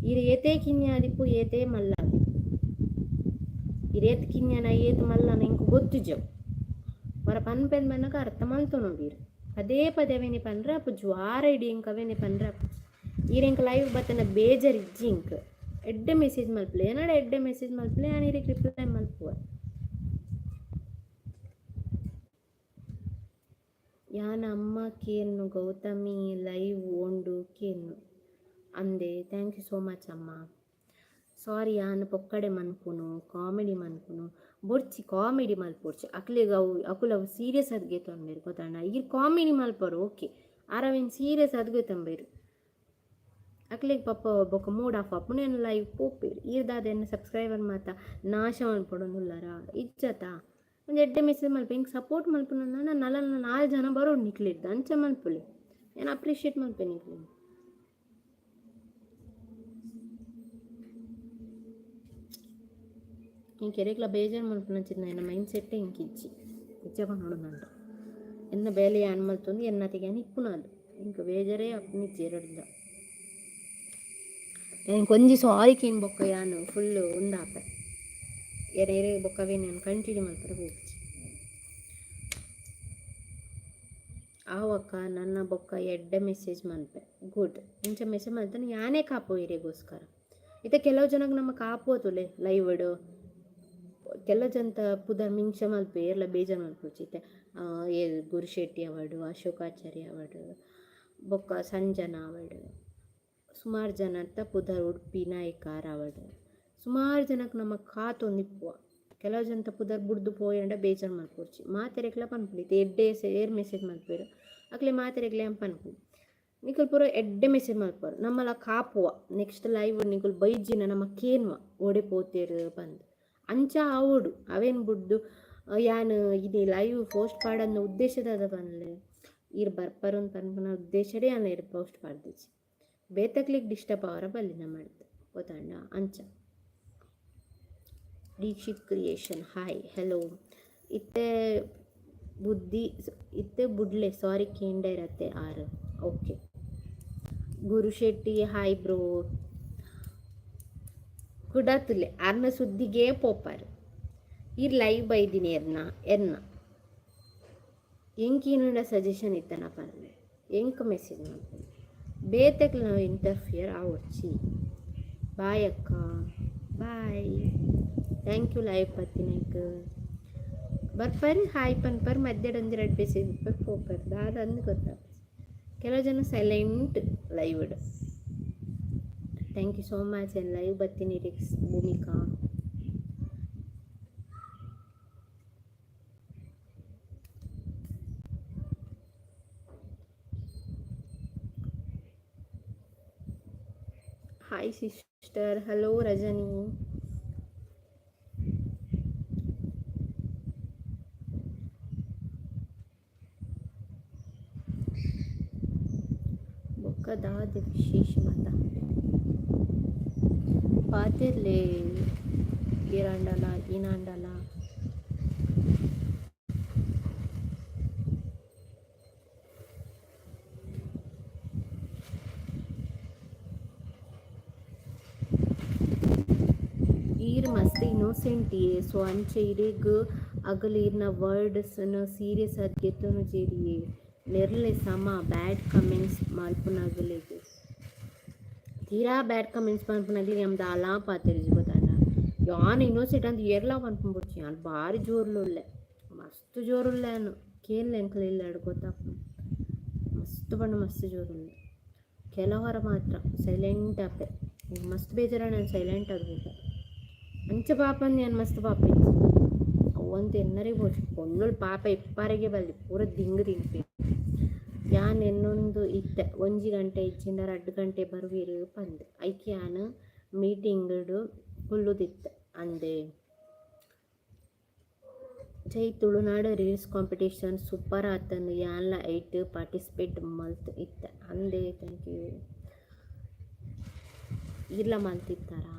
ಈರ್ ಏತೇ ಕಿನ್ಯ ಆದಿಪ್ಪು, ಏತೇ ಮಲ್ಲ ಆದಿಪ್ಪು, ಈರ್ ಏತ್ ಕಿನ್ಯನ ಏತ್ ಮಲ್ಲನ ಎಂಕ್ ಗೊತ್ತಿಜ್ಜವು. ವರ ಪನ್ಪೆಂದ್ ಪನ್ನಗ ಅರ್ಥ ಮಲ್ತೊನುಡು. ಈರ್ ಪದೇ ಪದೇ ಅವೇನೆ ಪನ್ರೆ ಆಪುಜಿ. ವಾರ ಇಡೀ ಎಂಕ್ ಅವೇನೆ ಪನ್ರೆ ಆಪುಜಿ. ಈರ್ ಎಂಕ್ ಲೈವ್ ಬತ್ತನ ಬೇಜಾರ್ ಇಜ್ಜಿ ಎಂಕ್. ಎಡ್ಡೆ ಮೆಸೇಜ್ ಮಲ್ಪುಲೆ, ಎನಡ ಎಡ್ಡೆ ಮೆಸೇಜ್ ಮಲ್ಪುಲೆ, ಯಾನ್ ಇರೆಗ್ ರಿಪ್ಲೈ ಮಲ್ಪುವೆ. ಯಾನ್ ಅಮ್ಮ ಕೇನ್ನು, ಗೌತಮಿ ಲೈವ್ ಓಂಡು ಕೇನ್ನು ಅಂದೆ. Thank you so much ಅಮ್ಮ. ಸಾರಿ, ಯಾನ್ ಪೊಕ್ಕಡೆ ಮನ್ಪುನು, ಕಾಮಿಡಿ ಮನ್ಪುನು. ಬೊಡ್ಚಿ, ಕಾಮಿಡಿ ಮಲ್ಪೊಡ್ಚಿ. ಅಕ್ಲೆಗ್ ಅವು ಅಕುಲು ಅವು ಸೀರಿಯಸ್ ಆದ್ ಗೆತೊನ್ಬೆರ್, ಗೊತ್ತಾಂಡ? ಈರ್ ಕಾಮಿಡಿ ಮಲ್ಪರು, ಓಕೆ. ಆರ್ ಅವೆನ್ ಸೀರಿಯಸ್ ಆದ್ ಗೆತೊಂಬೆರ್. ಅಕ್ಲೆಗ್ ಪಾಪ ಬೊಕ್ಕ ಮೂಡ್ ಆಫ್ ಆಪುಂಡು, ಎನ್ನ ಲೈವ್ ಪೋಪೆರ್. ಈರ್ ದಾದ ಎನ್ನ ಸಬ್ಸ್ಕ್ರೈಬರ್ ಮಾತ ನಾಶ ಮಲ್ಪೊಡೊಂದುಲ್ಲರಾ? ಇಜ್ಜತ? ಒಂಜಿ ಎಡ್ಡೆ ಮೆಸೇಜ್ ಮಲ್ಪೆ. ಎಂಕ್ ಸಪೋರ್ಟ್ ಮಲ್ಪುನ ನಲ ನಾಲ್ ಜನ ಬರೋಡು ನಿಕ್ಲೆಡ್ದ್. ಅಂಚ ಮಲ್ಪುಲೆ, ಯಾನ್ ಅಪ್ರಿಷಿಯೇಟ್ ಮಲ್ಪೆ ನಿಕ್ಲೆನ್. ಎಂಕ್ ಎರೆಗ್ಲ ಬೇಜಾರು ಮಲ್ಪುನಂಚಿನ ಎನ್ನ ಮೈಂಡ್ ಸೆಟ್ಟೇ ಎಂಕ್ ಇಜ್ಜಿ. ನಿಜ ಪನೊಡುಂದಾಂಡ ಎನ್ನ ಬೇಲೆ ಯಾನ್ ಮಲ್ತೊಂದು ಎನ್ನತೆಗೆ ಯಾನ್ ಇಪ್ಪುನಾಲ್. ಎಂಕ್ ಬೇಜಾರೇ ಆಪುನಿಜ್ಜಿ ಎರಡ್ದ. ಎಂಕ್ ಒಂಜಿ ಸಾರಿ ಕೇನ್ ಬೊಕ್ಕ ಯಾನ್ ಫುಲ್ ಉಂದಾಪೆ. ಎರೆ ಎರೆ ಬೊಕ್ಕ ಅವೇನ್ ಯಾನ್ ಕಂಟಿನ್ಯೂ ಮಲ್ಪರೆ ಪೋಪುಜಿ. ಆವಕ್ಕ, ನನ್ನ ಬೊಕ್ಕ ಎಡ್ಡೆ ಮೆಸೇಜ್ ಮನ್ಪೆ. ಗುಡ್. ಇಂಚ ಮೆಸೇಜ್ ಮಲ್ತನ ಯಾನೇ ಕಾಪು ಇರೆಗೋಸ್ಕರ. ಇತ್ತೆ ಕೆಲವು ಜನಕ್ಕೆ ನಮ್ಮ ಕಾಪುವ ತೂಲೆ ಲೈವ್. ಕೆಲವು ಜನತ ಪುದರ್ ಮೆನ್ಷನ್ ಮಲ್ಪೆ, ಏರ್ಲ ಬೇಜಾರು ಮಲ್ಪೊಡ್ಚಿ. ಇತ್ತೆ ಏರ್ ಗುರುಶೆಟ್ಟಿ ಆವಡ್, ಅಶೋಕಾಚಾರ್ಯ ಆವಡ್, ಬೊಕ್ಕ ಸಂಜನಾ ಆವಡ್, ಸುಮಾರು ಜನತ ಪುದರ್, ಉಡುಪಿ ನಾಯಕರ್ ಆವಡ್, ಸುಮಾರು ಜನಕ್ಕೆ ನಮ ಕಾತೊಂದಿಪ್ಪುವ. ಕೆಲವು ಜನತ ಪುದರ್ ಬುಡ್ದು ಪೋಯಂಡ ಬೇಜಾರು ಮಲ್ಪೊಡ್ಚಿ. ಮಾತೆರೆಗ್ಲ ಪನ್ಪುನಿ. ಇತ್ತೆ ಎಡ್ಡೆ ಏರ್ ಮೆಸೇಜ್ ಮಲ್ಪುವೆರ್ ಅಕ್ಲೆ ಮಾತೆರೆಗ್ಲ ಯಾನ್ ಪನ್ಪುನಿ, ನಿಕುಲು ಪೂರ ಎಡ್ಡೆ ಮೆಸೇಜ್ ಮಲ್ಪುವರ್, ನಮ್ಮಲ ಕಾಪುವ. ನೆಕ್ಸ್ಟ್ ಲೈವ್ ನಿಕುಲು ಬೈಜಿನ ನಮ ಕೇನ್ವ ಓಡೆ ಪೋತೆರ್ ಪಂದ್. ಅಂಚ ಆವೊಡು. ಅವೇನ್ ಬುಡ್ದು ಯಾನ್ ಇನಿ ಲೈವ್ ಪೋಸ್ಟ್ ಪಾಡಂದ ಉದ್ದೇಶ ದಾದ ಪನ್ಲೆ? ಈರ್ ಬರ್ಪರ್ ಪನ್ಪುನ ಉದ್ದೇಶಡೇ ಯಾನ್ ಇರ್ ಪೋಸ್ಟ್ ಪಾಡ್ದಿಜಿ. ಬೇತಕ್ಲೆಗ್ ಡಿಸ್ಟರ್ಬ್ ಆವರ ಬಲ್ಲಿ ನಮ್ಮಡ್ದ್, ಗೊತ್ತಾಂಡ? ಅಂಚ. Dikshith creation, hi, hello. ಇತ್ತೆ ಬುದ್ಧಿ ಇತ್ತೆ ಬುಡ್ಲೆ, ಸಾರಿ ಕೇಂಡೈರತ್ತೆ ಆರ್. ಓಕೆ. Gurushetty, hi bro. ಕುಡತುಲೆ ಆರ್ನ ಸುದ್ದಿಗೆ ಪೋಪಾರ್. ಈರ್ ಲೈವ್ ಬೈದಿನಿ ಎರ್ನ ಎರ್ನ ಎಂಕೀನುಂಡ ಸಜೆಷನ್ ಇತ್ತನ ಪನ್ಲೆ, ಎಂಕ್ ಮೆಸೇಜ್ ಮಲ್ಪುಲೆ. ಬೇತೆಕ್ಲ ನಾವು ಇಂಟರ್ಫಿಯರ್ ಆವೊಡ್ಚಿ. ಬಾಯ್ ಅಕ್ಕ, ಬಾಯ್. Thank you live ಬತ್ತಿನೈಕ್. ಬರ್ಪರ್, ಹಾಯ್ ಪನ್ಪರ್, ಮಧ್ಯಾಹ್ನ ಒಂಜಿ ರಡ್ಡ್ ಮೆಸೇಜ್ ಪೋಪರ್. ದಾದ ಅಂದ್ ಗೊತ್ತಾಪುಜಿ. ಕೆಲವು ಜನ silent live. Thank you so much and live ಬತ್ತೀನಿ ರಿಕ್ಸ್ Bhoomika. Hi sister, hello Rajani. ಬೊಕ್ಕ ದಾದ ವಿಶೇಷ ಮಾತ ಪಾತೆರ್ಲೆ ಏರಾಂಡಲ ಈನಾಂಡಲ. ಈರ್ ಮಸ್ತ್ ಇನ್ನೋಸೆಂಟ್ ಇಯೆ. ಸೊ ಅಂಚೆ ಇರೆಗ್ ಅಗಲ್ ಈರ್ನ ವರ್ಡ್ಸ್ ನ್ ಸೀರಿಯಸ್ ಆದ್ ಗೆತೊನುಜೆರ್ ನೆರ್ಲೆ ಸಮ ಬ್ಯಾಡ್ ಕಮೆಂಟ್ಸ್ ಮಲ್ಪುನಗಲೆಗ್. ತೀರಾ ಬ್ಯಾಡ್ ಕಮೆಂಟ್ಸ್ ಮಲ್ಪುನಗಲೆಗ್ ಯಾನ್ ದಾಲ ಪಾತೆರಿಜಿ ಗೊತ್ತಾಂಡ. ಯಾನ್ ಇನ್ನೋಸೆಂಟ್ ಅಂದ್ ಏರ್ಲಾ ಪನ್ಪುನ ಬೊಡ್ಚಿ. ಯಾನ್ ಬಾರಿ ಜೋರುಲುಲ್ಲೆ, ಮಸ್ತ್ ಜೋರುಲ್ಲೆ ಯಾನ್. ಕೇನ್ಲೆ ಎಂಕಲ್ ಇಲ್ಲಡ್ ಗೊತ್ತಾಪುಂಡು. ಮಸ್ತ್ ಪಂಡ ಮಸ್ತ್ ಜೋರುಲ್ಲೆ. ಕೆಲವರ ಮಾತ್ರ ಸೈಲೆಂಟ್ ಆಪೆ. ಮಸ್ತ್ ಬೇಜಾರಾಂಡ ಯಾನ್ ಸೈಲೆಂಟ್ ಆದ್ ಪೋಪೆ. ಅಂಚ ಪಾಪಂದ್ ಯಾನ್ ಮಸ್ತ್ ಪಾಪ ಇಜ್ಜಿ. ಅವಂತೂ ಎನ್ನರೆ ಬೋಡ್ಚಿ. ಪೊಣ್ಣುಲು ಪಾಪ ಇಪ್ಪರೆಗೆ ಬಲ್ಲಿ, ಪೂರ ದಿಂಗ್ ತಿನ್ಪೆರ್. ಯಾನ್ ಎನ್ನೊಂದು ಇತ್ತೆ ಒಂಜಿ ಗಂಟೆ ಇಜ್ಜಿಂಡ ರಡ್ಡ್ ಗಂಟೆ ಬರುವೆರ್ ಪಂದ್. ಐಕ್ ಯಾನ್ ಮೀಟಿಂಗ್ಡ್ ಕುಲ್ಲುದಿತ್ತೆ ಅಂದೆ. ಜೈ ತುಳುನಾಡ್ ರೀಲ್ಸ್ ಕಾಂಪಿಟೇಷನ್ ಸೂಪರ್ ಆತುಂಡು ಯಾನ್ಲ ಐಟ್ ಪಾರ್ಟಿಸಿಪೇಟ್ ಮಲ್ತ್ ಇತ್ತೆ ಅಂದೆ. Thank you. ಈರ್ಲ ಮಲ್ತಿತ್ತಾರಾ?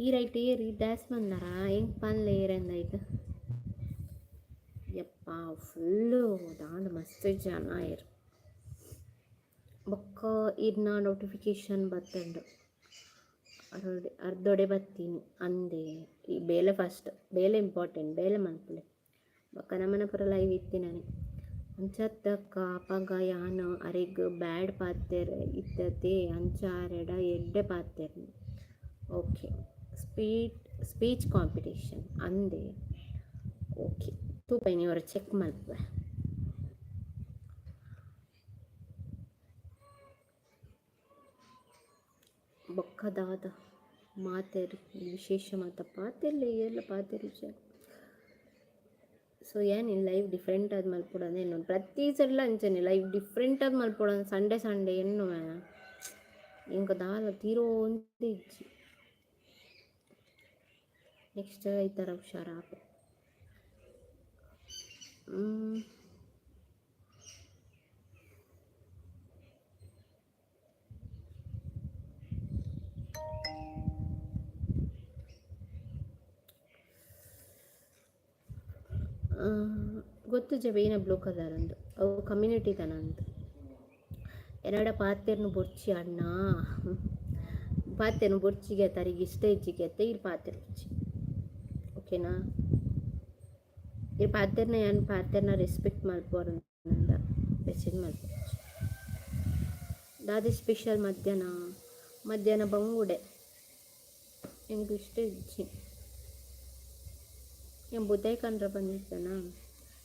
ಈ ರೈಟ್ ಏರ್ ಡ್ಯಾಸ್ ಬಂದಾರಾ? ಎಂಕ್ ಪನ್ಲೆ ಏರೆಂದ್ ಐಟ್. ಯಪ್ಪ ಫುಲ್ಲು ದಾದ ಮಸ್ತ್ ಜನ ಏರ್. ಬೊಕ್ಕ ಈರ್ನ ನೋಟಿಫಿಕೇಶನ್ ಬತ್ತುಂಡು. ಅರ್ಧೊಡೆ ಬತ್ತೀನಿ ಅಂದೆ. ಈ ಬೇಲೆ ಫಸ್ಟ್, ಬೇಲೆ ಇಂಪಾರ್ಟೆಂಟ್, ಬೇಲೆ ಮನ್ಪುಲೆ. ಬೊಕ್ಕ ನಮನ ಪೂರ ಲೈವ್ ಇತ್ತಿನನೆ. ಅಂಚತ್ತಕ್ಕ ಅಪಗ ಯಾನ್ ಅರೆಗ್ ಬ್ಯಾಡ್ ಪಾತೆರ್ ಇತ್ತತೆ ಅಂಚ ಆರೆಡ ಎಡ್ಡೆ ಪಾತೆರ್ನೆ. ಓಕೆ, ಸ್ಪೀಚ್ ಕಾಂಪಿಟೇಷನ್ ಅಂದೆ. ಓಕೆ, ತೂಪ ಇನಿ ಒರ ಚೆಕ್ ಮಲ್ಪುವೆ. ಬೊಕ್ಕ ದಾದ ಮಾತೆರ್ ವಿಶೇಷ ಮಾತ ಪಾತೆರ್ಲೆ ಏರ್ಲ ಪಾತೆರುಜೆರ್. ಸೊ ಯಾನ್ ಇನಿ ಲೈವ್ ಡಿಫ್ರೆಂಟ್ ಆದ್ ಮಲ್ಪೊಡು ಎನ್ನುವೆ. ಪ್ರತಿ ಸಲ ಅಂಚನೆ ಲೈವ್ ಡಿಫ್ರೆಂಟ್ ಆದ್ ಮಲ್ಪೊಡು ಸಂಡೇ ಸಂಡೇ ಎನ್ನುವೆ. ಎಂಕ್ ದಾಲ ತೀರೋಂದು ಇಜ್ಜಿ. ನೆಕ್ಸ್ಟ್ ಐತಾರ ಹುಷಾರಾಪೆ. ಗೊತ್ತುಜ ಬೇನ ಬ್ಲೂ ಕಲರ್ ಅಂದ್. ಅವು ಕಮ್ಯುನಿಟಿ ತನ ಅಂದ್. ಎನಡ ಪಾತೆರ್ನು ಬೊರ್ಚಿ ಅಣ್ಣ. ಪಾತೆರ್ನು ಬೊರ್ಚಿಗೆ ಅರೆಗ್ ಇಷ್ಟ ಇಜ್ಜಿಗೆ ಅತ್ತ ಈರ್ ಪಾತೆರ್ಪುಜಿ. ಓಕೆನಾ? ಈರ್ ಪಾತೆರ್ನ ಯಾನ್ ಪಾತೆರ್ನ ರೆಸ್ಪೆಕ್ಟ್ ಮಲ್ಪುವರ್ ಪಂಡ ಮೆಸೇಜ್ ಮಲ್ಪೊಡ್ಚಿ. ದಾದ ಸ್ಪೆಷಲ್ ಮಧ್ಯಾಹ್ನ? ಮಧ್ಯಾಹ್ನ ಬಂಗುಡೆ. ಎಂಕ್ ಇಷ್ಟ ಇಜ್ಜಿ. ಯಾನ್ ಬುದಾಯಿ ಕಂಡ್ರ ಬಂದಿತ್ತನಾ.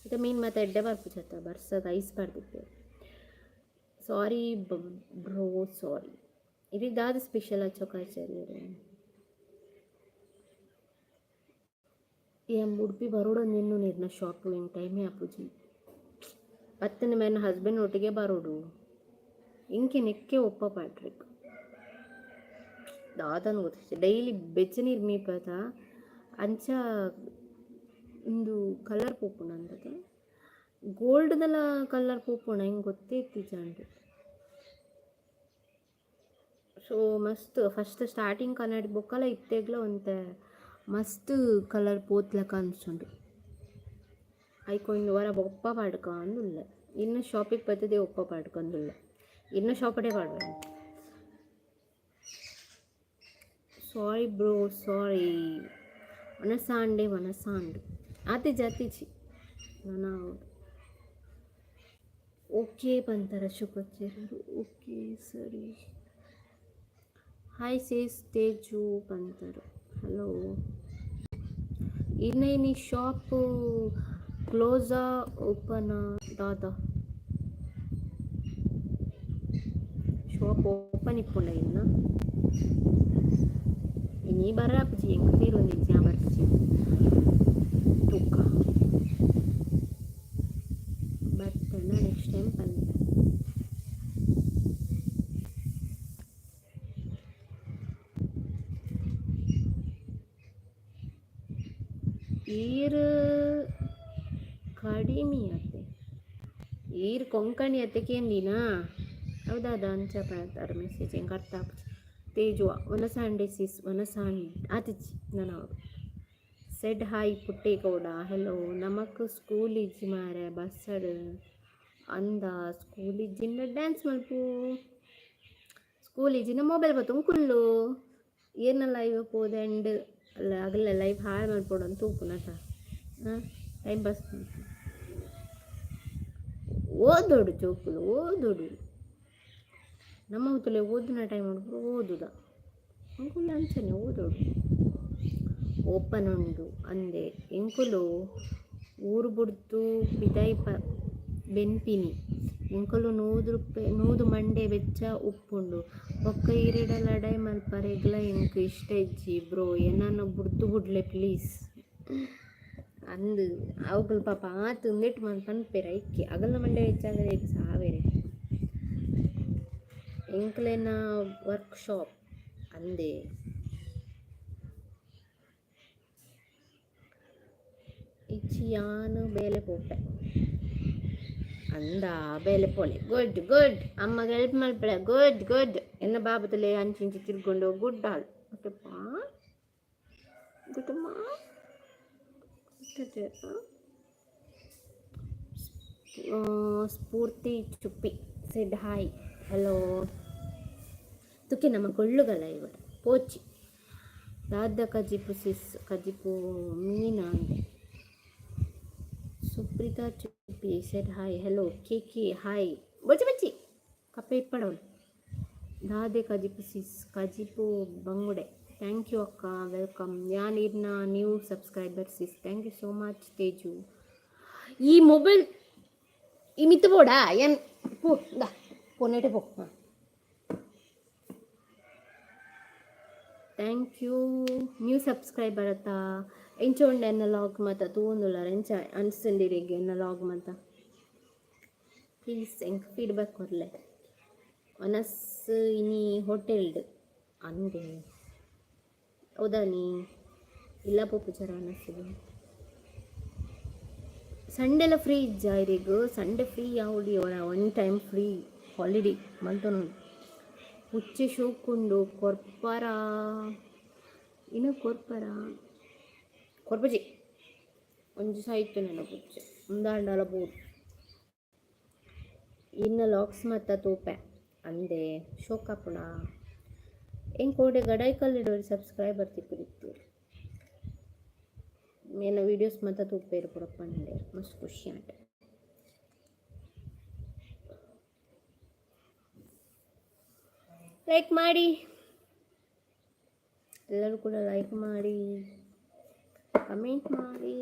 ಇತ್ತೆ ಮೀನ್ ಮಾತ ಎಡ್ಡೆ ಬರ್ಪುಜತ್ತ ಬರ್ಸಗ್ ಐಸ್ ಪಾಡ್ದಿಪ್ಪೆರ್. ಸಾರಿ ಬ್ರೋ ಸಾರಿ. ಇರೆಗ್ ದಾದ ಸ್ಪೆಷಲ್ ಅಚೋಕಾಚಾರ್ಯೆರೆ? ಯಾನ್ ಉಡುಪಿ ಬರೋಡಂದು ಎನ್ನುನು ಇರ್ನ ಶಾಪ್ ಎಂಕ್ ಟೈಮೇ ಆಪುಜಿ. ಬತ್ತುಂಡ ಮೆನ್ನ ಹಸ್ಬೆಂಡ್ ಒಟ್ಟಿಗೆ ಬರೋಡು. ಎಂಕ್ ನೆಕ್ಕೆ ಒಪ್ಪ ಪಾಡ್ರೆಗ್. ದಾದಂದ್ ಗೊತ್ತಿಜ್ಜಿ ಡೈಲಿ ಬೆಚ್ಚ ನೀರು ಮೀಪೆದ ಅಂಚ ಉಂದು ಕಲರ್ ಪೋಪುಂಡು ಅಂದತೆ. ಗೋಲ್ಡ್ದಲ ಕಲರ್ ಪೋಪುಂಡ ಎಂಕ್ ಗೊತ್ತೇ ಇತ್ತಿಜಾಂಡ್. ಸೊ ಮಸ್ತ್ ಫಸ್ಟ್ ಸ್ಟಾರ್ಟಿಂಗ್ ಕನ್ನಡಿ ಬೊಕ್ಕಲ ಇತ್ತೆಗ್ಲ ಒಂತೆ ಮಸ್ತ್ ಕಲರ್ ಪೋತ್ಲೆಕ ಅನ್ಸುಂಡು. ಐಕ್ ಒಂಜಿ ಒರ ಒಪ್ಪ ಪಾಡ್ಕ ಅಂದುಲ್ಲೆ. ಇನ್ನ ಶಾಪಿಗ್ ಬತ್ತುದೇ ಒಪ್ಪ ಪಾಡ್ಕೊಂದುಲ್ಲೆ. ಇನ್ನ ಶಾಪಡೇ ಪಾಡುವೆ. ಸಾರಿ ಬ್ರೋ ಸಾರಿ. ವನಸಾಂಡೆ ವನಸಾಂಡ್. ಆತಿಜಿ ಆತಿಜಿ ನನ ಓಕೆ ಪಂತರ ಅಶೋಕಾಚಾರ್ಯರು. ಓಕೆ ಸರಿ. ಹಾಯ್ ಸಿಸ್ ತೇಜು ಪಂತರು. ಹಲೋ. ಇನ್ನ ಇನಿ ಶಾಪ್ ಕ್ಲೋಸಾ ಓಪನಾ ದಾದ? ಶಾಪ್ ಓಪನ್ ಇಪ್ಪುಂಡ ಇನ್ನ? ಇನಿ ಬರಾಪುಜಿ, ಎಂಕ್ ತೀರೊಂದಿಜ್ಜಿ. ಆ ಬರ್ಪುಜಿ, ತೂಕ. ಬರ್ತೇನೆ ನೆಕ್ಸ್ಟ್ ಟೈಮ್ ಪನ್ಪೆ. ಈರ್ ಕಡಿಮೆ ಅತ್ತೆ, ಈರ್ ಕೊಂಕಣಿ ಅತ್ತೆ ಕೇಂದಿನಾ? ಹೌದಾದ ಅಂಚ ಪಂತಾರೆ ಮೆಸೇಜ್, ಎಂಕ್ ಅರ್ಥ ಆಪುಜಿ. ತೇಜುವ ವನಸಾಂಡೆ ಸಿಸ್, ವನಸಾಂಡ್ ಆತಿಜಿ ನನ್ನ. ಸೆಡ್ ಹಾಯ್ ಪುಟ್ಟೇಗೌಡ, ಹೆಲೋ. ನಮಕ್ ಸ್ಕೂಲ್ ಇಜ್ಜಿ ಮಾರೆ, ಬಸ್ಸಡ್. ಅಂದ, ಸ್ಕೂಲ್ ಇಜ್ಜಿಂಡ ಡ್ಯಾನ್ಸ್ ಮಲ್ಪು, ಸ್ಕೂಲ್ ಇಜ್ಜಿಂಡ ಮೊಬೈಲ್ ಬತ್ತೊಂದು ಕುಲ್ಲು. ಏರ್ನ ಲೈವ್ ಪೋದೆಂಡ್ ಅಲ್ಲ, ಅಗಲ ಲೈವ್ ಹಾಳು ಮಲ್ಪೊಡು ಅಂತ ತೂಪುನತ. ಹಾಂ, ಟೈಮ್ ಪಾಸ್. ಓದೋಡು ಜೋಕುಲು, ಓದೋಡು. ನಮ್ಮ ಹೊತ್ತಲೆ ಓದುನ ಟೈಮ್ ಉಂಡು, ಓದುದ. ಅಂಕುಲು ಅಂಚನೆ ಓದೋಡು. ಓಪನ್ ಉಂಡು ಅಂದೆ. ಎಂಕುಲು ಊರು ಬುಡ್ದು ಪಿದಾಯಿ ಪ ಬೆನ್ಪಿನಿ. ಎಂಕುಲು 100 ರೂಪಾಯಿ 100 ಮಂಡೆ ವೆಚ್ಚ ಉಪ್ಪುಂಡು. ಬೊಕ್ಕ ಈರೆಡ ಲಡಾಯಿ ಮಲ್ಪರೆಗ್ಲ ಎಂಕ್ ಇಷ್ಟ ಇಜ್ಜಿ ಬ್ರೋ, ಎನನ್ ಬುಡ್ದು ಬುಡ್ಲೆ ಪ್ಲೀಸ್. ಅಂದ್ ಅವುಕುಲು ಪಾಪ ಆತ್ ಉಂದೆಟ್ ಪನ್ಪೆರ್. ಐಕೆ ಅಗಲ್ನ ಮಂಡೆ ವೆಚ್ಚ ಅಂದ್ರೆ ಸಾವೆರೆ. ಎಂಕ್ಲೆನ ವರ್ಕ್ ಶಾಪ್ ಅಂದೆ. ಇಜ್ಜಿ, ಯಾನ್ ಬೇಲೆ ಪೋಪೆ. ಅಂದ, ಬೇಲೆ ಪೋಲೆ, ಗುಡ್ ಗುಡ್. ಅಮ್ಮಗೆ ಹೆಲ್ಪ್ ಮಲ್ಪಳೆ, ಗುಡ್ ಗುಡ್. ಎನ್ನ ಬಾಬುತಲೆ ಅಂಚಿ ಇಂಚಿ ತಿರ್ಗೊಂಡು. ಗುಡ್ ಆಲ್, ಓಕೆಪ್ಪ, ಗುಡ್ಡಮ್ಮ. ಸ್ಫೂರ್ತಿ ಚುಪ್ಪಿ ಸೆಡ್ ಹಾಯ್, ಹಲೋ. ತುಕ್ಕೆ ನಮ್ಮ ಕೊಳ್ಳುಗಲ ಇವ ಪೋಚಿ. ದಾದ ಕಜಿಪು ಸಿಸ್? ಕಜಿಪು ಮೀನ ಅಂದೆ. Supreetha Chuppi said hi, hello. K K hi. ಬಚ್ಚಿ ಬಚ್ಚಿ ಕಪ್ಪೆ ಇಪ್ಪಡವಳು. ದಾದೆ ಕಜಿಪು ಸಿಸ್? ಕಜಿಪು ಬಂಗುಡೆ. Thank you ಅಕ್ಕ, welcome. ಯಾನ್ ಇರ್ನ new subscriber sis, thank you so much Teju. ಈ ಮೊಬೈಲ್ ಈ ಮಿತ್ತು ಬೋಡಾ? ಏನ್ ಪೋ ದಾ ಪೋನೇಟೆ ಪೋ. ಹಾಂ, thank you. New subscriber ಅತ್ತ? ಎಂಚ ಉಂಡು ಎನ್ನ ಲಾಗ್ ಮಾತ ತೂವೊಂದುಲ್ಲಾರ? ಎಂಚ ಅನ್ಸಂದಿರಿಗೆ ಎನ್ನ ಲಾಗ್ ಮಾತ? ಪ್ಲೀಸ್ ಎಂಕ್ ಫೀಡ್ಬ್ಯಾಕ್ ಕೊರ್ಲೆ. ಒನಸ್ ಇನಿ ಹೋಟೆಲ್ಡ್ ಅಂದೆ. ಹೌದಾ? ನೀ ಇಲ್ಲ ಪೋಪುಜಾರ ಒನಸ್ಸಿಗೆ? ಸಂಡೆಲ ಫ್ರೀ ಇಜ್ಜಾ ಇರೆಗ್? ಸಂಡೆ ಫ್ರೀ ಆವೊಡಿ, ಒನ್ ಟೈಮ್ ಫ್ರೀ ಹಾಲಿಡೇ ಮಲ್ತೊನೊಡು. ಪುಚ್ಚೆ ಶೋಕುಂಡು, ಕೊರ್ಪರ? ಇನ್ನು ಕೊರ್ಪರ? ಕೊರ್ಪುಜಿ, ಒಂಜಿ ಸೈತ್ ನೆನ ಪುಚ್ಚೆ ಉಂದಾಂಡಲ ಬೋಡು. ಇನ್ನ ಲಾಕ್ಸ್ ಮತ್ತ ತೂಪೆ ಅಂದೆ, ಶೋಕಾಪುಣ. ಎಂಕ್ ಓಡೆ ಗಡಾಯಿಕಲ್ಲಿಡೋರಿ ಸಬ್ಸ್ಕ್ರೈಬರ್ ತಿಕ್ಕುದಿತ್ತೆರ್. ಮೇನ ವೀಡಿಯೋಸ್ ಮಾತ ತೂಪೆರ್ ಪೂರ ಪಂಡೆರ್, ಮಸ್ತ್ ಖುಷಿ ಆಂಡ್. ಲೈಕ್ ಮಾಡಿ ಎಲ್ಲರೂ ಕೂಡ, ಲೈಕ್ ಮಾಡಿ, ಕಮೆಂಟ್ ಮಾಡಿ.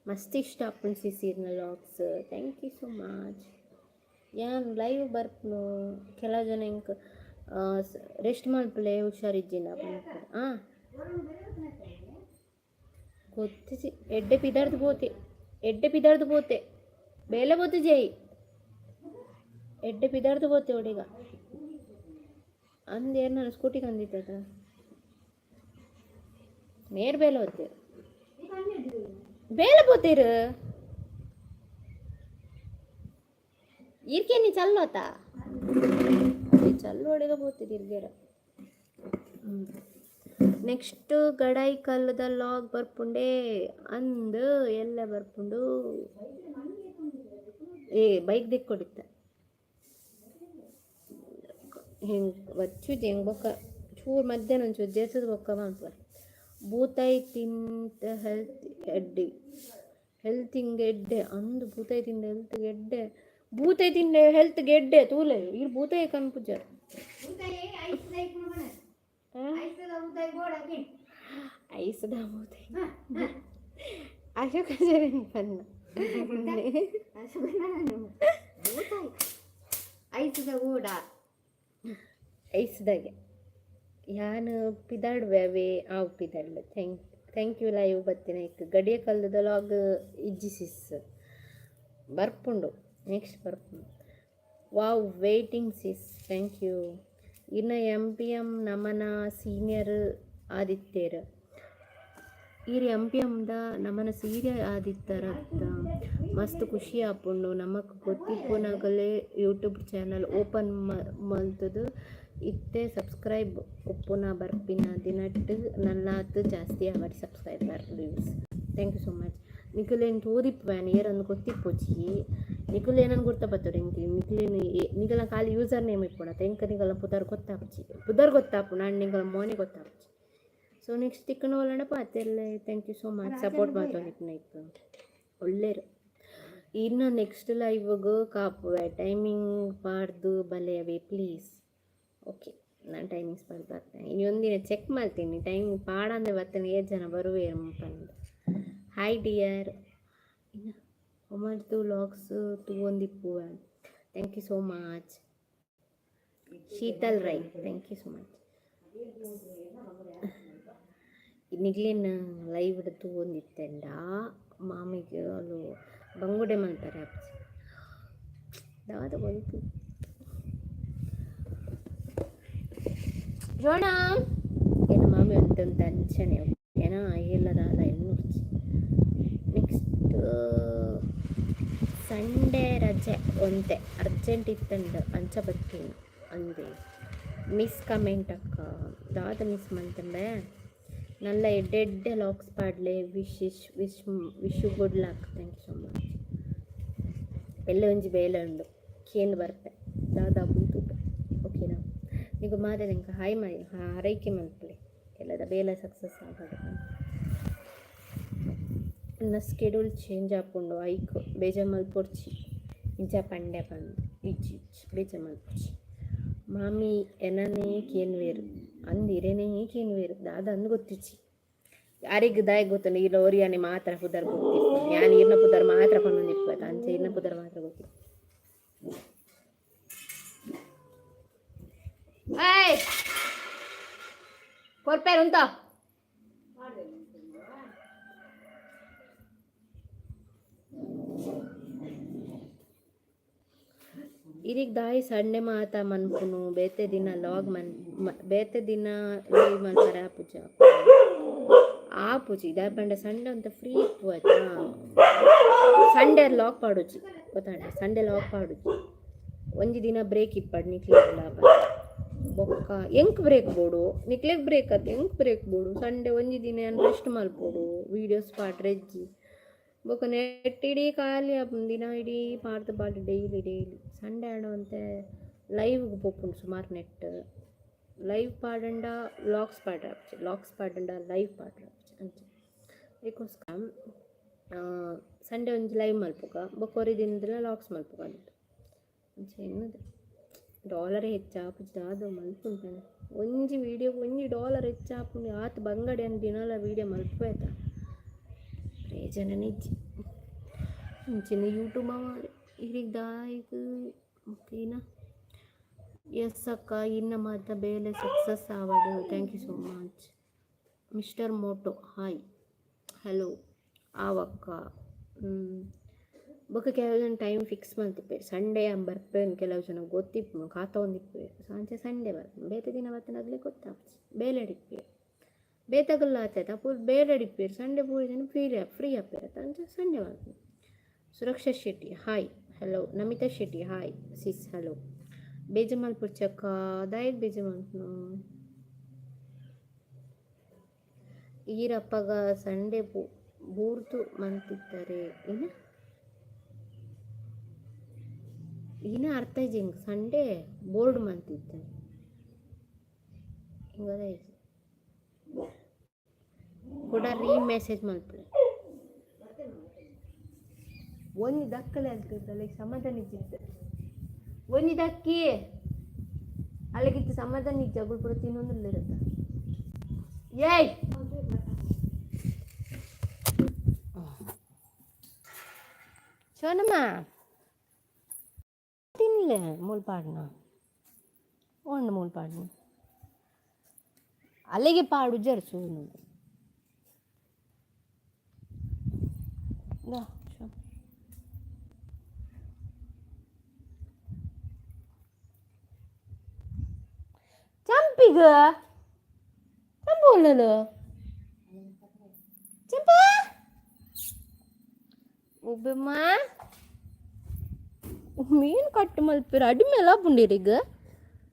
ಮಸ್ತ್ ಇಷ್ಟ ಆಪುಂಡು ಸಿಸ್ ಇರ್ನ logs, thank you so much. ಯಾನ್ ಲೈವ್ ಬರ್ಪುನು ಕೆಲವು ಜನ ಎಂಕ್ ರೆಸ್ಟ್ ಮಲ್ಪುಲೆ, ಹುಷಾರಿಜ್ಜಿಂಡ ಪನ್ಪೆರ್. ಹಾಂ, ಗೊತ್ತಿಜಿ. ಎಡ್ಡೆ ಪಿದಾಡ್ದು ಪೋತೆ, ಎಡ್ಡೆ ಪಿದಾಡ್ದು ಪೋತೆ, ಬೇಲೆ ಪೋತೆ ಜೈ. ಎಡ್ಡೆ ಪಿದಾಡ್ದು ಪೋತೆ ಒಡಿಗ ಅಂದ್. ನಾನು ಸ್ಕೂಟಿ ಕಂದಿತ್ತದ ನೇರ್ ಬೇಲೆ ಹೋತೆ, ಬೇಲೆ ಪೋತೇರು. ಈರ್ಕೆ ನೀ ಚಲ್ಲೋತ ಚಲ್ಲು ಒಡೆಗ ಪೋತಿದ್ ಇರ್ಗೆರ. ನೆಕ್ಸ್ಟ್ ಗಡಾಯಿ ಕಲ್ಲುದ ಲಾಗ್ ಬರ್ಪುಂಡೆ ಅಂದ್. ಎಲ್ಲ ಬರ್ಪುಂಡು. ಏ, ಬೈಕ್ ದಿಕ್ಕೊಡಿತ್ತ ಹೆಂಗೆ ಬಚ್ಚುಜಿ ಹೆಂಗೆ. ಬೊಕ್ಕ ಚೂರು ಮಧ್ಯಾಹ್ನ ಒಂಚೂರು ಜೇಸದ ಬೊಕ್ಕ ಮನ್ಪುವ. ಬೂತಾಯಿ ತಿಂತ ಹೆಲ್ತ್ ಎಡ್ಡೆ, ಹೆಲ್ತ್ ಹಿಂಗೆ ಎಡ್ಡೆ ಅಂದು. ಬೂತಾಯಿ ತಿಂದ ಹೆಲ್ತ್ ಎಡ್ಡೆ, ಬೂತಾಯಿ ತಿಂದ ಹೆಲ್ತ್ ಗೆಡ್ಡೆ. ತೂಲೆ, ಈರ್ ಬೂತಾಯಿ ಕನ್ಪುಜಾರ್. ಐಸ್ದ ಬೂತಾಯಿ ಅಶೋಕ ಪನ್ನ. ಐಸದ ಊಡ. ಐಸ್ದಾಗೆ ಯಾನ್ ಪಿದಾಡ್ವೆ ಅವೇ ಆವು ಪಿದಾಡ್ಲೆ. Thank thank you. Live ಬತ್ತಿನ ಇಕ್ ಗಡಿಯ ಕಲ್ಲದ ಲಾಗ್ ಇಜ್ಜಿ ಸಿಸ್. ಬರ್ಪುಂಡು, ನೆಕ್ಸ್ಟ್ ಬರ್ಪುಂಡು. Wow, waiting sis, thank you. ಇನ್ನು ಎಮ್ ಪಿ ಎಮ್ ನಮನ ಸೀನಿಯರ್ ಆದಿತ್ಯರ್. ಈರ್ ಎಮ್ ಪಿ ಎಮ್ದ ನಮನ ಸೀನಿಯರ್ ಆದಿತ್ಯರತ್ತ, ಮಸ್ತ್ ಖುಷಿ ಆಪುಂಡು. ನಮಕ್ ಗೊತ್ತಿಪ್ಪುನಗಲೇ ಯೂಟ್ಯೂಬ್ ಚಾನಲ್ ಓಪನ್ ಮಲ್ತುದು ಇತ್ತೆ ಸಬ್ಸ್ಕ್ರೈಬ್ ಉಪ್ಪುನ. ಬರ್ಪಿನ ದಿನಟ್ ನಲ್ಲಾತ್ ಜಾಸ್ತಿ ಆವಡ್ subscriber, views. Thank you so much. ನಿಕುಲೇನ್ ತೂದಿಪ್ಪುವೆನ್, ಏರಂದು ಗೊತ್ತಿಪ್ಪುಜಿ. ನಿಕುಲು ಏನನ್ ಗುರ್ತ ಬತ್ತೊಡು ಎಂಕ್. ನಿಕ್ಲೇನ್ ನಿಕಲ್ನ ಖಾಲಿ ಯೂಸರ್ ನೇಮ್ ಇಪ್ಪುಂಡು ಎಂಕ್. ನಿಕಲ್ನ ಪುದರ್ ಗೊತ್ತಾಪುಜಿ. ಪುದರ್ ಗೊತ್ತಾಪುಂಡು, ಆಂಡ ನಿಕಲ್ನ ಮೋನೆ ಗೊತ್ತಾಪುಜಿ. ಸೊ ನೆಕ್ಸ್ಟ್ ತಿಕ್ಕುನ ಒಲ್ಲಂಡ ಪಾತೆರ್ಲೆ. Thank you so much support ಮಲ್ತೊಂದಿಪ್ಪುನೈಕ್. ಒಳ್ಳೇರು. ಇನ್ನು ನೆಕ್ಸ್ಟ್ ಲೈವ್ಗ್ ಕಾಪುವೆ. ಟೈಮಿಂಗ್ ಪಾಡ್ದು ಬಲೆಯವೇ ಪ್ಲೀಸ್. ಓಕೆ, ನಾನು ಟೈಮಿಂಗ್ಸ್ ಪಾಡ್ದು ಬರ್ತೇನೆ. ಇನಿ ಒಂದಿನ ಚೆಕ್ ಮಾಡ್ತೀನಿ, ಟೈಮ್ ಪಾಡಂದೆ ಬರ್ತೇನೆ, ಏಳು ಜನ ಬರುವೇರು ಪಂದ್. Hi dear. ಇನ್ನು ಒಮರ್ದು vlogs ತೂವೊಂದಿಪ್ಪುವೆ. Thank you so much Sheetal Rai, thank you so much. ನಿಗ್ಲಿನ live ತೂವೊಂದಿತ್ತೆಂಡ ಮಾಮಿಗೆ ಅಲು ಬಂಗುಡೆ ಮಲ್ತಾರೆ ಅಪ್ಚಿ. ದಾದ ಬಂತು ಜೋಣ ಏನ ಮಾಮಿ ಅಂತ ಅಂಚನೆ ಓಕೆನಾ? ಎಲ್ಲ ದಾದ ಎನ್ನು. ನೆಕ್ಸ್ಟ್ ಸಂಡೇ ರಜೆ ಒಂತೆ ಅರ್ಜೆಂಟ್ ಇತ್ತಂಡ ಅಂಚ ಬತ್ತೀನಿ ಅಂದೆ. ಮಿಸ್ ಕಮೆಂಟ್ ಅಕ್ಕ, ದಾದ ಮಿಸ್ ಮಂತಂಡೆ? ನಲ್ಲ ಎಡ್ಡೆ ಎಡ್ಡೆ LOX ಪಾಡ್ಲೆ. Wish wish wish good luck. Thank you so much. ಎಲ್ಲ ಒಂಜಿ ಬೇಲೆ ಉಂಡು, ಕೇಂದ್ ಬರ್ಪೆ. ದಾದ ತೂಪೆ, ಓಕೆನಾ? ನಿಗು ಮಾತ ಎಂಕ್ ಹಾಯ್ ಮೈ ಹಾರೈಕೆ ಮಲ್ಪಲೆ. ಎಲ್ಲದ ಬೇಲೆ ಸಕ್ಸಸ್ ಆವಡ್. ಎನ್ನ ಸ್ಕೆಡ್ಯೂಲ್ ಚೇಂಜ್ ಆಪುಂಡು, ಐಕ್ ಬೇಜಾರ್ ಮಲ್ಪೊಡ್ಚಿ. ಇಂಚ ಪಂಡೆ ಪಂದ್ ಇಜ್ಜಿ ಇಜ್ಜಿ, ಬೇಜಾರ್ ಮಲ್ಪೊಡ್ಚಿ. ಮಾಮಿ ಎನನೇ ಕೇನ್ವೇರು ಅಂದ್, ಇರೆನೇ ಕೇನ್ವೇರು ದಾದ ಅಂದ್ ಗೊತ್ತಿಜ್ಜಿ. ಯಾರಿಗ್ ದಾಯೆ ಗೊತ್ತುಂಡು? ಈರ್ನ ಒರಿಯಾನೆ ಮಾತ್ರ ಪುದರ್ ಗೊತ್ತಿತ್ತು. ಯಾನ್ ಈರ್ನ ಪುದರ್ ಮಾತ್ರ ಪನೊಂದಿಪ್ಪು ಅಂಚ ಈರ್ನ ಪುದರ್ ಮಾತ್ರ ಗೊತ್ತಿತ್ತು. ಏಯ್, ಕೊರ್ಪೇರು ಉಂತ. ಇರಿಗ್ ದಾಯಿ ಸಂಡೆ ಮಾತ ಮನ್ಪುನು, ಬೇತೆ ದಿನ ಲಾಗ್ ಮನ್ ಬೇತೆ ದಿನ ಲೈವ್ ಮಲ್ಪರೆ ಆಪುಜ? ಆಪುಜಿ. ದಾಯೆ ಪಂಡ ಸಂಡೆ ಅಂತ ಫ್ರೀ ಇಪ್ಪು ಆಯ್ತಾ? ಸಂಡೆ ಲಾಕ್ ಪಾಡುಜಿ, ಗೊತ್ತಾಂಡ? ಸಂಡೆ ಲಾಕ್ ಪಾಡುಜಿ. ಒಂಜಿ ದಿನ ಬ್ರೇಕ್ ಇಪ್ಪಡ್ ನಿಕ್ಲೆಗ್ಲ. ಬೊಕ್ಕ ಎಂಕ್ ಬ್ರೇಕ್ ಬೋಡು? ನಿಕ್ಲೆಗ್ ಬ್ರೇಕ್ ಅತ್, ಎಂಕ್ ಬ್ರೇಕ್ ಬೋಡು. ಸಂಡೆ ಒಂಜಿ ದಿನ ಯಾನ್ ರೆಸ್ಟ್ ಮಲ್ಪೊಡು. ವೀಡಿಯೋಸ್ ಪಾಡ್ರೆ ಇಜ್ಜಿ. ಬೊಕ್ಕ ನೆಟ್ ಇಡೀ ಖಾಲಿ ಆಪುಂಡು. ದಿನ ಇಡೀ ಪಾಡ್ದು ಪಾಡ್ದು ಡೈಲಿ ಡೈಲಿ ಸಂಡೆ ಆಂಡ ಒಂತೆ ಲೈವ್ಗೆ ಪೋಪುಂಡು ಸುಮಾರು ನೆಟ್. ಲೈವ್ ಪಾಡಂಡ ವ್ಲಾಗ್ಸ್ ಪಾಡ್ರೆ ಆಪುಜಿ, ವ್ಲಾಗ್ಸ್ ಪಾಡಂಡ ಲೈವ್ ಪಾಡ್ರೆ ಆಪುಜಿ. ಅಂಚ ಐಕೋಸ್ಕರ ಸಂಡೆ ಒಂಜಿ ಲೈವ್ ಮಲ್ಪುಗ, ಬೊಕ್ಕ ಒರಿ ದಿನದಲ ವ್ಲಾಗ್ಸ್ ಮಲ್ಪುಗ ಅಂದ್. ಅಂಚ ಎನ್ನುದು ಡಾಲರೇ ಹೆಚ್ಚಾಪುಜಿ. ದಾದ ಮಲ್ಪುಂಡು? ಒಂಜಿ ವೀಡಿಯೋಗ್ $1 ಹೆಚ್ಚಾಪುಂಡು. ಆತ್ ಬಂಗಡೆ ದಿನಲ ವೀಡಿಯೋ ಮಲ್ಪುವೆತ, ಪ್ರಯೋಜನನೇ ಇಜ್ಜಿ. ಇಂಚಿನ ಯೂಟ್ಯೂಬ್ ಇರಿಗ್ ದಾಯಿಗ್ ಓಕೆನಾ? ಎಸ್ ಅಕ್ಕ, ಇನ್ನ ಮಾತ ಬೇಲೆ ಸಕ್ಸಸ್ ಆವಡ್. Thank you so much. Mister Moto, hi, hello. ಆವಕ್ಕ. ಬೊಕ್ಕ ಕೆಲವು ಜನ ಟೈಮ್ ಫಿಕ್ಸ್ ಮಲ್ತಿಪ್ಪೆರ್. ಸಂಡೇ ಯಾನ್ ಬರ್ಪೇನ್ ಕೆಲವು ಜನ ಗೊತ್ತಿಪ್ಪುಂಡು, ಕಾತೊಂದಿಪ್ಪುವೆರ್. ಸೊ ಅಂಚ ಸಂಡೇ ಬರ್ಪುಂಡು. ಬೇತೆ ದಿನ ಬತ್ತಿನಾಗ್ಲೆ ಗೊತ್ತಾಪುಜಿ, ಬೇಲೆಡ್ ಇಪ್ಪುವೆರ್. ಬೇತಗುಲ್ಲ ಆತೆ ಅಪುಲ್ ಬೇಲೆಡ್ ಇಪ್ಪುವೆರ್. ಸಂಡೇ ಪೂರ ಜನ ಫ್ರೀ ಫ್ರೀ ಆಪೆರ್ ಅಂಚ ಸಂಡೇ ಬರ್ಪುಂಡು. ಸುರಕ್ಷಾ Shetty, hi, hello. Namita Shetty, hi sis, hello. ಬೇಜಾರ್ ಮಲ್ಪೊಡ್ಚಕ್ಕ. ದಾಯೆಗ್ ಬೇಜಾರ್ ಮಲ್ಪುನು? ಈರಪ್ಪಗ ಸಂಡೆ ಬೂರ್ದು ಮಂತಿತ್ತಾರೆ ಏನ? ಏನ ಅರ್ಥ ಇಜ್ಜಿ ಎಂಕ್. ಸಂಡೇ ಬೋರ್ಡ್ ಮಂತಿತ್ತಾರೆ ಇಂಗದ. ಕುಡ ರೀ ಮೆಸೇಜ್ ಮಲ್ಪುಲೆ. ಒಂಜಿ ದಕ್ಕಲೆ ಅಲ್ತದಲ್ಲ, ಸಮಾಧಾನ ಇಜ್ಜಿತ್ತು. ಒಂಜಿ ದಕ್ಕಿ ಅಲ್ಲಿಗಿತ್ತು, ಸಮಾಧಾನ ಇಜ್ಜಿ. ಅಗುಲ್ ಪೂರ ತಿನ್ನೊಂದುಲ್ಲೆರ್. ಏಯ್. ಸೋನಮ್ಮ, ತಿನ್ಲೆ. ಮೂಲು ಪಾಡ್ನ ಉಂಡು, ಮೂಲು ಪಾಡ್ನ. ಅಲ್ಲಿಗೆ ಪಾಡು ಜರ್ ಸೋನು. ದಾ. ಚಂಪಿಗ ಚಂಪು ಚಂಪ ಉಬ್ಬಮ್ಮ. ಮೀನು ಕಟ್ ಮಲ್ಪೆರ್ ಅಡಿಮೆಲ ಪುಂಡಿರಿಗ್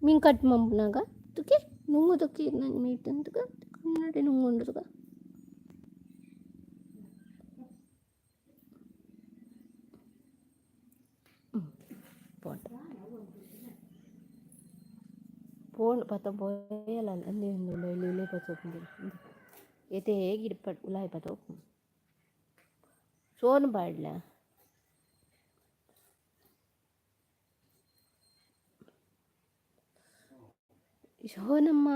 ಮೀನು ಕಟ್ ಮಲ್ಪುನಗ. ತುಕೆ ನುಂಗು ತುಕ್ಕೆ ನನ್ನ ಮೀಟ್ ಅಂತಗ ಕನ್ನಡಿ ನುಂಗುಂಡು ತುಕ. ಪೋಂಡ ಪೋಂಡ್ ಪತ್ತ ಪೋಯಲ. ಅಂದೆ ಉಂದು ಇಲ್ಲಿ ಇಲ್ಲೇ ಪತ್ತ. ಏತೆ ಹೇಗೆ ಇಡ್ಪಡ್ ಉಲಾಯಿ ಪತ್ತ. ಸೋನು ಪಾಡ್ಲ. ಶೋನಮ್ಮ,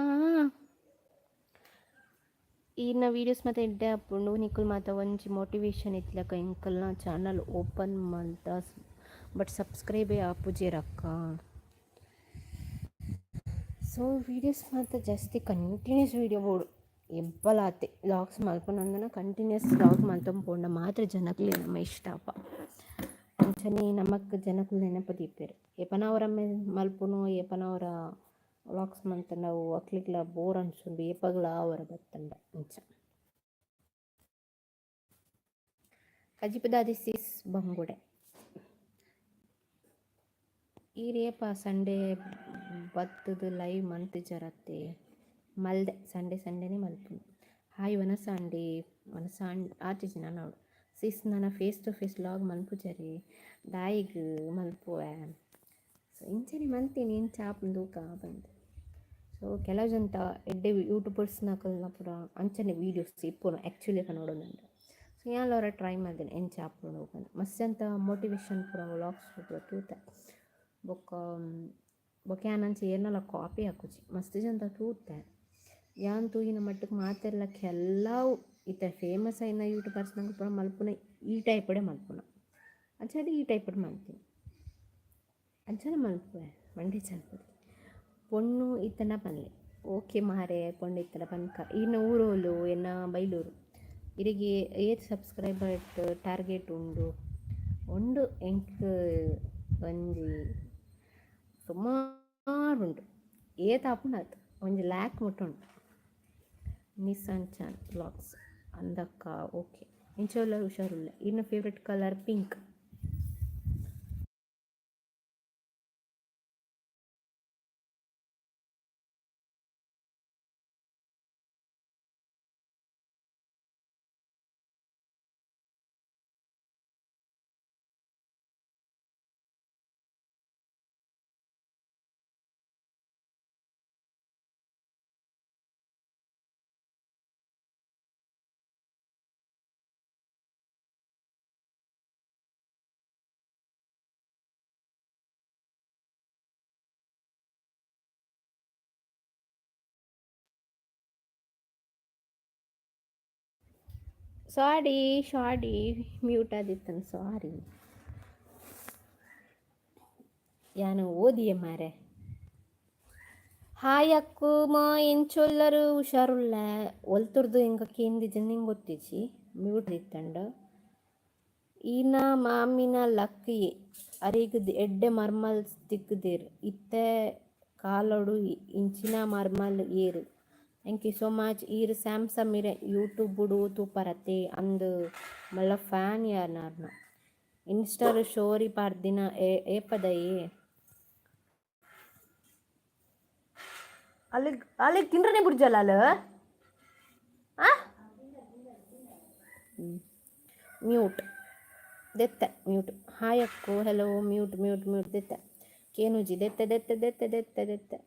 ಈರ್ನ ವೀಡಿಯೋಸ್ ಮಾತ ಎಡ್ಡೆ ಆಪುಂಡು. ನಿಕುಲು ಮಾತ ಒಂಜಿ ಮೋಟಿವೇಶನ್ ಇತ್ಲಕ ಎಂಕಲ್ನ ಚಾನಲ್ ಓಪನ್ ಮಲ್ತ. ಬಟ್ ಸಬ್ಸ್ಕ್ರೈಬೇ ಆಪುಜೆರಕ್ಕ. ಸೊ ವೀಡಿಯೋಸ್ ಮಾತ ಜಾಸ್ತಿ ಕಂಟಿನ್ಯೂಸ್ ವೀಡಿಯೋ ಬೋಡು. ಎಬ್ಬಲಾತೆ ವ್ಲಾಗ್ಸ್ ಮಲ್ಪುನಂದನ ಕಂಟಿನ್ಯೂಸ್ ವ್ಲಾಗ್ ಮಲ್ತೊಂದು ಪೋಂಡ ಮಾತ್ರ ಜನಕ್ಲೆಗ್ ನಮ್ಮ ಇಷ್ಟ ಆಪ. ಅಂಚನೆ ನಮಕ್ ಜನಕುಲು ನೆನಪು ದೀಪೆರ್. ಏಪನ ಒರ ಮಲ್ಪುನು, ಏಪನ ಒರ ವ್ಲಾಗ್ಸ್ ಮಲ್ತಂಡ ಅವು ಅಕ್ಲೆಗ್ಲ ಬೋರ್ ಅನ್ಸುಂಡು. ಏಪಗ್ಲ ಒರ ಬತ್ತಂಡ ಅಂಚ. ಕಜಿಪುದಾದಿ ಸಿಸ್ ಬಂಗುಡೆ. ಈರ್ ಏಪ ಸಂಡೇ ಬತ್ತುದು ಲೈವ್ ಮಂತುಜರತ್ತೆ? ಮಲ್ದೆ, ಸಂಡೇ ಸಂಡೇನೆ ಮಲ್ಪುನು. ಹಾಯ್ ವನಸಾಂಡಿ. ವನಸಾಂಡ್ ಆತಿಜಿ ನನ. ಸಿಸ್, ನನ ಫೇಸ್ ಟು ಫೇಸ್ ವ್ಲಾಗ್ ಮಲ್ಪುಜರಿ ದಾಯಿಗ್ ಮಲ್ಪುವೆ? ಸೊ ಇಂಚನೆ ಮಲ್ತೀನಿ, ಇಂಚ ಆಪುಂಡು ತೂಕ ಪಂದ್. ಸೊ ಕೆಲವು ಜನತ ಎಡ್ಡೆ ಯೂಟ್ಯೂಬರ್ಸ್ನಕಲ್ನ ಪೂರ ಅಂಚನೆ ವೀಡಿಯೋಸ್ ಇಪ್ಪುನು ಆ್ಯಕ್ಚುಲಿ ಪನೊಡುಂದು. ಸೊ ಯಾನ್ಲ ಒರ ಟ್ರೈ ಮಲ್ದಿನಿ ಎಂಚ ಆಪುಂಡು ಪಂದ್. ಮಸ್ತ್ ಜನತ ಮೋಟಿವೇಶನ್ ಪೂರ ವ್ಲಾಗ್ಸ್ ಪೂರ ತೂತೆ. ಬೊಕ್ಕ ಬೊಕ್ಕ ಯಾನ್ ಅಂಚ ಏರ್ನಲ ಕಾಪಿ ಆಕುಜಿ. ಮಸ್ತ್ ಜನತ ತೂತೆ. ಯಾನ್ ತೂಯಿನ ಮಟ್ಟುಗ್ ಮಾತೆರ್ಲ ಕೆಲವು ಇತ್ತೆ ಫೇಮಸ್ ಆಯಿನ ಯೂಟ್ಯೂಬರ್ಸ್ನಕುಲು ಪೂರ ಮಲ್ಪುನ ಈ ಟೈಪುಡೆ ಮಲ್ಪುನ. ಅಂಚಾದ್ ಈ ಟೈಪುಡು ಮಲ್ತಿನಿ. ಅಂಚನೆ ಮಲ್ಪುವೆ ಮಂಡೆ ಚಲ್ಪುಜಿ. ಪೊಣ್ಣು ಇತ್ತಂಡ ಪನ್ಲೆ. ಓಕೆ ಮಾರ್ರೆ, ಪೊಣ್ಣು ಇತ್ತಂಡ ಪನ್ಕ. ಈರ್ನ ಊರೋಲು? ಎನ್ನ ಬೈಲೂರು. ಇರೆಗ್ ಏತ್ ಸಬ್ಸ್ಕ್ರೈಬರ್ ಟಾರ್ಗೆಟ್ ಉಂಡು? ಉಂಡು, ಎಂಕ್ ಒಂಜಿ ಸುಮಾರು ಉಂಡು. ಏತ್ ಆಪುಂಡು ಆತ್, ಒಂಜಿ ಲ್ಯಾಕ್ ಮುಟ್ಟ ಉಂಡು. ನಿಸ್ಸಾನ್ ಚಾನ್ ವ್ಲಾಗ್ಸ್ ಅಂದಕ್ಕ. ಓಕೆ, ಇಂಚ ಉಲ್ಲರ್? ಹುಷಾರುಲ್ಲೆ. ಈರ್ನ ಫೇವ್ರೆಟ್ ಕಲರ್? ಪಿಂಕ್. ಸಾರಿ ಸಾರಿ, ಮ್ಯೂಟ್ ಆದಿತ್ತನ್, ಸಾರಿ. ಯಾನ್ ಓದಿಯೆ ಮಾರೆ. ಹಾಯ್ ಅಕ್ಕು ಮಾ, ಎಂಚೊಲ್ಲರು? ಹುಷಾರುಲ್ಲ. ಒಲ್ತುರ್ದು ಎಂಕ ಕೇಂದಿಜ, ನಿಂಗೆ ಗೊತ್ತಿಜ್ಜಿ, ಮ್ಯೂಟ್ ಇತ್ತಂಡ. ಈನ ಮಾಮಿನ ಲಕ್ಕಿ, ಅರೆಗ್ ಎಡ್ಡೆ ಮರ್ಮಲ್ ತಿಕ್ದೆರ್. ಇತ್ತೆ ಕಾಲೊಡು ಇಂಚಿನ ಮರ್ಮಲ್ ಏರ್? Thank you so much. ಈರ್ ಸ್ಯಾಮ್ಸಂಗ್ ಮಿರೆ ಯೂಟ್ಯೂಬುಡು ತೂಪರತೆ? ಅಂದ್, ಮಲ್ಲ ಫ್ಯಾನ್ ಯಾನ್. ಇನ್ಸ್ಟಾಡ್ ಸ್ಟೋರಿ ಪಾಡ್ದಿನ ಏಪದಯೆ? ಅಲ್ಲಿಗೆ ಅಲ್ಲಿಗೆ ತಿಂದ್ರನೇ ಬುಡ್ಜಲ್ಲ ಅಲ್ಲ. ಮ್ಯೂಟ್ ದೆತ್ತೆ ಮ್ಯೂಟ್. ಹಾಯ್ ಅಕ್ಕು, ಹೆಲೋ. ಮ್ಯೂಟ್ ಮ್ಯೂಟ್ ಮ್ಯೂಟ್ ದೆತ್ತೆ. ಕೇನುಜಿ. ದೆತ್ತೆ ದೆತ್ತೆ ದೆತ್ತೆ ದೆತ್ತೆ ದೆತ್ತೆ.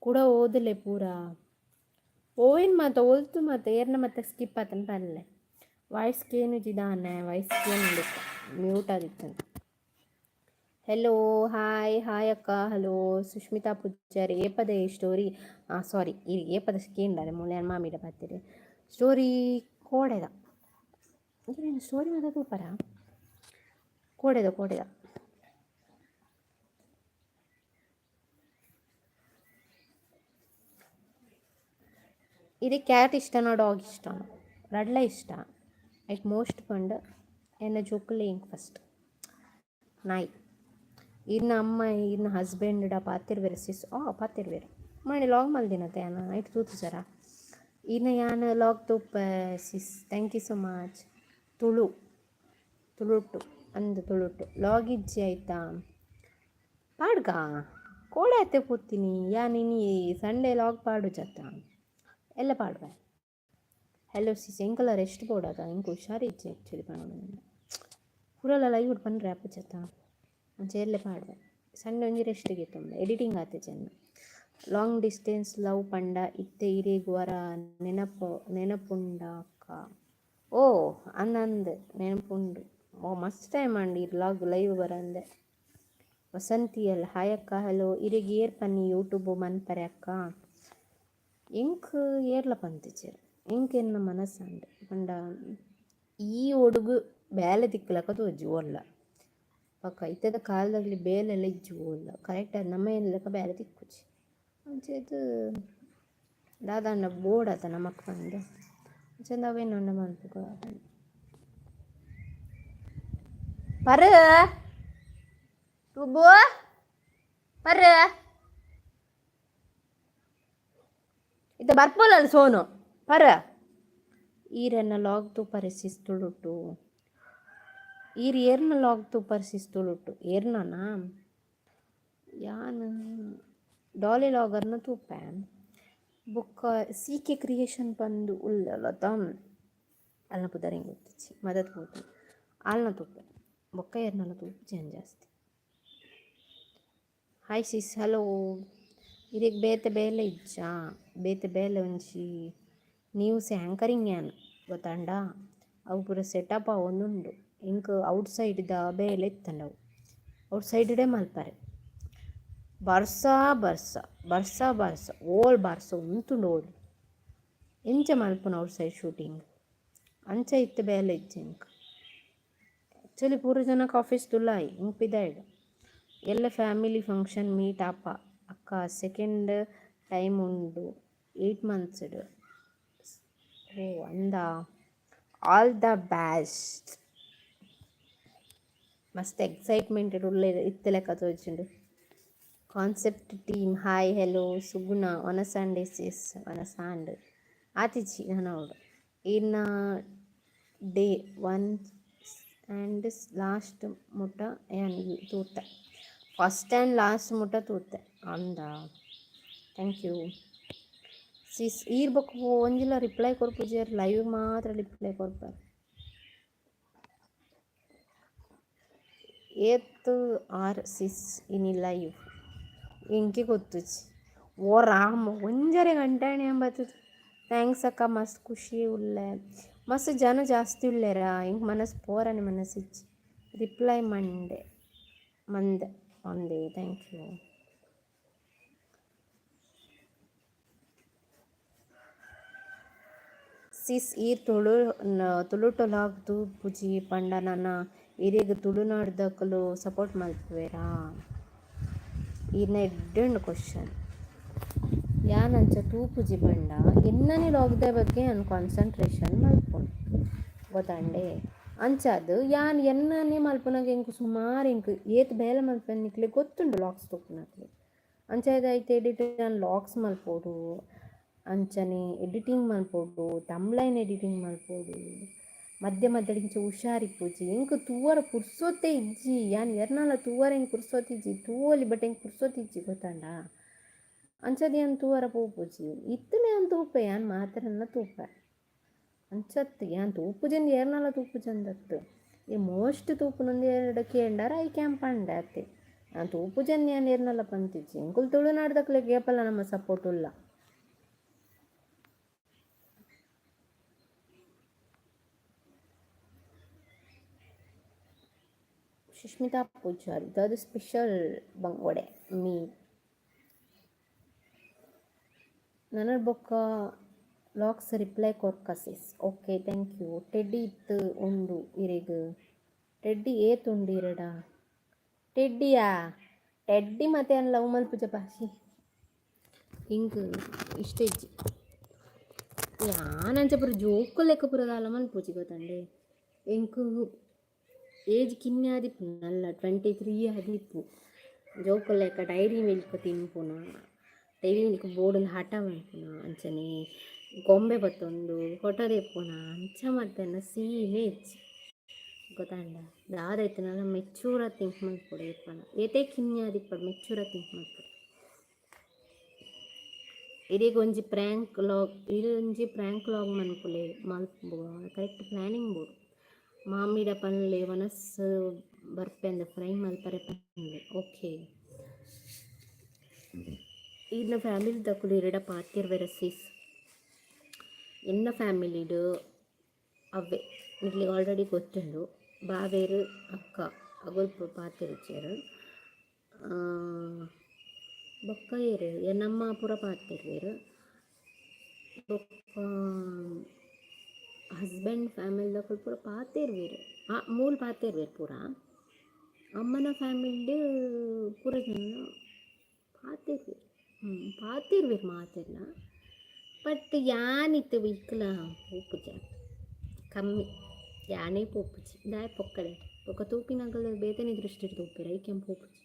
ಕೂಡ ಓದಲೆ ಪೂರ. ಓಯಿನ್ ಮಾತ ಒಲ್ತು ಮಾತ ಏರ್ನ ಮತ್ತೆ ಸ್ಕಿಪ್ ಆತನ ಪನ್ಲೆ. ವಾಯ್ಸ್ ಕೇನುಜಿ ದಾನೆ? ವಾಯ್ಸ್ ಕೇನುಂಡು, ಮ್ಯೂಟ್ ಆದಿತ್ತು. ಹೆಲೋ, ಹಾಯ್ ಹಾಯ್ ಅಕ್ಕ, ಹಲೋ. ಸುಷ್ಮಿತಾ ಪೂಜಾರಿ, ಏಪದ ಸ್ಟೋರಿ? ಸಾರಿ, ಈ ಏಪದ ಕೇಂಡಾರೆ ಮೂಲೆ ಮಾಮಿಡ ಬರ್ತೀರಿ. ಸ್ಟೋರಿ ಕೋಡೆದ? ಈರೇನು ಸ್ಟೋರಿ ಮಾತ ತೂಪರ? ಕೋಡೆದ ಕೋಡೆದ. ಇದು ಕ್ಯಾಟ್ ಇಷ್ಟನೋ ಡಾಗ್ ಇಷ್ಟನೋ? ರಡ್ಲ ಇಷ್ಟ. ಐಟ್ ಮೋಸ್ಟ್ ಪಂಡ ಎನ್ನ ಜೋಕುಲೆ ಎಂಕ್ ಫಸ್ಟ್ ನಾಯಿ. ಇರ್ನ ಅಮ್ಮ ಇರ್ನ ಹಸ್ಬೆಂಡ್ ಪಾತೆರ್ವೆರ್ ಸಿಸ್ ಆ ಪಾತೆರ್ವೆರ್ ಮಾಣಿ ಲಾಗ್ ಮಲ್ದಿನತೆ ಯಾನ್ ಐಟ್ ತೂತುಜರ? ಇರ್ನ ಯಾನ್ log ತೂಪೆ sis, thank you so much. Tulu ತುಳುಟು ಅಂದ್ ತುಳುಟು ಲಾಗ್ ಇಜ್ಜಿ ಆಯ್ತಾ? ಪಾಡ್ಗ ಕೋಡೆ ಅತ್ತೆ ಪೋತೀನಿ ಯಾನ್ ಇನಿ ಸಂಡೇ ಲಾಗ್ ಪಾಡುಜತ್ತ, ಎಲ್ಲ ಪಾಡುವೆ. ಹಲೋ ಸಿಸ್, ಎಂಕಲ ರೆಸ್ಟ್ ಬೋಡಾತ, ಎಂಕ್ ಹುಷಾರಿಜ್ಜಿ ಆ್ಯಕ್ಚುಲಿ ಪನೊಡು. ಪೂರಲ ಲೈವ್ ಪನ್ರೆ ಆಪುಜತ್ತ, ಅಂಚ ಎಲ್ಲೆ ಪಾಡುವೆ. ಸಂಡೆ ಒಂಜಿ ರೆಸ್ಟ್ ಗೆತೊಂಬೆ, ಎಡಿಟಿಂಗ್ ಆತಿಜಿ ಎನ್ನ. ಲಾಂಗ್ ಡಿಸ್ಟೆನ್ಸ್ ಲವ್ ಪಂಡ ಇತ್ತೆ ಇರೆಗ್ ಒರ ನೆನಪು ನೆನಪುಂಡಾಕ? ಓ ಅಂದ್ ನೆನಪುಂಡು. ಓ ಮಸ್ತ್ ಟೈಮ್ ಆಂಡ್ ಇರ್ ಲಾಗ್ ಲೈವ್ ಬರಂದೆ. ವಸಂತಿ ಎಲ್ ಹಾಯ್ ಅಕ್ಕ, ಹಲೋ. ಇರೆಗ್ ಏರ್ ಪನ್ನಿ ಯೂಟ್ಯೂಬ್ ಮನ್ಪರೆ ಅಕ್ಕ? ಎಂಕ್ ಏರ್ಲ ಪಂತಿಜೆರ್, ಎಂಕ್ ಎನ್ನ ಮನಸ್ಸಾಂಡ್. ಪಂಡ ಈ ಒಡುಗು ಬೇಲೆ ತಿಕ್ಕುಲಕ ತೋಜಿ ಓಲ್ಲ. ಬೊಕ ಇತ್ತೆದ ಕಾಲದಲ್ಲಿ ಬೇಲೆಲ ಇಜ್ಜಿ ಓಲ್ಲ, ಕರೆಕ್ಟ್ ಆದ್ ನಮ ಎನ್ನುಲೆಕ ಬೇಲೆ ತಿಕ್ಕುಜಿ. ಅಂಚಾದ್ ದಾದಾಂಡ ಬೋಡಾತ ನಮಕ್ ಪಂದ್ ಅಂಚಾದ್ ಅವೇನ್ ಆಂಡ ಮನ್ಪುಗ. ಪರ್ ಟುಬು ಪರ್ ಇತ್ತೆ ಬರ್ಪೋಲಲ್ಲ ಸೋನು ಪರ್. ಈರೆನ್ನ ಲಾಗ್ ತೂಪರೆ ಸಿಸ್ ತುಳುಟು? ಈರ್ ಏರ್ನ ಲಾಗ್ ತೂಪರ್ ಸಿಸ್ ತುಳುಟು? ಏರ್ನನಾ? ಯಾನ್ ಡಾಲಿ ಲಾಗರ್ನ ತೂಪೆ. ಬೊಕ್ಕ ಸಿ ಕೆ ಕ್ರಿಯೇಷನ್ ಪಂದ್ ಉಲ್ಲಲತ, ಅಲ್ನ ಪುದರ್ ಎಂಕ್ ಗೊತ್ತಿಜ್ಜಿ, ಮದತ್ ಪೋತುಂಡು. ಆಲ್ನ ತೂಪೆ, ಬೊಕ್ಕ ಏರ್ನಲ ತೂಪುಜಿ ಯಾನ್ ಜಾಸ್ತಿ. Hi sis, hello. ಇರೆಗ್ ಬೇತೆ ಬೇಲೆ ಇಜ್ಜಾ? ಬೇತೆ ಬೇಲೆ ಒಂಜಿ ನ್ಯೂಸ್ ಆ್ಯಂಕರಿಂಗ್ ಯಾನ್, ಗೊತ್ತಾಂಡಾ? ಅವು ಪೂರ ಸೆಟಪ್ ಆವೊಂದುಂಡು. ಎಂಕ್ ಔಟ್ ಸೈಡ್ದ ಬೇಲೆ ಇತ್ತ್ಂಡ್, ಅವು ಔಟ್ ಸೈಡ್ಡೇ ಮಲ್ಪರೆ. ಬರ್ಸ ಬರ್ಸ ಬರ್ಸ ಬರ್ಸ ಓಲ್ ಬರ್ಸ ಉಂತುಂಡು ಓಲು? ಎಂಚ ಮಲ್ಪುನ ಔಟ್ ಸೈಡ್ ಶೂಟಿಂಗ್? ಅಂಚ ಇತ್ತೆ ಬೇಲೆ ಇಜ್ಜಿ ಎಂಕ್. ಆ್ಯಕ್ಚುಲಿ ಪೂರ ಜನಕ್ ಆಫೀಸ್ ದುಲಾಯಿ, ಎಂಕ್ ಪಿದಾಯ್ಡ್. ಎಲ್ಲೆ ಫ್ಯಾಮಿಲಿ ಫಂಕ್ಷನ್ ಮೀಟ್ ಆಪ ಅಕ್ಕ? ಸೆಕೆಂಡ್ ಟೈಮ್ ಉಂಡು 8 ಮಂತ್ಸ್ಡ್. ಓ ಅಂದಾ? All the best. ಮಸ್ತ್ ಎಕ್ಸೈಟ್ಮೆಂಟ್ ಉಲ್ಲೆರ್ ಇತ್ತೆ ಲೆಕ್ಕ ತೋಜುಂಡು. Concept team hi hello. Suguna ವನಸಾಂಡೆ ಸಿಸ್? ವನಸಾಂಡ್ ಆತಿಜಿ ನನ. ಇನ್ನ ಡೇ ಒನ್ ಆ್ಯಂಡ್ ಲಾಸ್ಟ್ ಮುಟ್ಟ ಯಾನ್ ತೂತೆ, ಫಸ್ಟ್ ಆ್ಯಂಡ್ ಲಾಸ್ಟ್ ಮುಟ್ಟ ತೂತೆ. ಅಂದಾ? Thank you sis. ಈರ್ ಬೊಕ್ಕ ಒಂಜಿಲ ರಿಪ್ಲೈ ಕೊರ್ಪುಜೆರ್, ಲೈವ್ ಮಾತ್ರ ರಿಪ್ಲೈ ಕೊರ್ಪರ್. ಏತ್ ಆರ್ ಸಿಸ್ ಇನಿ ಲೈವ್? ಎಂಕೆ ಗೊತ್ತುಜಿ. ಓ ರಾಮ, ಒಂಜರೆ ಗಂಟೆ ಬತ್ತುದು. Thanks ಅಕ್ಕ, ಮಸ್ತ್ ಖುಷಿ ಉಲ್ಲೆ. ಮಸ್ತ್ ಜನ ಜಾಸ್ತಿ ಉಲ್ಲೆರಾ, ಎಂಕ್ ಮನಸ್ಸು ಪೋರನೆ ಮನಸ್ಸಿಜ್ಜಿ. ರಿಪ್ಲೈ ಮಂಡೆ ಮಂದೆ ಒಂದೇ. Thank you sis. ಈರ್ ತುಳು ತುಳುಟು ಲಾಗ್ ತೂಪುಜಿ ಪಂಡ ನನ ಇರೆಗ್ ತುಳುನಾಡ್ದಕುಲು ಸಪೋರ್ಟ್ ಮಲ್ಪುವೆರಾ? ಈರ್ನ ಎಡ್ಡೆ ಕ್ವಶನ್. ಯಾನ್ ಅಂಚ ತೂಪುಜಿ ಪಂಡ ಎನ್ನನೆ ಲಾಗ್ದ ಬಗ್ಗೆ ಯಾನ್ ಕಾನ್ಸಂಟ್ರೇಷನ್ ಮಲ್ಪುನು, ಗೊತ್ತಾಂಡೆ? ಅಂಚಾದ್ ಯಾನ್ ಎನ್ನನೆ ಮಲ್ಪುನಗ ಎಂಕ್ ಸುಮಾರು ಎಂಕ್ ಏತ್ ಬೇಲೆ ಮಲ್ಪುವೆ ನಿಕ್ಲೆಗ್ ಗೊತ್ತುಂಡು ಲಾಗ್ಸ್ ತೂಪುನಕ್ಲೆಗ್. ಅಂಚಾದ್ ಐತ ಎಡಿಟ್ ಯಾನ್ ಲಾಗ್ಸ್ ಮಲ್ಪೊಡು, ಅಂಚನೆ ಎಡಿಟಿಂಗ್ ಮಲ್ಪೊಡು, ತಂಬ್ಲೈನ್ ಎಡಿಟಿಂಗ್ ಮಲ್ಪೊಡು, ಮಧ್ಯ ಮಧ್ಯಡ್ ಇಂಚ ಹುಷಾರಿಪ್ಪುಜಿ. ಎಂಕ್ ತೂವರೆ ಪುರ್ಸೊತ್ತೇ ಇಜ್ಜಿ. ಯಾನ್ ಎರ್ನಲ ತೂವರೆ ಎಂಕ್ ಪುರ್ಸೊತ್ತಿಜ್ಜಿ. ತೂವೊಲಿ, ಬಟ್ ಎಂಕ್ ಪುರ್ಸೊತ್ತಿಜ್ಜಿ, ಗೊತ್ತಾಂಡಾ? ಅಂಚಾದ್ ಯಾನ್ ತೂವರೆ ಪೋಪುಜಿ. ಇತ್ತ್ಂಡ ಯಾನ್ ತೂಪೆ, ಯಾನ್ ಮಾತೆರೆನ್ಲ ತೂಪೆ. ಅಂಚತ್ತ್ ಯಾನ್ ತೂಪುಜೆಂದ್ ಏರ್ನಲ ತೂಪುಜಂದತ್ತ್. ಈ ಮೋಸ್ಟ್ ತೂಪುನಂದ್ ಏರ್ಡ ಕೇಂಡಾರ ಐಕ್ ಯಾನ್ ಪಂಡೆ ಅತೆ. ಯಾನ್ ತೂಪುಜೆಂದ್ ಯಾನ್ ಏರ್ನಲ ಪಂತಿಜಿ. ಎಂಕುಲು ತುಳುನಾಡ್ದಕ್ಲೆಗ್ ಏಪಲ ನಮ್ಮ ಸಪೋರ್ಟ್ ಉಲ್ಲ. ಸುಷ್ಮಿತಾ ಪೂಜಾರಿ ದಾದ ಸ್ಪೆಷಲ್ ಬಂಗೋಡೆ ಮೀನ್? ನನಡ್ ಬೊಕ್ಕ ಲಾಕ್ಸ್ ರಿಪ್ಲೈ ಕೊರ್ಕ sis. Okay, thank you. Teddy ಇತ್ತು ಉಂಡು ಇರೆಗ್? ಟೆಡ್ಡಿ ಏತುಂಡಿರಡ? ಟೆಡ್ಡಿಯಾ? ಟೆಡ್ಡಿ ಮತ್ತೆ ಅನ್ ಲವ್ ಮಲ್ಪುಜ ಪಾಶಿ. ಇಂಕ್ ಇಷ್ಟ ಇಜ್ಜಿ. ಯಾನ್ ಅಂಚ ಪೂರ ಜೋಕು ಲೆಕ್ಕ ಪೂರ ದಾಲ ಮಲ್ಪುಜಿ, ಗೊತ್ತಂಡೆ? ಎಂಕ್ ಏಜ್ ಕಿನ್ಯ ಆದಿಪ್ಪು ನಲ್ಲ, 23 ಆದಿಪ್ಪು. ಜೋಕು ಲೆಕ್ಕ ಡೈರಿ ಮಿಲ್ಕ್ ತಿನ್ಪುನ, ಡೈರಿ ಮಿಲ್ಕ್ ಬೋಡಂದು ಹಠ ಮಲ್ಪುನ, ಅಂಚನೆ ಗೊಂಬೆ ಬತ್ತೊಂದು ಫೋಟೋ ದೆಪ್ಪುನ, ಅಂಚ ಮಲ್ತೆನ ಸೀನೆ ಇಜ್ಜಿ, ಗೊತ್ತಾಂಡ? ದಾದ ಇತ್ತುಂಡಲ ಮೆಚೂರ್ ಥಿಂಕ್ ಮಲ್ಪೊಡು ಏಪಲ. ಏತೇ ಕಿನ್ಯ ಆದಿಪ್ಪಡ್ ಮೆಚೂರ್ ಥಿಂಕ್ ಮಲ್ಪೊಡು. ಇರೆಗ್ ಒಂಜಿ ಪ್ರ್ಯಾಂಕ್ ಲಾಗ್, ಒಂಜಿ ಪ್ರ್ಯಾಂಕ್ ಲಾಗ್ ಮನ್ಪುಲೆ. ಮಲ್ಪು, ಕರೆಕ್ಟ್ ಪ್ಲ್ಯಾನಿಂಗ್ ಬೋಡು. ಮಾಮಿಡ ಪನ್ಲೆ, ವನಸ್ ಬರ್ಪೆಂದ್ ಫ್ರೈ ಮಲ್ಪರೆ ಪನ್ಲೆ. ಓಕೆ. ಈರ್ನ ಫ್ಯಾಮಿಲಿ ದಕುಲು ಇರೆಡ ಪಾತೆರ್ವೆರ ಸಿಸ್? ಎನ್ನ ಫ್ಯಾಮಿಲಿಡ್ ಅವ್ವೆ ನಿಕ್ಲೆಗ್ ಆಲ್ರೆಡಿ ಗೊತ್ತುಂಡು, ಬಾವೇರು, ಅಕ್ಕ, ಅಗುಲ್ಪ ಪಾತೆರುಜೆರ್. ಬೊಕ್ಕ ಏರ್? ಎನ್ನಮ್ಮ ಪೂರ ಪಾತೆರ್ವೆರ್. ಬೊಕ್ಕ ಹಸ್ಬೆಂಡ್ ಫ್ಯಾಮಿಲಿದಕುಲು ಪೂರ ಪಾತೆರ್ವೆರ್. ಮೂಲು ಪಾತೆರ್ವೆರ್ ಪೂರ. ಅಮ್ಮನ ಫ್ಯಾಮಿಲಿಡ್ ಪೂರ ಜನ ಪಾತೆರ್ವೆರ್. ಪಾತೆರ್ವೆರ್ ಮಾತೆರ್ಲ. ಬಟ್ ಯಾನ್ ಇತ್ತೆ ವೀಕ್ಲ ಪೋಪುಜಿ, ಕಮ್ಮಿ. ಯಾನೇ ಪೋಪುಜಿ. ದಾಯೆ ಪೊಕ್ಕಡೆ? ಬೊಕ್ಕ ತೂಪಿನಕುಲು ಬೇತೆನೆ ದೃಷ್ಟಿಡ್ ತೂಪೆರ್, ಐಕ್ ಯಾನ್ ಪೋಪುಜಿ.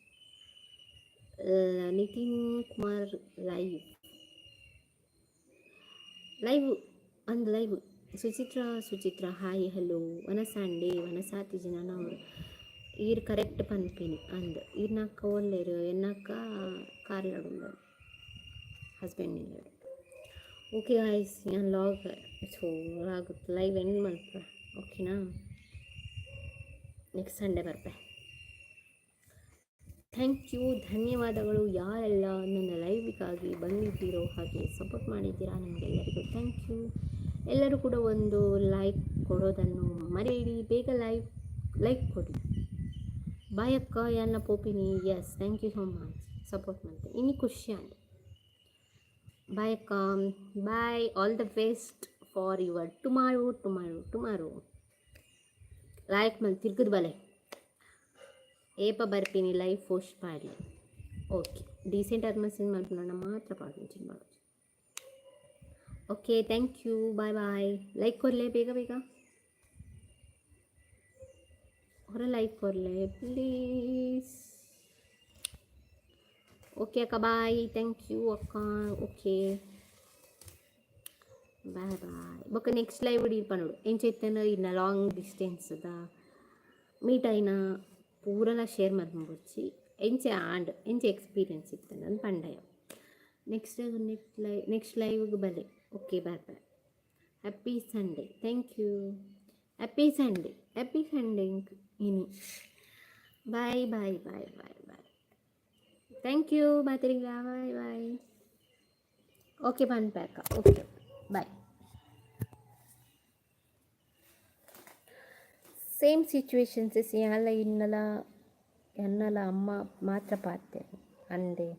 ನಿತಿನ್ ಕುಮಾರ್ ಲೈವ್, ಲೈವ್ ಅಂದ್ live. Suchithra, Suchithra, hi, hello. ವನಸಾಂಡೆ? ವನಸಾತಿಜಿ ನನ. ಅವರು ಈರ್ ಕರೆಕ್ಟ್ ಪನ್ಪಿನಿ ಅಂದ್. ಈರ್ನಕ್ಕ ಒಲ್ಲೆರ್? ಎನ್ನಕ್ಕ ಕಾರ್ಲಡ್ ಹಸ್ಬೆಂಡ್ ಇಲ್ಲಡ್. ಓಕೆ ಗಾಯ್ಸ್, ಯಾನ್ log, so log, live end ಮಲ್ಪ, ಓಕೆನಾ? ನೆಕ್ಸ್ಟ್ ಸಂಡೇ ಬರ್ಪೆ. Thank you, ಧನ್ಯವಾದಗಳು. ಯಾರೆಲ್ಲ ನನ್ನ ಲೈವಿಗಾಗಿ ಬಂದಿದ್ದೀರೋ, ಹಾಗೆ ಸಪೋರ್ಟ್ ಮಾಡಿದ್ದೀರಾ, ನಿಮಗೆಲ್ಲರಿಗೂ thank you. ಎಲ್ಲರೂ ಕೂಡ ಒಂದು ಲೈಕ್ ಕೊಡೋದನ್ನು ಮರೆಯಬೇಡಿ. ಬೇಗ ಲೈವ್ ಲೈಕ್ ಕೊಡಿ. ಬಾಯ್ ಅಕ್ಕ, ಯಾನ್ನ ಪೋಪಿನಿ. Yes, thank you so much. Support ಮಾಡ್ತೀನಿ. ಇನ್ನು ಖುಷಿ ಆಂಡ್. ಬಾಯ್ ಅಕ್ಕ, boy. All the best for your tomorrow, tomorrow, tomorrow. Like ಮಲ್ ತಿರ್ಗದ ಬಲೆ. ಏಪ ಬರ್ಪಿನಿ? ಲೈವ್ ಪೋಸ್ಟ್ ಪಾಡಲಿ. ಓಕೆ, ಡೀಸೆಂಟ್ ಆದ ಮೆಸೇಜ್ ಮಲ್ಪುನ ಮಾತ್ರ ಪಾಡು ಮಾಡೋದು. Okay, thank you, bye bye. Like ಕೊರ್ಲೆ ಬೇಗ ಬೇಗ. ಹೊರ ಲೈಕ್ ಕೊರ್ಲೆ ಪ್ಲೀಸ್. ಓಕೆ ಅಕ್ಕ, ಬಾಯ್. Thank you ಅಕ್ಕ. Okay, bye bye. ಬೊಕ್ಕ ನೆಕ್ಸ್ಟ್ ಲೈವ್ ಪನೊಡು. ಎಂಚ ಇತ್ತಂಡ ಇನ್ನ ಲಾಂಗ್ ಡಿಸ್ಟೆನ್ಸ್ದ ಮೀಟ್ ಆಯಿನ ಪೂರಲ ಶೇರ್ ಮಲ್ಪೊಡ್ಚಿ. ಎಂಚ ಆಂಡ್, ಎಂಚ ಎಕ್ಸ್ಪೀರಿಯನ್ಸ್ ಇತ್ತಂಡ ಅಂದ್ ಪಂಡಯ. ನೆಕ್ಸ್ಟ್ ನೆಕ್ಸ್ಟ್ ಲೈ ನೆಕ್ಸ್ಟ್ ಲೈವ್ಗೆ ಬಲೆ. Okay, bye bye. Happy Sunday. Thank you. Happy Sunday, happy Sunday ಇನಿ. Bye bye bye bye bye. Thank you ಮಾತೆರೆಗ್ಲಾ. Bye bye. Okay ಪನ್ಪೆ okay, bye. Same situations. ಯಾಲ ಇನ್ನಲ ಎನ್ನಲ ಅಮ್ಮ ಮಾತ್ರ ಪಾತೆರ್ ಅಂದೆ.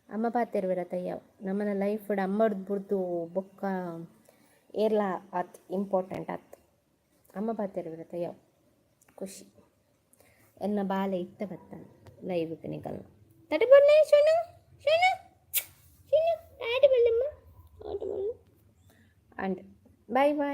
ಅಮ್ಮ ಪಾತೆರ್ವೆರ ತಯ್ಯ. ನಮ್ಮನ ಲೈಫ್ ಅಮ್ಮಡ್ದು ಬುಡ್ದು ಬೊಕ್ಕ ಏರ್ಲ ಆತ್ ಇಂಪಾರ್ಟೆಂಟ್ ಆತ್. ಅಮ್ಮ ಪಾತೆರ್ವೆರ ತಯ್ಯ, ಖುಷಿ. ಎನ್ನ ಬಾಲೆ ಇತ್ತ ಬತ್ತಾನೆ ಲೈವ್ ನಿಕಲ್ನ. ತಡೆ ಬಲ್ಲೆ ಶೋನು, ಶೋನು, ಶೋನು, ಆಟ ಬಲ್ಲಮ್ಮ, ಆಟ ಬಲ್ಲ. And bye bye.